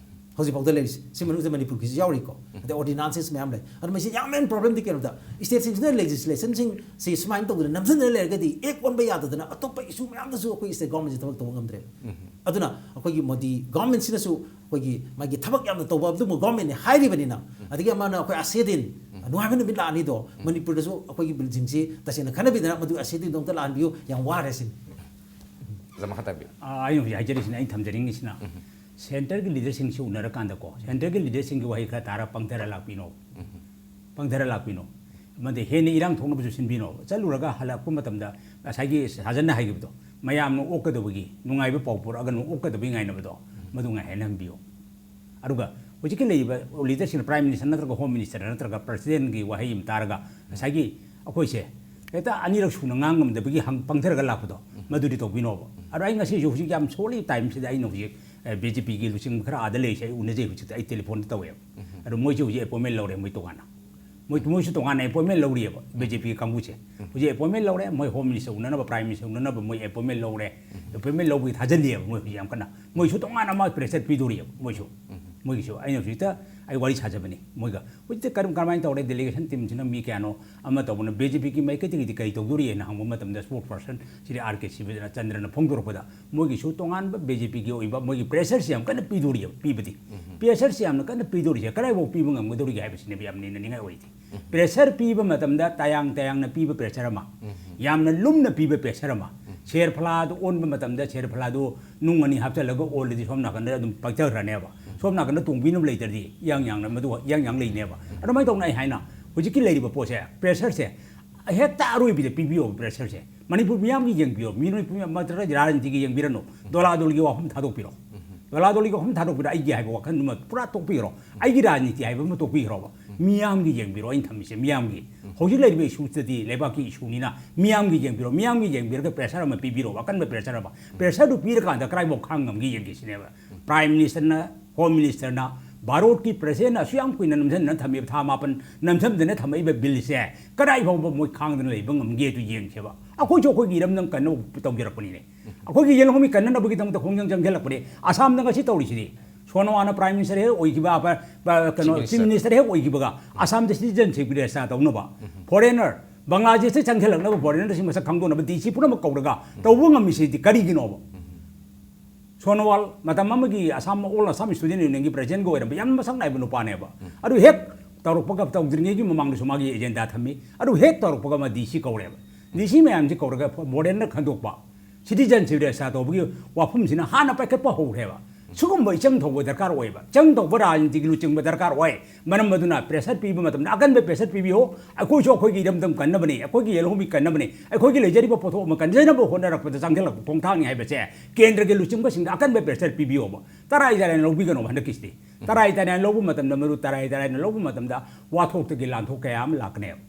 ꯍꯧꯖꯤꯛꯐꯥꯎꯗ ꯂꯩꯔꯤꯁꯦ꯫ ꯁꯤ ꯃꯅꯨꯡꯗ ꯃꯅꯤꯄꯨꯔꯒꯤꯁꯨ ꯌꯥꯎꯔꯤꯀꯣ꯫ ꯑꯗꯩ ordinances ꯃꯌꯥꯝ ꯂꯩ꯫ ꯑꯗꯣ ꯃꯁꯤ ꯌꯥꯝ main problemꯗꯤ ꯀꯩꯅꯣꯗ, stateꯁꯤꯡꯁꯤꯅ legislationꯁꯤꯡꯁꯤ ꯁꯨꯃꯥꯏꯅ ꯇꯧꯗꯅ ꯅꯝꯁꯤꯟꯗꯅ ꯂꯩꯔꯒꯗꯤ act ꯑꯣꯟꯕ ꯌꯥꯗꯗꯅ ꯑꯇꯣꯞꯄ issue ꯃꯌꯥꯝꯗꯁꯨ ꯑꯩꯈꯣꯏ state governmentꯁꯤ ꯊꯕꯛ ꯇꯧꯕ ꯉꯝꯗ꯭ꯔꯦ꯫ ꯑꯗꯨꯅ ꯑꯩꯈꯣꯏꯒꯤ ꯃꯣꯗꯤ governmentꯁꯤꯅꯁꯨ ꯑꯩꯈꯣꯏꯒꯤ ꯃꯥꯒꯤ ꯊꯕꯛ ꯌꯥꯝꯅ ꯇꯧꯕ ꯑꯗꯨꯒꯨꯝꯕ governmentꯅꯤ ꯍꯥꯏꯔꯤꯕꯅꯤꯅ, ꯑꯗꯒꯤ ꯑꯃꯅ ꯑꯩꯈꯣꯏ ꯑꯁꯦꯗꯤꯟ, ꯅꯨꯡꯉꯥꯏꯕ ꯅꯨꯃꯤꯠ ꯂꯥꯛꯑꯅꯤꯗꯣ, ꯃꯅꯤꯄꯨꯔꯗꯁꯨ ꯑꯩꯈꯣꯏꯒꯤ billꯁꯤꯡꯁꯤ ꯇꯁꯦꯡꯅ ꯈꯟꯅꯕꯤꯗꯅ ꯃꯗꯨ ꯑꯁꯦꯗꯤꯟꯗꯣ ꯑꯝꯇ ꯂꯥꯛꯍꯟꯕꯤꯌꯨ, ꯌꯥꯝ ꯋꯥꯔꯦ ꯁꯤꯅꯤ꯫ ꯑꯣꯖꯥ, ꯃꯈꯥ ꯇꯥꯕꯤꯌꯨ꯫ ꯑꯥ, ꯑꯩꯅ ꯍꯧꯖꯤꯛ ꯍꯥꯏꯖꯔꯤꯁꯤꯅ, ꯑꯩꯅ ꯊꯝꯖꯅꯤꯡꯉꯤꯁꯤꯅ, centreꯒꯤ leaderꯁꯤꯡꯁꯤ ꯎꯅꯔꯀꯥꯟꯗꯀꯣ, centreꯒꯤ leaderꯁꯤꯡꯒꯤ ꯋꯥꯍꯩ ꯈꯔ ꯇꯥꯔ ꯄꯪꯊꯔ ꯂꯥꯛꯄꯤꯅꯣ, ꯄꯪꯊꯔ ꯂꯥꯛꯄꯤꯅꯣ꯫ ꯑꯃꯗꯤ ꯍꯦꯟꯅ ꯏꯔꯥꯡ ꯊꯣꯛꯅꯕꯁꯨ ꯁꯤꯟꯕꯤꯅꯣ꯫ ꯆꯠꯂꯨꯔꯒ ꯍꯜꯂꯛꯄ ꯃꯇꯝꯗ ꯉꯁꯥꯏꯒꯤ ꯁꯥꯖꯟꯅ ꯍꯥꯏꯈꯤꯕꯗꯣ, ꯃꯌꯥꯝꯅ ꯑꯣꯛꯀꯗꯕꯒꯤ, ꯅꯨꯡꯉꯥꯏꯕ ꯄꯥꯎ ꯄꯨꯔꯛꯑꯒ ꯅꯣꯛ ꯑꯣꯛꯀꯗꯕꯒꯤ ꯉꯥꯏꯅꯕꯗꯣ, ꯃꯗꯨ ꯉꯥꯏꯍꯟꯍꯟꯕꯤꯌꯨ꯫ ꯑꯗꯨꯒ ꯍꯧꯖꯤꯛꯀꯤ ꯂꯩꯔꯤꯕ leaderꯁꯤꯡꯅ, Prime Minister ꯅꯠꯇ꯭ꯔꯒ Home Minister ꯅꯠꯇ꯭ꯔꯒ Presidentꯀꯤ ꯋꯥꯍꯩ ꯑꯃ ꯇꯥꯔꯒ ꯉꯁꯥꯏꯒꯤ ꯑꯩꯈꯣꯏꯁꯦ ꯍꯦꯛꯇ ꯑꯅꯤꯔꯛ ꯁꯨꯅ ꯉꯥꯡ ꯉꯝꯗꯕꯒꯤ ꯍꯪ ꯄꯪꯊꯔꯒ ꯂꯥꯛꯄꯗꯣ, ꯃꯗꯨꯗꯤ ꯇꯧꯕꯤꯅꯣꯕ꯫ ꯑꯗꯣ ꯑꯩ ꯉꯁꯤꯁꯨ ꯍꯧꯖꯤꯛ ꯌꯥꯝ ꯁꯣꯜꯂꯤ timeꯁꯤꯗ ꯑꯩꯅ ꯍꯧꯖꯤꯛ, ꯑꯦ, BJPꯒꯤ ꯂꯨꯆꯤꯡꯕ ꯈꯔ ꯑꯥꯗ ꯂꯩꯔꯤꯁꯦ ꯑꯩ ꯎꯅꯖꯩ, ꯍꯧꯖꯤꯛꯇ ꯑꯩ telephoneꯗ ꯇꯧꯋꯦꯕ꯫ ꯑꯗꯣ ꯃꯣꯏꯁꯨ ꯍꯧꯖꯤꯛ appointment ꯂꯧꯔꯦ ꯃꯣꯏ ꯇꯣꯉꯥꯟꯅ꯫ ꯃꯣꯏ, ꯃꯣꯏꯁꯨ ꯇꯣꯉꯥꯟꯅ appointment ꯂꯧꯔꯤꯑꯕ, BJPꯒꯤ ꯀꯥꯡꯕꯨꯁꯦ꯫ ꯍꯧꯖꯤꯛ appointment ꯂꯧꯔꯦ, ꯃꯣꯏ Home Minister ꯎꯅꯅꯕ, Prime Minister ꯎꯅꯅꯕ ꯃꯣꯏ appointment ꯂꯧꯔꯦ꯫ Appointment ꯂꯧꯕꯒꯤ ꯊꯥꯖꯤꯜꯂꯤꯑꯕ ꯃꯣꯏ ꯍꯧꯖꯤꯛ ꯌꯥꯝ ꯀꯟꯅ꯫ ꯃꯣꯏꯁꯨ ꯇꯣꯉꯥꯟꯅ ꯑꯃ pressure ꯄꯤꯗꯣꯔꯤꯑꯕ ꯃꯣꯏꯁꯨ꯫ ꯃꯣꯏꯒꯤꯁꯨ ꯑꯩꯅ ꯍꯧꯖꯤꯛꯇ ꯑꯩ ꯋꯥꯔꯤ ꯁꯥꯖꯕꯅꯤ ꯃꯣꯏꯒ꯫ ꯍꯧꯖꯤꯛꯇ ꯀꯔꯝ, ꯀꯔꯝꯍꯥꯏꯅ ꯇꯧꯔꯦ, delegation teamꯁꯤꯅ ꯃꯤ ꯀꯌꯥꯅꯣ, ꯑꯃ ꯇꯧꯕꯅ BJPꯒꯤ ꯃꯥꯏꯀꯩꯗꯒꯤꯗꯤ ꯀꯔꯤ ꯇꯧꯗꯣꯔꯤꯑꯅ ꯍꯪꯕ ꯃꯇꯝꯗ spokesperson ꯁ꯭ꯔꯤ R K ꯁꯤꯕꯆꯟꯗ꯭ꯔꯅ ꯐꯣꯡꯗꯣꯔꯛꯄꯗ ꯃꯣꯏꯒꯤꯁꯨ ꯇꯣꯉꯥꯟꯕ BJPꯒꯤ ꯑꯣꯏꯕ ꯃꯣꯏꯒꯤ pressureꯁꯤ ꯌꯥꯝ ꯀꯟꯅ ꯄꯤꯗꯣꯔꯤꯑꯕ, ꯄꯤꯕꯗꯤ꯫ Pressureꯁꯤ ꯌꯥꯝꯅ ꯀꯟꯅ ꯄꯤꯗꯣꯔꯤꯁꯦ ꯀꯗꯥꯏꯐꯥꯎ ꯄꯤꯕ ꯉꯝꯒꯗꯧꯔꯤꯒꯦ ꯍꯥꯏꯕꯁꯤꯅꯦꯕ ꯌꯥꯝ ꯅꯩꯅꯅꯤꯡꯉꯥꯏ ꯑꯣꯏꯔꯤꯗꯤ꯫ Pressure ꯄꯤꯕ ꯃꯇꯝꯗ ꯇꯌꯥꯡ ꯇꯌꯥꯡꯅ ꯄꯤꯕ pressure ꯑꯃ, ꯌꯥꯝꯅ ꯂꯨꯝꯅ ꯄꯤꯕ pressure ꯑꯃ, ꯁꯦꯔ ꯐꯂꯥꯗꯨ ꯑꯣꯟꯕ ꯃꯇꯝꯗ ꯁꯦꯔ ꯐꯂꯥꯗꯨ ꯅꯨꯡ ꯑꯅꯤ ꯍꯥꯞꯆꯤꯜꯂꯒ ꯑꯣꯜꯂꯗꯤ ꯁꯣꯝ ꯅꯥꯀꯟꯗ ꯑꯗꯨꯝ ꯄꯥꯏꯊꯈ꯭ꯔꯅꯦꯕ꯫ ꯁꯣꯝ ꯅꯥꯀꯟꯗ ꯇꯣꯡꯕꯤꯅꯕ ꯂꯩꯇ꯭ꯔꯗꯤ ꯏꯌꯥꯡ ꯌꯥꯡꯅ ꯃꯗꯨ ꯏꯌꯥꯡ ꯌꯥꯡ ꯂꯩꯅꯦꯕ꯫ ꯑꯗꯨꯃꯥꯏꯅ ꯇꯧꯅ ꯑꯩ ꯍꯥꯏꯅ ꯍꯧꯖꯤꯛꯀꯤ ꯂꯩꯔꯤꯕ ꯄꯣꯠꯁꯦ, pressureꯁꯦ ꯍꯦꯛꯇ ꯑꯔꯣꯏꯕꯤꯗ ꯄꯤꯕꯤꯌꯣꯕ pressureꯁꯦ꯫ ꯃꯅꯤꯄꯨꯔ ꯃꯤꯌꯥꯝꯒꯤ ꯌꯦꯡꯕꯤꯌꯣ, ꯃꯤꯑꯣꯏ ꯄꯨꯝꯅꯃꯛ ꯅꯠꯇ꯭ꯔꯒ ꯔꯥꯖꯅꯤꯇꯤꯒꯤ ꯌꯦꯡꯕꯤꯔꯅꯨ, ꯗꯣꯂꯥꯗꯣꯂꯤꯒꯤ ꯋꯥꯐꯝ ꯊꯥꯗꯣꯛꯄꯤꯔꯣ꯫ ꯗꯣꯂꯥꯗꯣꯂꯤꯒꯤ ꯋꯥꯐꯝ ꯊꯥꯗꯣꯛꯄꯤꯔꯣ, ꯑꯩꯒꯤ ꯍꯥꯏꯕ ꯋꯥꯈꯜꯗꯨꯃ ꯄꯨꯔꯥ ꯇꯣꯛꯄꯤꯈ꯭ꯔꯣ꯫ ꯑꯩꯒꯤ ꯔꯥꯖꯅꯤꯇꯤ ꯍꯥꯏꯕ ꯑꯃ ꯇꯣꯛꯄꯤꯈ꯭ꯔꯣꯕ꯫ ꯃꯤꯌꯥꯝꯒꯤ ꯌꯦꯡꯕꯤꯔꯣ, ꯑꯩꯅ ꯊꯝꯃꯤꯁꯦ ꯃꯤꯌꯥꯝꯒꯤ꯫ ꯍꯧꯖꯤꯛ ꯂꯩꯔꯤꯕ issueꯁꯤꯗꯤ ꯂꯩꯕꯥꯛꯀꯤ issueꯅꯤꯅ ꯃꯤꯌꯥꯝꯒꯤ ꯌꯦꯡꯕꯤꯔꯣ, ꯃꯤꯌꯥꯝꯒꯤ ꯌꯦꯡꯕꯤꯔꯒ pressure ꯑꯃ ꯄꯤꯕꯤꯔꯣꯕ, ꯑꯀꯟꯕ pressure ꯑꯃ꯫ Pressureꯗꯨ ꯄꯤꯔꯀꯥꯟꯗ ꯀꯗꯥꯏꯐꯥꯎ ꯈꯥꯡ ꯉꯝꯒꯦ ꯌꯦꯡꯒꯦ ꯁꯤꯅꯦꯕ꯫ Prime Ministerꯅ, Home Ministerꯅ, ꯚꯥꯔꯠꯀꯤ Presidentꯅ ꯑꯁꯨꯛ ꯌꯥꯝ ꯀꯨꯏꯅ ꯅꯝꯁꯤꯟꯗꯅ ꯊꯝꯃꯤꯕ, ꯊꯥ ꯃꯥꯄꯟ ꯅꯝꯁꯤꯟꯗꯅ ꯊꯝꯃꯛꯏꯕ billꯁꯦ ꯀꯗꯥꯏ ꯐꯥꯎꯕ ꯃꯣꯏ ꯈꯥꯡꯗꯅ ꯂꯩꯕ ꯉꯝꯒꯦ ꯑꯗꯨ ꯌꯦꯡꯁꯦꯕ꯫ ꯑꯩꯈꯣꯏꯁꯨ ꯑꯩꯈꯣꯏꯒꯤ ꯏꯔꯝꯗꯝ ꯀꯟꯅꯕ ꯇꯧꯖꯔꯛꯄꯅꯤꯅꯦ꯫ ꯑꯩꯈꯣꯏꯒꯤ ꯌꯦꯜꯍꯧꯃꯤ ꯀꯟꯅꯅꯕꯒꯤꯗꯃꯛꯇ ꯈꯣꯡꯖꯪ ꯆꯪꯁꯤꯜꯂꯛꯄꯅꯦ꯫ ꯑꯁꯥꯝꯗ ꯉꯁꯤ ꯇꯧꯔꯤꯁꯤꯗꯤ ꯁꯣꯅꯣꯋꯥꯜꯅ Prime Minister ꯍꯦꯛ ꯑꯣꯏꯈꯤꯕ, ꯄ-, ꯄ-, ꯀꯩꯅꯣ, Chief Minister ꯍꯦꯛ ꯑꯣꯏꯈꯤꯕꯒ ꯑꯁꯥꯝꯗ citizenship register ꯇꯧꯅꯕ, foreigner, ꯕꯪꯒ꯭ꯂꯥꯗꯦꯁꯇ ꯆꯪꯁꯤꯜꯂꯛꯅꯕ foreignerꯁꯤꯡ ꯃꯁꯛ ꯈꯪꯗꯣꯛꯅꯕ D C ꯄꯨꯝꯅꯃꯛ ꯀꯧꯔꯒ ꯇꯧꯕ ꯉꯝꯃꯤꯁꯤꯗꯤ ꯀꯔꯤꯒꯤꯅꯣꯕ? ꯁꯣꯅꯣꯋꯥꯜ ꯃꯇꯝ ꯑꯃꯒꯤ ꯑꯁꯥꯝ, All Assam Student Unionꯒꯤ presidentꯒ ꯑꯣꯏꯔꯝꯕ ꯌꯥꯝ ꯃꯁꯛ ꯅꯥꯏꯕ ꯅꯨꯄꯥꯅꯦꯕ꯫ ꯑꯗꯨ ꯍꯦꯛ ꯇꯧꯔꯛꯄꯒ, ꯇꯧꯗ꯭ꯔꯤꯉꯩꯒꯤ ꯃꯃꯥꯡꯗꯁꯨ ꯃꯥꯒꯤ agenda ꯊꯝꯃꯤ꯫ ꯑꯗꯨ ꯍꯦꯛ ꯇꯧꯔꯛꯄꯒ ꯑꯃ D C ꯀꯧꯔꯦꯕ꯫ D C ꯃꯌꯥꯝꯁꯤ ꯀꯧꯔꯒ foreignꯔ ꯈꯟꯗꯣꯛꯄ, citizenship register ꯇꯧꯕꯒꯤ ꯋꯥꯐꯝꯁꯤꯅ ꯍꯥꯟꯅ ꯄꯥꯏꯈꯠꯄ ꯍꯧꯔꯦꯕ꯫ ꯁꯤꯒꯨꯝꯕ ꯏꯆꯪ ꯊꯧꯕ ꯗꯔꯀꯥꯔ ꯑꯣꯏꯕ, ꯏꯆꯪ ꯊꯧꯕ ꯔꯥꯖꯅꯤꯇꯤꯒꯤ ꯂꯨꯆꯤꯡꯕ ꯗꯔꯀꯥꯔ ꯑꯣꯏ꯫ ꯃꯔꯝ ꯑꯗꯨꯅ pressure ꯄꯤꯕ ꯃꯇꯝꯗ ꯑꯀꯟꯕ pressure ꯄꯤꯕꯤꯌꯨ꯫ ꯑꯩꯈꯣꯏꯁꯨ ꯑꯩꯈꯣꯏꯒꯤ ꯏꯔꯝꯗꯝ ꯀꯟꯅꯕꯅꯤ, ꯑꯩꯈꯣꯏꯒꯤ ꯌꯦꯜꯍꯧꯃꯤ ꯀꯟꯅꯕꯅꯤ, ꯑꯩꯈꯣꯏꯒꯤ ꯂꯩꯖꯔꯤꯕ ꯄꯣꯠꯊꯣꯛ ꯑꯃ ꯀꯟꯖꯅꯕ ꯍꯣꯠꯅꯔꯛꯄꯗ ꯆꯪꯁꯤꯜꯂꯛꯄ ꯈꯣꯡꯊꯥꯡꯅꯤ ꯍꯥꯏꯕꯁꯦ ꯀꯦꯟꯗ꯭ꯔꯒꯤ ꯂꯨꯆꯤꯡꯕꯁꯤꯡꯗ ꯑꯀꯟꯕ pressure ꯄꯤꯕꯤꯌꯣꯕ꯫ ꯇꯔꯥꯏ ꯇꯔꯥꯏꯅ ꯂꯧꯕꯤꯒꯅꯣ ꯍꯟꯗꯛꯀꯤꯁꯤꯗꯤ꯫ ꯇꯔꯥꯏ ꯇꯔꯥꯏꯅ ꯂꯧꯕ ꯃꯇꯝꯗ, ꯃꯔꯨ ꯇꯔꯥꯏ ꯇꯔꯥꯏꯅ ꯂꯧꯕ ꯃꯇꯝꯗ ꯋꯥꯊꯣꯛꯇꯒꯤ ꯂꯥꯟꯊꯣꯛ ꯀꯌꯥ ꯑꯃ ꯂꯥꯛꯀꯅꯦꯕ꯫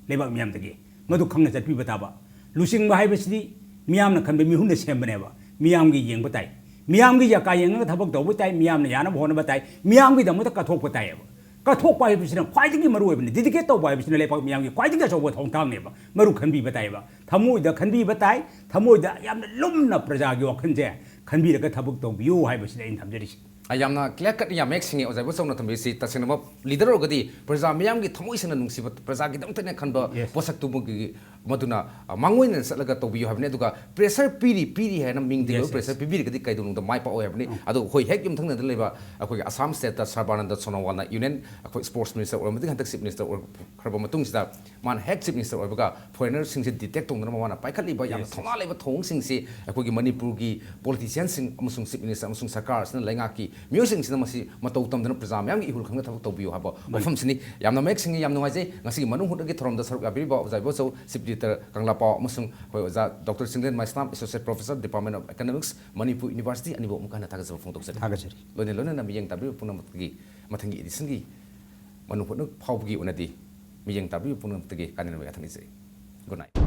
ꯂꯩꯕꯥꯛ ꯃꯤꯌꯥꯝꯗꯒꯤ꯫ ꯃꯗꯨ ꯈꯪꯅ ꯆꯠꯄꯤꯕ ꯇꯥꯕ꯫ ꯂꯨꯆꯤꯡꯕ ꯍꯥꯏꯕꯁꯤꯗꯤ ꯃꯤꯌꯥꯝꯅ ꯈꯟꯕ ꯃꯤꯍꯨꯠꯅ ꯁꯦꯝꯕꯅꯦꯕ꯫ ꯃꯤꯌꯥꯝꯒꯤ ꯌꯦꯡꯕ ꯇꯥꯏ꯫ ꯃꯤꯌꯥꯝꯒꯤ ꯌꯥꯀꯥ ꯌꯦꯡꯉꯒ ꯊꯕꯛ ꯇꯧꯕ ꯇꯥꯏ, ꯃꯤꯌꯥꯝꯅ ꯌꯥꯅꯕ ꯍꯣꯠꯅꯕ ꯇꯥꯏ, ꯃꯤꯌꯥꯝꯒꯤꯗꯃꯛꯇ ꯀꯠꯊꯣꯛꯄ ꯇꯥꯏꯌꯦꯕ꯫ ꯀꯠꯊꯣꯛꯄ ꯍꯥꯏꯕꯁꯤꯅ ꯈ꯭ꯋꯥꯏꯗꯒꯤ ꯃꯔꯨ ꯑꯣꯏꯕꯅꯤ꯫ Dedicate ꯇꯧꯕ ꯍꯥꯏꯕꯁꯤꯅ ꯂꯩꯕꯥꯛ ꯃꯤꯌꯥꯝꯒꯤ ꯈ꯭ꯋꯥꯏꯗꯒꯤ ꯑꯆꯧꯕ ꯊꯧꯗꯥꯡꯅꯦꯕ꯫ ꯃꯔꯨ ꯈꯟꯕꯤꯕ ꯇꯥꯏꯌꯦꯕ꯫ ꯊꯃꯣꯏꯗ ꯈꯟꯕꯤꯕ ꯇꯥꯏ, ꯊꯃꯣꯏꯗ ꯌꯥꯝꯅ ꯂꯨꯝꯅ ꯄ꯭ꯔꯖꯥꯒꯤ ꯋꯥꯈꯜꯁꯦ ꯈꯟꯕꯤꯔꯒ ꯊꯕꯛ ꯇꯧꯕꯤꯌꯨ ꯍꯥꯏꯕꯁꯤꯅ ꯑꯩꯅ ꯊꯝꯖꯔꯤꯁꯤ꯫ ꯑ, ꯌꯥꯝꯅ clear cut, ꯌꯥꯝ ꯃꯌꯦꯛ ꯁꯦꯡꯉꯤ ꯑꯣꯖꯥ ꯏꯕꯣꯆꯧꯅ ꯊꯝꯕꯤꯔꯤꯁꯤ꯫ ꯇꯁꯦꯡꯅꯃꯛ leader ꯑꯣꯏꯔꯒꯗꯤ ꯄ꯭ꯔꯖꯥ ꯃꯤꯌꯥꯝꯒꯤ ꯊꯃꯣꯏ ꯁꯦꯡꯅ ꯅꯨꯡꯁꯤꯕ, ꯄ꯭ꯔꯖꯥꯒꯤꯗꯃꯛꯇꯅꯦ ꯈꯟꯕ Yes. ꯄꯣꯠꯁꯛꯇꯨꯃꯛꯀꯤ ꯃꯗꯨꯅ, ꯑ, ꯃꯥꯡꯑꯣꯏꯅꯅ ꯆꯠꯂꯒ ꯇꯧꯕꯤꯌꯨ ꯍꯥꯏꯕꯅꯤ꯫ ꯑꯗꯨꯒ pressure ꯄꯤꯔꯤ, ꯄꯤꯔꯤ ꯍꯥꯏꯅ ꯃꯤꯡꯗ Yes, yes. Pressure ꯄꯤꯕꯤꯔꯒꯗꯤ ꯀꯩꯗꯧꯅꯨꯡꯗ ꯃꯥꯏ ꯄꯥꯛꯑꯣꯏ ꯍꯥꯏꯕꯅꯤ꯫ ꯑꯗꯣ ꯑꯩꯈꯣꯏ ꯍꯦꯛ ꯌꯨꯝꯊꯪꯅꯗꯅ ꯂꯩꯕ ꯑꯩꯈꯣꯏꯒꯤ ꯑꯁꯥꯝ stateꯇ ꯁꯔꯕꯥꯅꯟꯗ ꯁꯣꯅꯣꯋꯥꯜꯅ union, ꯑꯩꯈꯣꯏ sports minister ꯑꯣꯏꯔꯝꯕꯗꯒꯤ ꯍꯟꯗꯛ chief minister ꯑꯣꯏꯈ꯭ꯔꯕ ꯃꯇꯨꯡꯁꯤꯗ ꯃꯥꯅ ꯍꯦꯛ chief minister ꯑꯣꯏꯕꯒ foreignerꯁꯤꯡꯁꯦ detect ꯇꯧꯅꯅꯕ ꯃꯥꯅ ꯄꯥꯏꯈꯠꯂꯤꯕ ꯌꯥꯝꯅ Yes, yes. ꯊꯧꯅꯥ ꯂꯩꯕ ꯊꯧꯑꯣꯡꯁꯤꯡꯁꯤ ꯑꯩꯈꯣꯏꯒꯤ ꯃꯅꯤꯄꯨꯔꯒꯤ politicianꯁꯤꯡ ꯑꯃꯁꯨꯡ chief minister ꯑꯃꯁꯨꯡ ꯁꯔꯀꯥꯔꯁꯤꯅ ꯂꯩꯉꯥꯛꯀꯤ ꯃꯤꯑꯣꯏꯁꯤꯡꯁꯤꯅ ꯃꯁꯤ ꯃꯇꯧ ꯇꯝꯗꯅ ꯄ꯭ꯔꯖꯥ ꯃꯌꯥꯝꯒꯤ ꯏꯍꯨꯜ ꯈꯪꯅ ꯊꯕꯛ ꯇꯧꯕꯤꯌꯨ ꯍꯥꯏꯕ ꯃꯥꯅꯤ꯫ ꯋꯥꯐꯝꯁꯤꯅꯤ꯫ ꯌꯥꯝꯅ ꯃꯌꯦꯛ ꯁꯦꯡꯉꯤ, ꯌꯥꯝ ꯅꯨꯡꯉꯥꯏꯖꯩ꯫ ꯉꯁꯤꯒꯤ ꯃꯅꯨꯡ ꯍꯨꯠꯅꯒꯤ ꯊꯧꯔꯝꯗ ꯁꯔꯨꯛ ꯌꯥꯕꯤꯔꯤꯕ ꯑꯣꯖꯥ ꯏꯕꯣꯆꯧ, chief editor ꯀꯪꯂꯥꯄꯥꯎ ꯑꯃꯁꯨꯡ ꯑꯩꯈꯣꯏ ꯑꯣꯖꯥ doctor Chinglen Meisnam, associate professor, Department of Economics, Manipur University, ꯑꯅꯤꯕꯨ ꯑꯃꯨꯛ ꯍꯟꯅ ꯊꯥꯒꯠꯆꯕ ꯐꯣꯡꯗꯣꯛꯆꯔꯤ꯫ ꯊꯥꯒꯠꯆꯔꯤ꯫ ꯂꯣꯏꯅ ꯂꯣꯏꯅꯅ ꯃꯤꯠꯌꯦꯡ ꯇꯥꯕꯤꯔꯤꯕ ꯄꯨꯝꯅꯃꯛꯀꯤ ꯃꯊꯪꯒꯤ editionꯒꯤ ꯃꯅꯨꯡ ꯍꯨꯠꯅ ꯐꯥꯎꯕꯒꯤ ꯑꯣꯏꯅꯗꯤ ꯃꯤꯠꯌꯦꯡ ꯇꯥꯕꯤꯔꯤꯕ ꯄꯨꯝꯅꯃꯛꯇꯒꯤ ꯀꯥꯏꯅꯅꯕ ꯌꯥꯊꯪ ꯅꯤꯖꯔꯤ꯫ Good night꯫